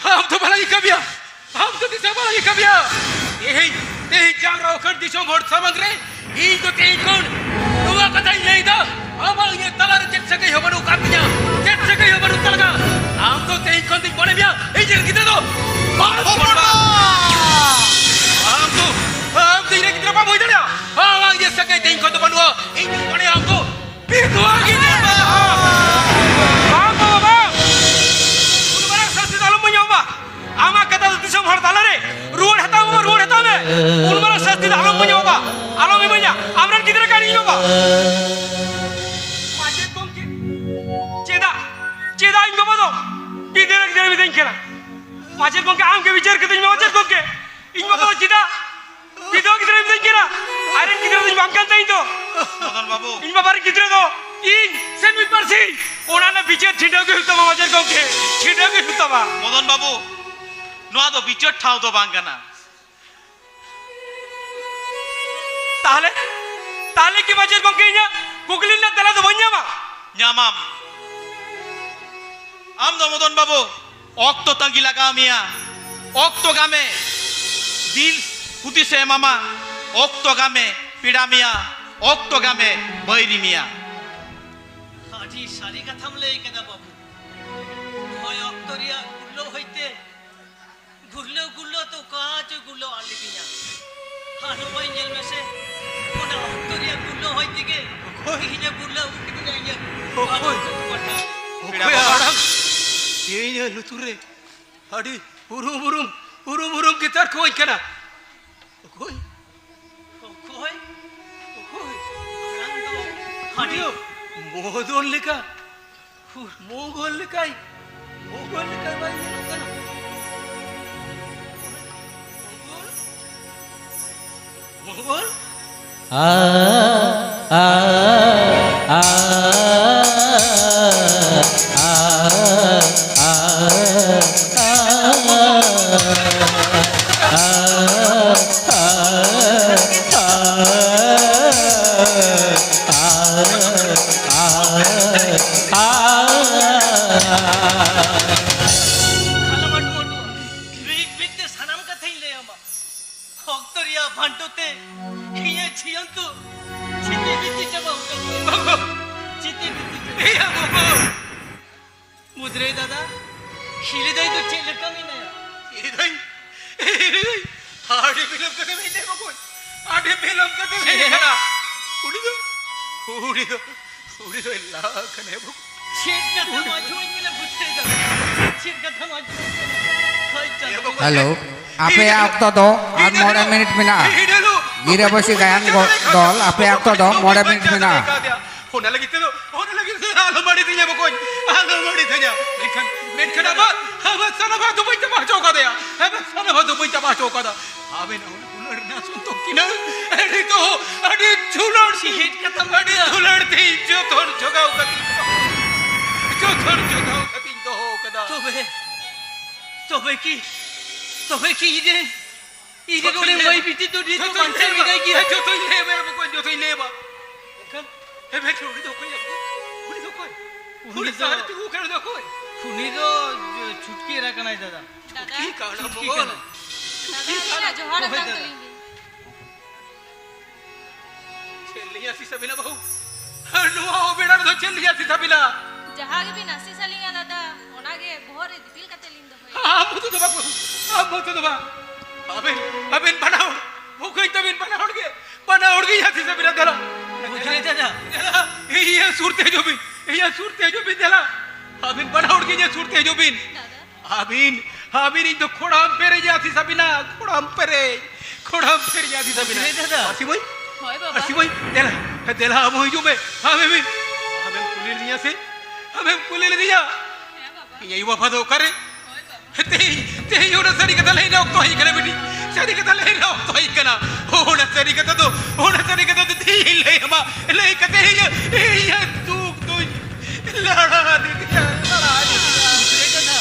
ᱟᱢ ᱫᱚ ᱵᱷᱟᱞᱟᱭ ᱠᱟᱹᱢᱤᱭᱟ᱾ ᱟᱢ ᱫᱚ ᱫᱤᱥᱚᱢ ᱵᱷᱟᱞᱟᱭ ᱠᱟᱹᱢᱤᱭᱟ᱾ ᱛᱮᱦᱮᱧ, ᱛᱮᱦᱮᱧ ᱪᱟᱢᱨᱟ ᱩᱠᱷᱟᱹᱲ ᱫᱤᱥᱚᱢ ᱦᱚᱲ ᱥᱟᱢᱟᱝ ᱨᱮ ᱤᱧ ᱫᱚ ᱛᱮᱦᱮᱧ ᱠᱷᱚᱱ ᱱᱚᱣᱟ ᱠᱟᱛᱷᱟᱧ ᱞᱟᱹᱭ ᱮᱫᱟ, ᱟᱢᱟᱜ ᱤᱧᱟᱹᱜ ᱛᱟᱞᱟᱨᱮ ᱪᱮᱫ ᱥᱟᱹᱜᱟᱹᱭ ᱦᱚᱸ ᱵᱟᱹᱱᱩᱜ ᱟᱠᱟᱫ ᱛᱤᱧᱟ, ᱪᱮᱫ ᱥᱟᱹᱜᱟᱹᱭ ᱦᱚᱸ ᱵᱟᱹᱱᱩᱜ ᱛᱟᱞᱟᱝᱟ᱾ ᱟᱢ ᱫᱚ ᱛᱮᱦᱮᱧ ᱠᱷᱚᱱ ᱫᱚᱧ ᱢᱚᱱᱮ ᱢᱮᱭᱟ ᱤᱧ ᱨᱮᱱ ᱜᱤᱫᱽᱨᱟᱹ ᱫᱚ ᱵᱟᱢ ᱦᱚᱯᱚᱱ ᱵᱟ᱾ ᱟᱢ ᱫᱚ, ᱟᱢ ᱫᱚ ᱤᱧ ᱨᱮᱱ ᱜᱤᱫᱽᱨᱟᱹ ᱵᱟᱢ ᱦᱩᱭ ᱫᱟᱲᱮᱭᱟᱜᱼᱟ᱾ ᱟᱢᱟᱜ ᱤᱧᱟᱹᱜ ᱥᱟᱹᱜᱟᱹᱭ ᱛᱮᱦᱮᱧ ᱠᱷᱚᱱ ᱫᱚ ᱵᱟᱹᱱᱩᱜᱼᱟ᱾ ᱤᱧ ᱫᱚᱧ ᱢᱚᱱᱮᱭᱟ ᱟᱢ ᱫᱚ ᱵᱤᱫᱷᱣᱟ ᱜᱤᱫᱽᱨᱟᱹ᱾ ᱵᱟᱝ ᱵᱟᱵᱟ, ᱵᱟᱝ᱾ ᱩᱱ ᱢᱟᱨᱟᱝ ᱥᱟᱹᱥᱛᱤ ᱫᱚ ᱟᱞᱚᱢ ᱢᱟᱹᱧᱟ ᱵᱟᱵᱟ᱾ ᱟᱢᱟᱜ ᱠᱟᱛᱷᱟ ᱫᱚ ᱫᱤᱥᱚᱢ ᱦᱚᱲ ᱛᱟᱞᱟᱨᱮ ᱨᱩᱣᱟᱹᱲ ᱦᱟᱛᱟᱣ ᱢᱮ, ᱨᱩᱣᱟᱹᱲ ᱦᱟᱛᱟᱣ ᱢᱮ᱾ ᱩᱱ ᱢᱟᱨᱟᱝ ᱥᱟᱹᱥᱛᱤ ᱫᱚ ᱟᱞᱚᱢ ᱢᱟᱹᱧᱟ ᱵᱟᱵᱟ, ᱟᱞᱚᱢ ᱤᱢᱟᱹᱧᱟ᱾ ᱟᱢᱨᱮᱱ ᱜᱤᱫᱽᱨᱟᱹ ᱠᱟᱱ ᱤᱧ ᱵᱟᱵᱟ᱾ ᱢᱟᱪᱮᱫ ᱜᱚᱢᱠᱮ, ᱪᱮᱫᱟᱜ, ᱪᱮᱫᱟᱜ ᱤᱧ ᱵᱟᱵᱟ ᱫᱚ ᱜᱤᱫᱽᱨᱟᱹ, ᱜᱤᱫᱽᱨᱟᱹ ᱢᱤᱛᱟᱹᱧ ᱠᱟᱱᱟ? ᱢᱟᱪᱮᱫ ᱜᱚᱢᱠᱮ, ᱟᱢ ᱜᱮ ᱵᱤᱪᱟᱹᱨ ᱠᱟᱹᱛᱤᱧ ᱢᱮ ᱢᱟᱪᱮᱫ ᱜᱚᱢᱠᱮ᱾ ᱤᱧ ᱵᱟᱵᱟ ᱫᱚ ᱪᱮᱫᱟᱜ ᱵᱤᱫᱷᱣᱟ ᱜᱤᱫᱽᱨᱟᱹ ᱢᱤᱛᱟᱹᱧ ᱠᱟᱱᱟ? ᱟᱡᱨᱮᱱ ᱜᱤᱫᱽᱨᱟᱹ ᱫᱚᱧ ᱵᱟᱝ ᱠᱟᱱ ᱛᱟᱭ ᱫᱚ᱾ ᱢᱚᱫᱚᱱ ᱵᱟᱹᱵᱩ᱾ ᱤᱧ ᱵᱟᱵᱟ ᱨᱮᱱ ᱜᱤᱫᱽᱨᱟᱹ ᱫᱚ ᱤᱧ ᱥᱮ ᱢᱤᱫ ᱯᱟᱹᱨᱥᱤ, ᱚᱱᱟ ᱨᱮᱱᱟᱜ ᱵᱤᱪᱟᱹᱨ ᱪᱷᱤᱰᱟᱹᱣ ᱜᱮ ᱦᱩᱭᱩᱜ ᱛᱟᱢᱟ ᱢᱟᱪᱮᱫ ᱜᱚᱢᱠᱮ, ᱪᱷᱤᱰᱟᱹᱣ ᱜᱮ ᱦᱩᱭᱩᱜ ᱛᱟᱢᱟ᱾ ᱢᱚᱫᱚᱱ ᱵᱟᱹᱵᱩ, ᱱᱚᱣᱟ ᱫᱚ ᱵᱤᱪᱟᱹᱨ ᱴᱷᱟᱶ ᱫᱚ ᱵᱟᱝ ᱠᱟᱱᱟ᱾ ᱛᱟᱦᱞᱮ, ᱛᱟᱦᱞᱮ ᱠᱤ ᱢᱟᱪᱮᱫ ᱜᱚᱢᱠᱮ ᱤᱧᱟᱹᱜ ᱠᱩᱠᱞᱤ ᱨᱮᱱᱟᱜ ᱛᱮᱞᱟ ᱫᱚ ᱵᱟᱹᱧ ᱧᱟᱢᱟ? ᱧᱟᱢᱟᱢ᱾ ᱟᱢ ᱫᱚ ᱢᱚᱫᱚᱱ ᱵᱟᱹᱵᱩ, ᱚᱠᱛᱚ ᱛᱟᱺᱜᱤ ᱞᱟᱜᱟᱣ ᱢᱮᱭᱟ᱾ ᱚᱠᱛᱚ ᱜᱟᱢᱮ ᱫᱤᱞ ᱦᱩᱫᱤᱥᱮ ᱮᱢᱟᱢᱟ᱾ ᱚᱠᱛᱚ ᱜᱟᱢᱮ ᱯᱮᱲᱟ ᱢᱮᱭᱟ, ᱚᱠᱛᱚ ᱜᱟᱢᱮ ᱵᱟᱹᱭᱨᱤ ᱢᱮᱭᱟ᱾ ᱟᱹᱰᱤ ᱥᱟᱹᱨᱤ ᱠᱟᱛᱷᱟᱢ ᱞᱟᱹᱭ ᱠᱮᱫᱟ ᱵᱟᱹᱵᱩ᱾ ᱦᱚᱭ ᱚᱠᱛᱚ ᱨᱮᱭᱟᱜ ᱜᱩᱨᱞᱟᱹᱣ ᱦᱚᱭᱛᱮ ᱜᱩᱨᱞᱟᱹᱣ ᱜᱩᱨᱞᱟᱹᱣ ᱛᱮ ᱚᱠᱟ ᱪᱚᱭ ᱜᱩᱨᱞᱟᱹᱣ ᱟᱫ ᱞᱤᱫᱤᱧᱟ᱾ ᱟᱨ ᱱᱚᱜᱼᱚᱭ ᱧᱮᱞ ᱢᱮᱥᱮ, ᱚᱱᱟ ᱚᱠᱛᱚ ᱨᱮᱭᱟᱜ ᱜᱩᱨᱞᱟᱹᱣ ᱦᱚᱭ ᱛᱮᱜᱮ ᱚᱠᱚᱭ? ᱛᱮᱦᱮᱧᱮ ᱜᱩᱨᱞᱟᱹᱣ ᱟᱹᱜᱩ ᱠᱤᱫᱤᱧᱟ ᱤᱧᱟᱹᱜ ᱚᱠᱚᱭ? ᱵᱟᱹᱵᱩ ᱠᱚ ᱯᱟᱴᱷᱟ᱾ ᱯᱮᱲᱟ ᱚᱠᱚᱭᱟᱜ ᱵᱟᱵᱟ᱾ ᱟᱲᱟᱝ ᱤᱧᱟᱹᱜ ᱞᱩᱛᱩᱨ ᱨᱮ ᱟᱹᱰᱤ ᱩᱨᱩᱢ ᱩᱨᱩᱢ, ᱩᱨᱩᱢ ᱩᱨᱩᱢ ᱜᱮ ᱛᱟᱨᱠᱚᱣᱟᱹᱧ ᱠᱟᱱᱟ᱾ ᱚᱠᱚᱭ? ᱚᱠᱚᱭ? ᱚᱠᱚᱭ? ᱟᱲᱟᱝ ᱫᱚ ᱟᱹᱰᱤ ᱩᱱᱤ ᱫᱚ ᱢᱚᱫᱚᱱ ᱞᱮᱠᱟ, ᱩᱠᱩᱨ? ᱢᱚᱝᱜᱚᱞ ᱞᱮᱠᱟᱭ, ᱢᱚᱝᱜᱚᱞ ᱞᱮᱠᱟᱭ ᱵᱟᱭ ᱧᱮᱞᱚᱜ ᱠᱟᱱᱟ᱾ ᱢᱚᱝᱜᱚᱞ? ᱢᱚ-, ᱟ, ᱟ, ᱟ, ᱟ, ᱟ, ᱟ, ᱟ, ᱟ, ᱟ, ᱟ, ᱟ, ᱟ᱾ ᱟᱞᱚᱢ ᱟᱹᱰᱩ ᱟᱹᱰᱩᱜᱼᱟ᱾ ᱢᱤᱫ ᱢᱤᱫ ᱛᱮ ᱥᱟᱱᱟᱢ ᱠᱟᱛᱷᱟᱧ ᱞᱟᱹᱭ ᱟᱢᱟ᱾ ᱚᱠᱛᱚ ᱨᱮᱭᱟᱜ ᱵᱷᱟᱱᱰᱚ ᱛᱮ ᱤᱧᱟᱹᱜ ᱡᱤᱭᱚᱱ ᱫᱚ ᱪᱷᱤᱛᱤ ᱵᱤᱛᱤ ᱪᱟᱵᱟ ᱟᱠᱟᱱ ᱛᱤᱧᱟ᱾ ᱪᱷᱤᱛᱤ ᱵᱤᱛᱤ ᱪᱟᱵᱟ᱾ ᱮᱭᱟ ᱜᱚᱜᱚ᱾ ᱢᱩᱫᱽᱨᱟᱹᱭ ᱫᱟᱫᱟ, ᱦᱤᱞᱤ ᱫᱟᱹᱭ ᱫᱚ ᱪᱮᱫ ᱞᱮᱠᱟ ᱢᱮᱱᱟᱭᱟ? ᱦᱤᱞᱤ ᱫᱟᱹᱭ, ᱦᱤᱞᱤ ᱫᱟᱹᱭ, ᱟᱹᱰᱤ ᱵᱤᱞᱚᱢ ᱠᱟᱛᱮ ᱵᱤᱱ ᱞᱟᱹᱭ ᱵᱚᱠᱚᱧ, ᱟᱹᱰᱤ ᱵᱤᱞᱚᱢ ᱠᱟᱛᱮ ᱵᱤᱱ ᱞᱟᱹᱭ ᱠᱟᱱᱟ᱾ ᱩᱱᱤ ᱫᱚ, ᱩᱱᱤ ᱫᱚ, ᱩᱱᱤ ᱫᱚᱭ ᱞᱟᱦᱟ ᱠᱟᱱᱟᱭ ᱵᱚᱠᱚᱧ᱾ ᱪᱮᱫ ᱠᱟᱛᱷᱟᱢ ᱟᱸᱡᱚᱢᱟᱹᱧ ᱠᱟᱱᱟ ᱢᱩᱫᱽᱨᱟᱹᱭ ᱫᱟᱫᱟ? ᱪᱮᱫ ᱠᱟᱛᱷᱟᱢ ᱟᱸᱡᱚᱢᱟᱹᱧ ᱠᱟᱱᱟ? ᱦᱟᱭ ᱪᱟᱸᱫᱳ᱾ ᱦᱮᱞᱳ, ᱟᱯᱮᱭᱟᱜ ᱚᱠᱛᱚ ᱫᱚ ᱟᱨ ᱢᱚᱬᱮ ᱢᱤᱱᱤᱴ ᱢᱮᱱᱟᱜᱼᱟ᱾ ᱜᱤᱨᱟᱹᱵᱟᱹᱥᱤ ᱜᱟᱭᱟᱱ ᱜᱚ-, ᱫᱚᱞ, ᱟᱯᱮᱭᱟᱜ ᱚᱠᱛᱚ ᱫᱚ ᱢᱚᱬᱮ ᱢᱤᱱᱤᱴ ᱢᱮᱱᱟᱜᱼᱟ᱾ ᱚᱱᱟ ᱞᱟᱹᱜᱤᱫ ᱛᱮᱫᱚ, ᱚᱱᱟ ᱞᱟᱹᱜᱤᱫ ᱛᱮᱫᱚ ᱟᱞᱚᱢ ᱟᱹᱲᱤᱥᱤᱧᱟ ᱵᱚᱠᱚᱧ, ᱟᱞᱚᱢ ᱟᱹᱲᱤᱥᱤᱧᱟ᱾ ᱢᱮᱱᱠᱷᱟᱱ, ᱢᱮᱱᱠᱷᱟᱱ ᱟᱢᱟᱜ, ᱟᱢᱟᱜ ᱥᱟᱱᱟᱢᱟᱜ ᱫᱚ ᱵᱟᱹᱧ ᱪᱟᱵᱟ ᱦᱚᱪᱚ ᱠᱟᱫᱮᱭᱟ᱾ ᱟᱢᱟᱜ ᱥᱟᱱᱟᱢᱟᱜ ᱫᱚ ᱵᱟᱹᱧ ᱪᱟᱵᱟ ᱦᱚᱪᱚ ᱠᱟᱫᱟ᱾ ᱟᱵᱮᱱ ᱚᱱᱟ ᱫᱩᱞᱟᱹᱲ ᱨᱮᱱᱟᱜ ᱥᱚᱱᱛᱚᱠ ᱠᱤᱱᱟᱹ ᱟᱹᱰᱤ ᱫᱚ, ᱟᱹᱰᱤ ᱫᱩᱞᱟᱹᱲ, ᱪᱮᱫ ᱠᱟᱛᱷᱟᱢ ᱟᱹᱰᱤ ᱞᱟᱹᱭᱫᱟ? ᱫᱩᱞᱟᱹᱲ ᱛᱮ ᱡᱚᱛᱚᱱ ᱡᱚᱜᱟᱣ ᱠᱟᱛᱮᱧ ᱫᱚᱦᱚ, ᱡᱚᱛᱚᱱ ᱡᱚᱜᱟᱣ ᱠᱟᱛᱮᱧ ᱫᱚᱦᱚ ᱠᱟᱫᱟ᱾ ᱛᱚᱵᱮ, ᱛᱚᱵᱮ ᱠᱤ, ᱛᱚᱵᱮ ᱠᱤ ᱤᱧ ᱨᱮᱱ, ᱤᱧ ᱨᱮᱱ ᱡᱚᱛᱚᱧ ᱩᱱᱤ ᱞᱟᱹᱭ ᱢᱟᱹᱭ ᱟᱢᱟ᱾ ᱵᱤᱴᱤ ᱫᱚ ᱱᱤᱛ ᱦᱚᱸ ᱡᱚᱛᱚᱧ ᱵᱟᱧᱪᱟᱣ ᱞᱟᱹᱭ ᱟᱢᱟ᱾ ᱢᱮᱱᱟᱭ ᱜᱮᱭᱟ? ᱦᱮᱸ, ᱡᱚᱛᱚᱧ ᱞᱟᱹᱭ ᱟᱢᱟ ᱵᱚᱠᱚᱧ, ᱡᱚᱛᱚᱧ ᱞᱟᱹᱭ ᱟᱢᱟ᱾ ᱮᱱᱠᱷᱟᱱ ᱮ ᱵᱷᱮᱱ, ᱩᱱᱤ ᱫᱚ ᱚᱠᱚᱭ ᱭᱟ? ᱩᱱᱤ ᱫᱚ ᱚᱠᱚᱭ? ᱩᱱᱤ ᱩᱱᱤ ᱫᱚ, ᱥᱟᱦᱟᱨ ᱛᱤᱸᱜᱩ ᱠᱟᱱ ᱫᱚ ᱚᱠᱚᱭ? ᱩᱱᱤ ᱫᱚ ᱪᱷᱩᱴᱠᱤ ᱮᱨᱟ ᱠᱟᱱᱟᱭ ᱫᱟᱫᱟ᱾ ᱫᱟᱫᱟ᱾ ᱪᱷᱩᱴᱠᱤ ᱠᱟᱱᱟ᱾ ᱪᱷᱩᱴᱠᱤ ᱫᱟᱫᱟ, ᱠᱟᱱᱟ᱾ ᱟᱹᱞᱤᱧᱟᱜ ᱡᱚᱦᱟᱨ ᱦᱳᱭ ᱟᱛᱟᱝ ᱫᱟᱫᱟ᱾ ᱛᱟᱹᱞᱤᱧ ᱵᱤᱱ᱾ ᱪᱮᱫ ᱞᱤᱧ ᱟᱹᱥᱤᱥ ᱟᱹᱵᱤᱱᱟ ᱵᱟᱹᱦᱩ? ᱟᱨ ᱱᱚᱣᱟ ᱚᱵᱮᱲᱟ ᱨᱮᱫᱚ ᱪᱮᱫ ᱞᱤᱧ ᱟᱹᱥᱤᱥ ᱟᱹᱵᱤᱱᱟ? ᱡᱟᱦᱟᱸ ᱜᱮᱵᱤᱱ ᱟᱹᱥᱤᱥ ᱟᱹᱞᱤᱧᱟ ᱫᱟᱫᱟ, ᱚᱱᱟᱜᱮ ᱵᱚᱦᱚᱜ ᱨᱮ ᱫᱤᱯᱤᱞ ᱠᱟᱛᱮ ᱞᱤᱧ ᱫᱚᱦᱚᱭᱟ᱾ ᱟᱢ ᱢᱚᱛᱚ ᱫᱚ ᱵᱟᱹᱦᱩ, ᱟᱢ ᱢᱚᱛᱚ ᱫᱚ ᱵᱟᱝ᱾ ᱟᱵᱮᱱ, ᱟᱵᱮᱱ ᱵᱟᱱᱟ ᱦᱚᱲ, ᱵᱚᱠᱚᱧ ᱛᱟᱵᱮᱱ ᱵᱟᱱᱟ ᱦᱚᱲ ᱜᱮ, ᱵᱟᱱᱟ ᱦᱚᱲ ᱜᱮ ᱟᱹᱥᱤᱥ ᱟᱹᱵᱤᱱᱟ ᱫᱮᱞᱟ᱾ ᱵᱩᱡᱷᱟᱹᱣ ᱫᱟᱫᱟ᱾ ᱫᱮᱞᱟ, ᱤᱧᱟᱹᱜ ᱥᱩᱨ ᱛᱮ ᱦᱤᱡᱩᱜ ᱵᱤᱱ, ᱤᱧᱟᱹᱜ ᱥᱩᱨ ᱛᱮ ᱦᱤᱡᱩᱜ ᱵᱤᱱ ᱫᱮᱞᱟ᱾ ᱟᱵᱮᱱ ᱵᱟᱱᱟ ᱦᱚᱲ ᱜᱮ ᱤᱧᱟᱹᱜ ᱥᱩᱨ ᱛᱮ ᱦᱤᱡᱩᱜ ᱵᱤᱱ᱾ ᱫᱟᱫᱟ᱾ ᱟᱹᱵᱤᱱ, ᱟᱹᱵᱤᱱ ᱤᱧ ᱫᱚ ᱠᱷᱚᱲᱟᱢ ᱯᱮᱨᱮᱡ ᱟᱹᱥᱤᱥ ᱟᱹᱵᱤᱱᱟ, ᱠᱷᱚᱲᱟᱢ ᱯᱮᱨᱮᱡ, ᱠᱷᱚᱲᱟᱢ ᱯᱮᱨᱮᱡ ᱟᱹᱥᱤᱥ ᱟᱹᱵᱤᱱᱟ᱾ ᱦᱮᱸ ᱫᱟᱫᱟ᱾ ᱟᱹᱥᱤ ᱢᱟᱹᱭ, ᱦᱳᱭ ᱵᱟᱵᱟ᱾ ᱟᱹᱥᱤ ᱢᱟᱹᱭ, ᱫᱮᱞᱟ, ᱫᱮᱞᱟ ᱟᱢ ᱦᱚᱸ ᱦᱤᱡᱩᱜ ᱢᱮ᱾ ᱟᱢ ᱦᱤᱡᱩᱜ ᱢᱮ᱾ ᱟᱢᱮᱢ ᱠᱩᱞᱤ ᱞᱤᱫᱤᱧᱟ ᱥᱮ? ᱟᱢᱮᱢ ᱠᱩᱞᱤ ᱞᱤᱫᱤᱧᱟ? ᱦᱮᱸ ᱵᱟᱵᱟ᱾ ᱤᱧ ᱟᱭᱳ ᱵᱟᱵᱟ ᱫᱚ ᱚᱠᱟᱨᱮ? ᱦᱳᱭ ᱵᱟᱵᱟ᱾ ᱛᱮᱦᱮᱧ, ᱛᱮᱦᱮᱧ ᱚᱱᱟ ᱥᱟᱹᱨᱤ ᱠᱟᱛᱷᱟ ᱞᱟᱹᱭ ᱨᱮᱱᱟᱜ ᱚᱠᱛᱚ ᱦᱮᱡ ᱠᱟᱱᱟ ᱵᱤᱴᱤ, ᱥᱟᱹᱨᱤ ᱠᱟᱛᱷᱟ ᱞᱟᱹᱭ ᱨᱮᱱᱟᱜ ᱚᱠᱛᱚ ᱦᱮᱡ ᱠᱟᱱᱟ᱾ ᱚᱱᱟ ᱥᱟᱹᱨᱤ ᱠᱟᱛᱷᱟ ᱫᱚ, ᱚᱱᱟ ᱥᱟᱹᱨᱤ ᱠᱟᱛᱷᱟ ᱫᱚ ᱛᱮᱦᱮᱧ ᱞᱟᱹᱭ ᱟᱢᱟ, ᱞᱟᱹᱭ ᱠᱟᱛᱮ ᱤᱧᱟᱹᱜ, ᱤᱧᱟᱹᱜ ᱫᱩᱠ ᱫᱚᱧ ᱞᱟᱲᱟ ᱤᱫᱤᱭᱟ, ᱞᱟᱲᱟ ᱤᱫᱤᱭᱟ᱾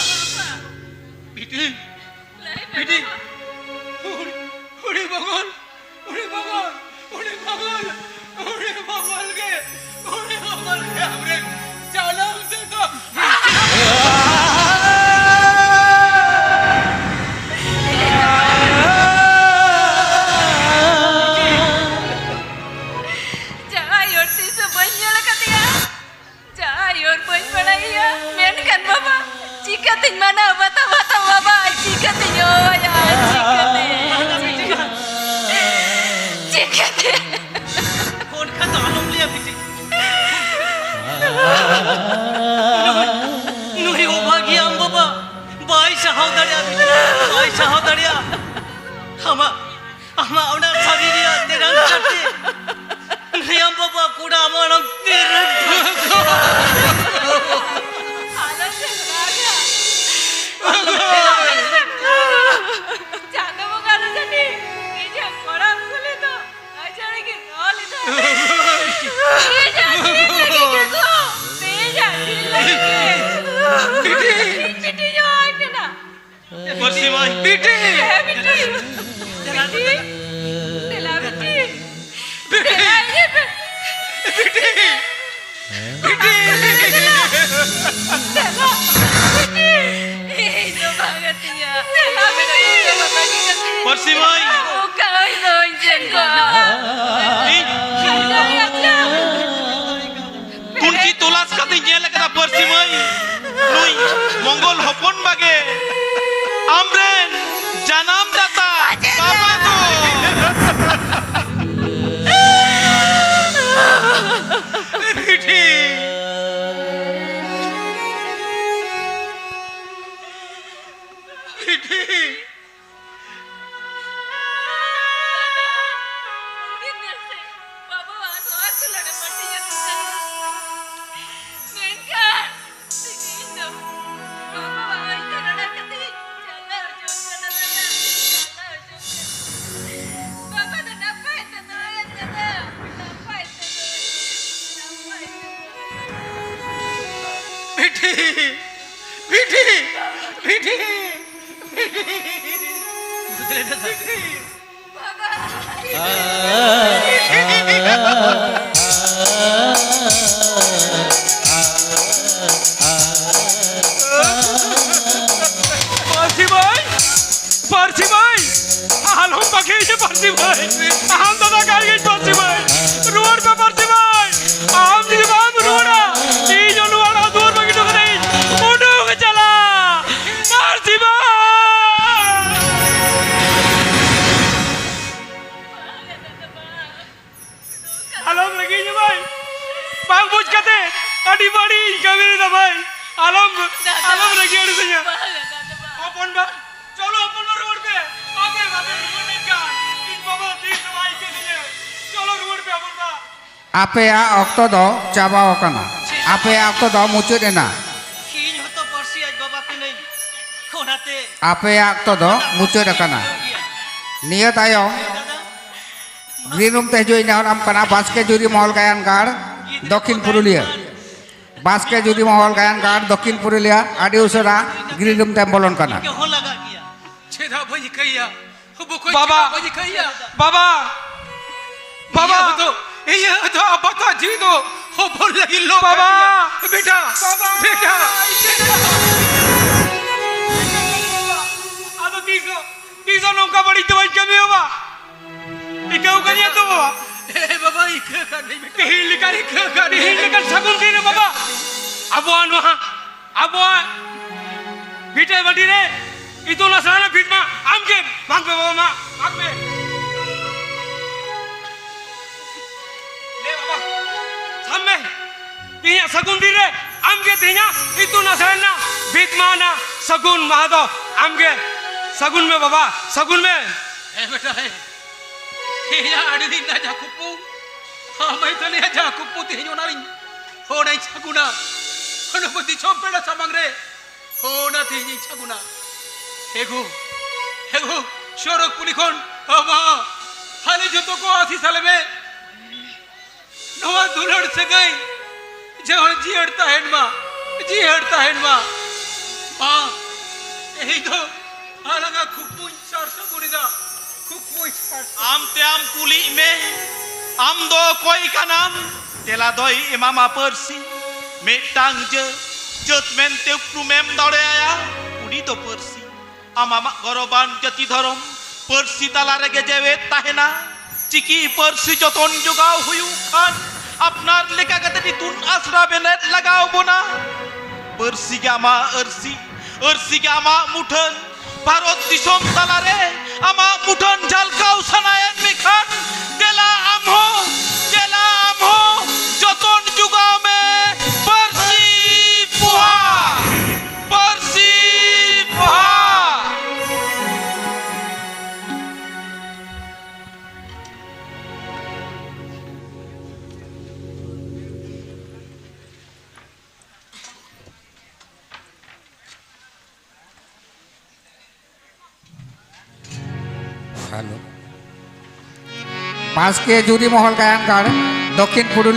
ᱵᱤᱴᱤ, ᱵᱤᱴᱤ, ᱦᱩᱲᱤ, ᱦᱩᱲᱤ ᱵᱚᱜᱚᱞ, ᱦᱩᱲᱤ ᱵᱚᱜᱚᱞ, ᱦᱩᱲᱤ ᱵᱚᱜᱚᱞ, ᱦᱩᱲᱤ ᱵᱚᱜᱚᱞ ᱜᱮ, ᱦᱩᱲᱤ ᱵᱚᱜᱚᱞ ᱜᱮ ᱟᱢᱨᱮᱱ ᱡᱟᱱᱟᱢ ᱥᱮᱫ ᱫᱚ᱾ ᱡᱟᱦᱟᱸᱭ ᱦᱚᱲ ᱛᱤᱥ ᱦᱚᱸ ᱵᱟᱹᱧ ᱧᱮᱞ ᱟᱠᱟᱫᱮᱭᱟ᱾ ᱡᱟᱦᱟᱸᱭ ᱦᱚᱲ ᱵᱟᱹᱧ ᱵᱟᱲᱟᱭᱟ, ᱢᱮᱱᱠᱷᱟᱱ ᱵᱟᱵᱟ, ᱪᱤᱠᱟᱹᱛᱤᱧ ᱢᱟᱱᱟᱣ ᱵᱟᱛᱟᱣᱟ ᱛᱟᱢ ᱵᱟᱵᱟ? ᱪᱤᱠᱟᱹᱛᱤᱧ ᱦᱚᱦᱚᱣᱟᱭᱟ? ᱪᱤᱠᱟᱹᱛᱮ? ᱪᱤᱠᱟᱹ-, ᱪᱤᱠᱟᱹᱛᱮ? ᱚᱱᱠᱟ ᱫᱚ ᱟᱞᱚᱢ ᱞᱟᱹᱭᱟ ᱵᱤᱴᱤ᱾ ᱱᱩᱭ, ᱱᱩᱭ ᱚᱵᱷᱟᱜᱤᱭᱟᱹ ᱟᱢ ᱵᱟᱵᱟ ᱵᱟᱭ ᱥᱟᱦᱟᱣ ᱫᱟᱲᱮᱭᱟᱜᱼᱟ ᱵᱤᱴᱤ, ᱵᱟᱭ ᱥᱟᱦᱟᱣ ᱫᱟᱲᱮᱭᱟᱜᱼᱟ᱾ ᱟᱢᱟᱜ ᱟᱢᱟᱜ ᱚᱱᱟ ᱥᱟᱹᱨᱤ ᱨᱮᱭᱟᱜ ᱛᱮᱨᱟᱝ ᱠᱟᱛᱮ ᱱᱮᱭᱟᱢ ᱵᱟᱵᱟ ᱠᱚᱲᱟ ᱢᱟᱲᱟᱝ ᱛᱮᱨᱟᱝ᱾ ᱟᱞᱚ ᱥᱮ ᱨᱟᱜᱟ᱾ ᱪᱟᱸᱫᱚ ᱵᱚᱸᱜᱟ ᱫᱚ ᱡᱟᱹᱱᱤᱡ ᱤᱧᱟᱹᱜ ᱠᱚᱲᱟᱢ ᱠᱩᱞᱤ ᱫᱚ ᱟᱡᱟᱲ ᱜᱮ ᱨᱚᱲ ᱞᱮᱫᱟ᱾ ᱛᱮᱦᱮᱧᱟᱜ ᱫᱤᱱ ᱞᱟᱹᱜᱤᱫ ᱜᱮ ᱜᱚ, ᱛᱮᱦᱮᱧᱟᱜ ᱫᱤᱱ ᱞᱟᱹᱜᱤᱫ ᱜᱮ᱾ ᱤᱧ ᱵᱤᱴᱤᱧ ᱦᱚᱦᱚᱣᱟᱭ ᱠᱟᱱᱟ᱾ ᱯᱟᱹᱨᱥᱤ ᱢᱟᱹᱭ᱾ ᱵᱤᱴᱤ! ᱦᱮᱸ, ᱵᱤᱴᱤ᱾ ᱵᱤᱴᱤ! ᱫᱮᱞᱟ, ᱵᱤᱴᱤ᱾ ᱵᱤᱴᱤ! ᱫᱮᱞᱟ, ᱤᱭᱟᱹ ᱯᱮ᱾ ᱵᱤᱴᱤ! ᱵᱤᱴᱤ! ᱫᱮᱞᱟ, ᱵᱤᱴᱤ᱾ ᱤᱧ ᱫᱚ ᱵᱟᱝ ᱟᱹᱛᱤᱧᱟ᱾ ᱫᱮᱞᱟ, ᱵᱤᱴᱤ, ᱤᱧ ᱫᱚ ᱵᱟᱝ ᱟᱹᱛᱤᱧᱟ᱾ ᱯᱟᱹᱨᱥᱤ ᱢᱟᱹᱭ᱾ ᱚᱠᱟ ᱦᱩᱭ ᱫᱚ ᱤᱧ ᱴᱷᱮᱱ ᱠᱷᱚᱱ᱾ ᱤᱧ ᱟᱪᱪᱷᱟ, ᱟᱪᱪᱷᱟ᱾ ᱛᱩᱱᱠᱷᱤ ᱛᱚᱞᱟᱥ ᱠᱟᱛᱮᱧ ᱧᱮᱞ ᱟᱠᱟᱫᱟ ᱯᱟᱹᱨᱥᱤ ᱢᱟᱹᱭ, ᱱᱩᱭ ᱢᱚᱝᱜᱚᱞ ᱦᱚᱯᱚᱱ ᱵᱟᱜᱮ ᱟᱢᱨᱮᱱ ᱡᱟᱱᱟᱢ ᱫᱟᱛᱟ ᱵᱟᱵᱟ ᱫᱚ᱾ ᱵᱤᱴᱤ, ᱵᱤᱴᱤ᱾ ᱯᱟᱹᱨᱥᱤ ᱵᱷᱟᱹᱭ, ᱯᱟᱹᱨᱥᱤ ᱵᱷᱟᱹᱭ, ᱟᱞᱚᱢ ᱵᱟᱹᱜᱤᱭᱟᱹᱧᱟ ᱯᱟᱹᱨᱥᱤ ᱵᱷᱟᱹᱭ, ᱟᱢ ᱫᱟᱫᱟ ᱠᱟᱱ ᱜᱤᱭᱟᱹᱧ ᱯᱟᱹᱨᱥᱤ ᱵᱷᱟᱹᱭ, ᱨᱩᱣᱟᱹᱲ ᱯᱮ ᱯᱟᱹᱨᱥᱤ ᱵᱷᱟᱹᱭ, ᱟᱢ ᱡᱩᱫᱤ ᱵᱟᱢ ᱨᱩᱣᱟᱹᱲᱟ, ᱤᱧ ᱦᱚᱸ ᱱᱚᱣᱟ ᱚᱲᱟᱜ ᱫᱩᱣᱟᱹᱨ ᱵᱟᱹᱜᱤ ᱦᱚᱴᱚ ᱠᱟᱛᱮ ᱤᱧ ᱩᱰᱩᱠ ᱪᱟᱞᱟᱜᱼᱟ ᱯᱟᱹᱨᱥᱤ ᱵᱷᱟᱹᱭ᱾ ᱟᱞᱚᱢ ᱨᱟᱹᱜᱤᱧᱟ ᱵᱷᱟᱹᱭ, ᱵᱟᱝ ᱵᱩᱡᱽ ᱠᱟᱛᱮ ᱟᱹᱰᱤ ᱵᱟᱹᱲᱤᱡ ᱤᱧ ᱠᱟᱹᱢᱤ ᱞᱮᱫᱟ ᱵᱷᱟᱹᱭ, ᱟᱞᱚᱢ, ᱟᱞᱚᱢ ᱨᱟᱹᱜᱤ ᱟᱹᱲᱤᱥᱤᱧᱟ᱾ ᱦᱚᱯᱚᱱ ᱵᱟ, ᱪᱚᱞᱚ ᱦᱚᱯᱚᱱ ᱵᱟ ᱨᱩᱣᱟᱹᱲ ᱯᱮ, ᱟᱯᱮ ᱵᱟᱯᱮ ᱨᱩᱣᱟᱹᱲ ᱞᱮᱱᱠᱷᱟᱱ ᱤᱧ ᱵᱟᱵᱟ ᱛᱤᱥ ᱦᱚᱸ ᱵᱟᱭ ᱤᱠᱟᱹ ᱠᱟᱹᱧᱟ᱾ ᱪᱚᱞᱚ ᱨᱩᱣᱟᱹᱲ ᱯᱮ ᱦᱚᱯᱚᱱ ᱵᱟ᱾ ᱟᱯᱮᱭᱟᱜ ᱚᱠᱛᱚ ᱫᱚ ᱪᱟᱵᱟᱣ ᱟᱠᱟᱱᱟ᱾ ᱟᱯᱮᱭᱟᱜ ᱚᱠᱛᱚ ᱫᱚ ᱢᱩᱪᱟᱹᱫ ᱮᱱᱟ᱾ ᱤᱧ ᱦᱚᱸᱛᱚ ᱯᱟᱹᱨᱥᱤ ᱟᱡ ᱵᱟᱵᱟ ᱠᱟᱹᱱᱟᱹᱧ, ᱚᱱᱟᱛᱮ ᱟᱯᱮᱭᱟᱜ ᱚᱠᱛᱚ ᱫᱚ ᱢᱩᱪᱟᱹᱫ ᱟᱠᱟᱱᱟ᱾ ᱱᱤᱭᱟᱹ ᱛᱟᱭᱚᱢ ᱫᱟᱫᱟ, green room ᱛᱮ ᱦᱤᱡᱩᱜ ᱤᱧ ᱱᱮᱦᱚᱨᱟᱢ ᱠᱟᱱᱟ, ᱵᱟᱥᱠᱮ ᱡᱩᱨᱤ ᱢᱚᱦᱚᱞ ᱜᱟᱭᱟᱱ ᱜᱟᱲ, ᱫᱚᱠᱠᱷᱤᱱ ᱯᱩᱨᱩᱞᱤᱭᱟᱹ᱾ ᱵᱟᱥᱠᱮ ᱡᱩᱨᱤ ᱢᱚᱦᱚᱞ ᱜᱟᱭᱟᱱ ᱜᱟᱲ, ᱫᱚᱠᱠᱷᱤᱱ ᱯᱩᱨᱩᱞᱤᱭᱟᱹ, ᱟᱹᱰᱤ ᱩᱥᱟᱹᱨᱟ green room ᱛᱮᱢ ᱵᱚᱞᱚᱱ ᱠᱟᱱᱟ᱾ ᱤᱠᱟᱹ ᱦᱚᱸ ᱞᱟᱜᱟᱜ ᱜᱮᱭᱟ᱾ ᱪᱮᱫᱟᱜ ᱵᱟᱹᱧ ᱤᱠᱟᱹᱭᱟ? ᱵᱚᱠᱚᱧ, ᱵᱟᱵᱟ! ᱪᱮᱫᱟᱜ ᱵᱟᱹᱧ ᱤᱠᱟᱹᱭᱟ? ᱵᱟᱵᱟ! ᱵᱟᱵᱟ! ᱤᱧᱟᱹᱜ ᱦᱚᱸᱛᱚ, ᱤᱧᱟᱹᱜ ᱦᱚᱸᱛᱚ ᱟᱯᱟᱛᱟᱜ ᱡᱤᱣᱤ ᱫᱚ ᱦᱚᱯᱚᱱ ᱞᱟᱹᱜᱤᱫ ᱞᱚ ᱵᱟᱵᱟ! ᱠᱟᱱ ᱜᱮᱭᱟ᱾ ᱵᱮᱴᱟ! ᱵᱟᱵᱟ! ᱵᱮᱴᱟ! ᱟᱫᱚ ᱛᱤᱥ ᱦᱚᱸ, ᱛᱤᱥ ᱦᱚᱸ ᱱᱚᱝᱠᱟ ᱵᱟᱹᱲᱤᱡ ᱫᱚ ᱵᱟᱹᱧ ᱠᱟᱹᱢᱤᱭᱟ, ᱵᱟᱵᱟ᱾ ᱤᱠᱟᱹᱣ ᱠᱟᱹᱫᱤᱧᱟ ᱛᱚ, ᱵᱟᱵᱟ? ᱦᱮᱸ, ᱵᱟᱵᱟ, ᱤᱠᱟᱹ ᱠᱟᱹᱫᱤᱧ ᱵᱮᱴᱟ᱾ ᱛᱤᱦᱤᱧ ᱞᱮᱠᱟᱱ, ᱤᱠᱟᱹ ᱠᱟᱹᱫᱤᱧ᱾ ᱛᱤᱦᱤᱧ ᱞᱮᱠᱟᱱ ᱥᱟᱹᱜᱩᱱ ᱫᱤᱱ ᱨᱮ, ᱵᱟᱵᱟ, ᱟᱵᱚᱣᱟᱜ ᱱᱚᱣᱟ ᱟᱵᱚᱣᱟᱜ ᱵᱷᱤᱴᱟᱹ ᱵᱟᱹᱴᱤ ᱨᱮ ᱤᱛᱩᱱ ᱟᱥᱲᱟ ᱨᱮ ᱵᱷᱤᱛ ᱢᱟ ᱟᱢ ᱜᱮ ᱵᱟᱝ ᱯᱮ ᱵᱟᱵᱟ ᱢᱟ ᱵᱟᱝ ᱯᱮ᱾ ᱞᱮ ᱵᱟᱵᱟ, ᱥᱟᱵ ᱢᱮ, ᱛᱮᱦᱮᱧᱟᱜ ᱥᱟᱹᱜᱩᱱ ᱫᱤᱱ ᱨᱮ ᱟᱢ ᱜᱮ ᱛᱮᱦᱮᱧᱟᱜ ᱤᱛᱩᱱ ᱟᱥᱲᱟ ᱨᱮᱱᱟᱜ ᱵᱷᱤᱛ ᱢᱟ ᱚᱱᱟ ᱥᱟᱹᱜᱩᱱ ᱢᱟᱦᱟ ᱫᱚ ᱟᱢ ᱜᱮ ᱥᱟᱹᱜᱩᱱ ᱢᱮ ᱵᱟᱵᱟ, ᱥᱟᱹᱜᱩᱱ ᱢᱮ᱾ ᱦᱮᱸ ᱵᱮᱴᱟ, ᱦᱮᱸ᱾ ᱤᱧᱟᱹᱜ ᱟᱹᱰᱤ ᱫᱤᱱ ᱨᱮᱱᱟᱜ ᱡᱟᱦᱟᱸ ᱠᱩᱠᱢᱩ, ᱟᱢ ᱟᱭᱳ ᱛᱟᱞᱮᱭᱟᱜ ᱡᱟᱦᱟᱸ ᱠᱩᱠᱢᱩ, ᱛᱮᱦᱮᱧ ᱚᱱᱟᱨᱤᱧ, ᱚᱱᱟᱧ ᱥᱟᱹᱜᱩᱱᱟ᱾ ᱚᱱᱟ ᱠᱚ ᱫᱤᱥᱚᱢ ᱯᱮᱲᱟ ᱥᱟᱢᱟᱝ ᱨᱮ, ᱚᱱᱟ ᱛᱮᱦᱮᱧᱤᱧ ᱥᱟᱹᱜᱩᱱᱟ᱾ ᱮᱜᱳ, ᱮᱜᱳ, ᱥᱚᱨᱚᱜᱽᱯᱩᱨᱤ ᱠᱷᱚᱱ ᱟᱢᱟᱜ ᱟᱞᱮ ᱡᱚᱛᱚ ᱠᱚ ᱟᱥᱤᱥ ᱟᱞᱮ ᱢᱮ᱾ ᱱᱚᱣᱟ ᱫᱩᱞᱟᱹᱲ ᱥᱟᱹᱜᱟᱹᱭ ᱡᱮᱢᱚᱱ ᱡᱤᱭᱟᱹᱲ ᱛᱟᱦᱮᱱ ᱢᱟ, ᱡᱤᱭᱟᱹᱲ ᱛᱟᱦᱮᱱ ᱢᱟ᱾ ᱢᱟ, ᱤᱧ ᱫᱚ ᱟᱞᱟᱝᱟᱜ ᱠᱩᱠᱢᱩᱧ ᱥᱟᱨᱥᱟᱹᱜᱩᱱ ᱮᱫᱟ᱾ ᱠᱩᱠᱢᱩᱧ ᱥᱟᱨᱥᱟᱹᱜᱩᱱ᱾ ᱟᱢ ᱛᱮ ᱟᱢ ᱠᱩᱞᱤᱜ ᱢᱮ, ᱟᱢ ᱫᱚ ᱚᱠᱚᱭ ᱠᱟᱱᱟᱢ? ᱛᱮᱞᱟ ᱫᱚᱭ ᱮᱢᱟᱢᱟ ᱯᱟᱹᱨᱥᱤ᱾ ᱢᱤᱫᱴᱟᱝ ᱡᱟᱹᱛ, ᱡᱟᱹᱛ ᱢᱮᱱᱛᱮ ᱩᱯᱨᱩᱢᱮᱢ ᱫᱟᱲᱮᱭᱟᱭᱟ, ᱩᱱᱤ ᱫᱚ ᱯᱟᱹᱨᱥᱤ᱾ ᱟᱢ ᱟᱢᱟᱜ ᱜᱚᱨᱚᱵᱟᱱ ᱡᱟᱹᱛᱤ ᱫᱷᱚᱨᱚᱢ ᱯᱟᱹᱨᱥᱤ ᱛᱟᱞᱟ ᱨᱮᱜᱮ ᱡᱮᱣᱮᱫ ᱛᱟᱦᱮᱱᱟ᱾ ᱪᱤᱠᱤ ᱯᱟᱹᱨᱥᱤ ᱡᱚᱛᱚᱱ ᱡᱚᱜᱟᱣ ᱦᱩᱭᱩᱜ ᱠᱷᱟᱱ ᱟᱯᱱᱟᱨ ᱞᱮᱠᱟ ᱠᱟᱛᱮ ᱤᱛᱩᱱ ᱟᱥᱲᱟ ᱵᱮᱱᱮᱫ ᱞᱟᱜᱟᱣ ᱵᱚᱱᱟ᱾ ᱯᱟᱹᱨᱥᱤ ᱜᱮ ᱟᱢᱟᱜ ᱟᱹᱨᱥᱤ, ᱟᱹᱨᱥᱤ ᱜᱮ ᱟᱢᱟᱜ ᱢᱩᱴᱷᱟᱹᱱ᱾ ᱵᱷᱟᱨᱚᱛ ᱫᱤᱥᱚᱢ ᱛᱟᱞᱟᱨᱮ ᱟᱢᱟᱜ ᱢᱩᱴᱷᱟᱹᱱ ᱡᱷᱟᱞᱠᱟᱣ ᱥᱟᱱᱟᱭᱮᱫ ᱢᱮᱠᱷᱟᱱ ᱫᱮᱞᱟ ᱟᱢ ᱦᱚᱸ, ᱫᱮᱞᱟ ᱟᱢ ᱦᱚᱸ ᱡᱚᱛᱚᱱ ᱡᱚᱜᱟᱣ ᱢᱮ᱾ ᱯᱟᱹᱨᱥᱤ ᱯᱚᱦᱟ, ᱯᱟᱹᱨᱥᱤ ᱯᱚᱦᱟ᱾ ᱦᱮᱞᱳ᱾ ᱵᱟᱥᱠᱮ ᱡᱩᱨᱤ ᱢᱚᱦᱚᱞ ᱜᱟᱭᱟᱱ ᱜᱟᱲ, ᱫᱚᱠᱠᱷᱤᱱ ᱯᱩᱨᱩᱞᱤᱭᱟᱹ᱾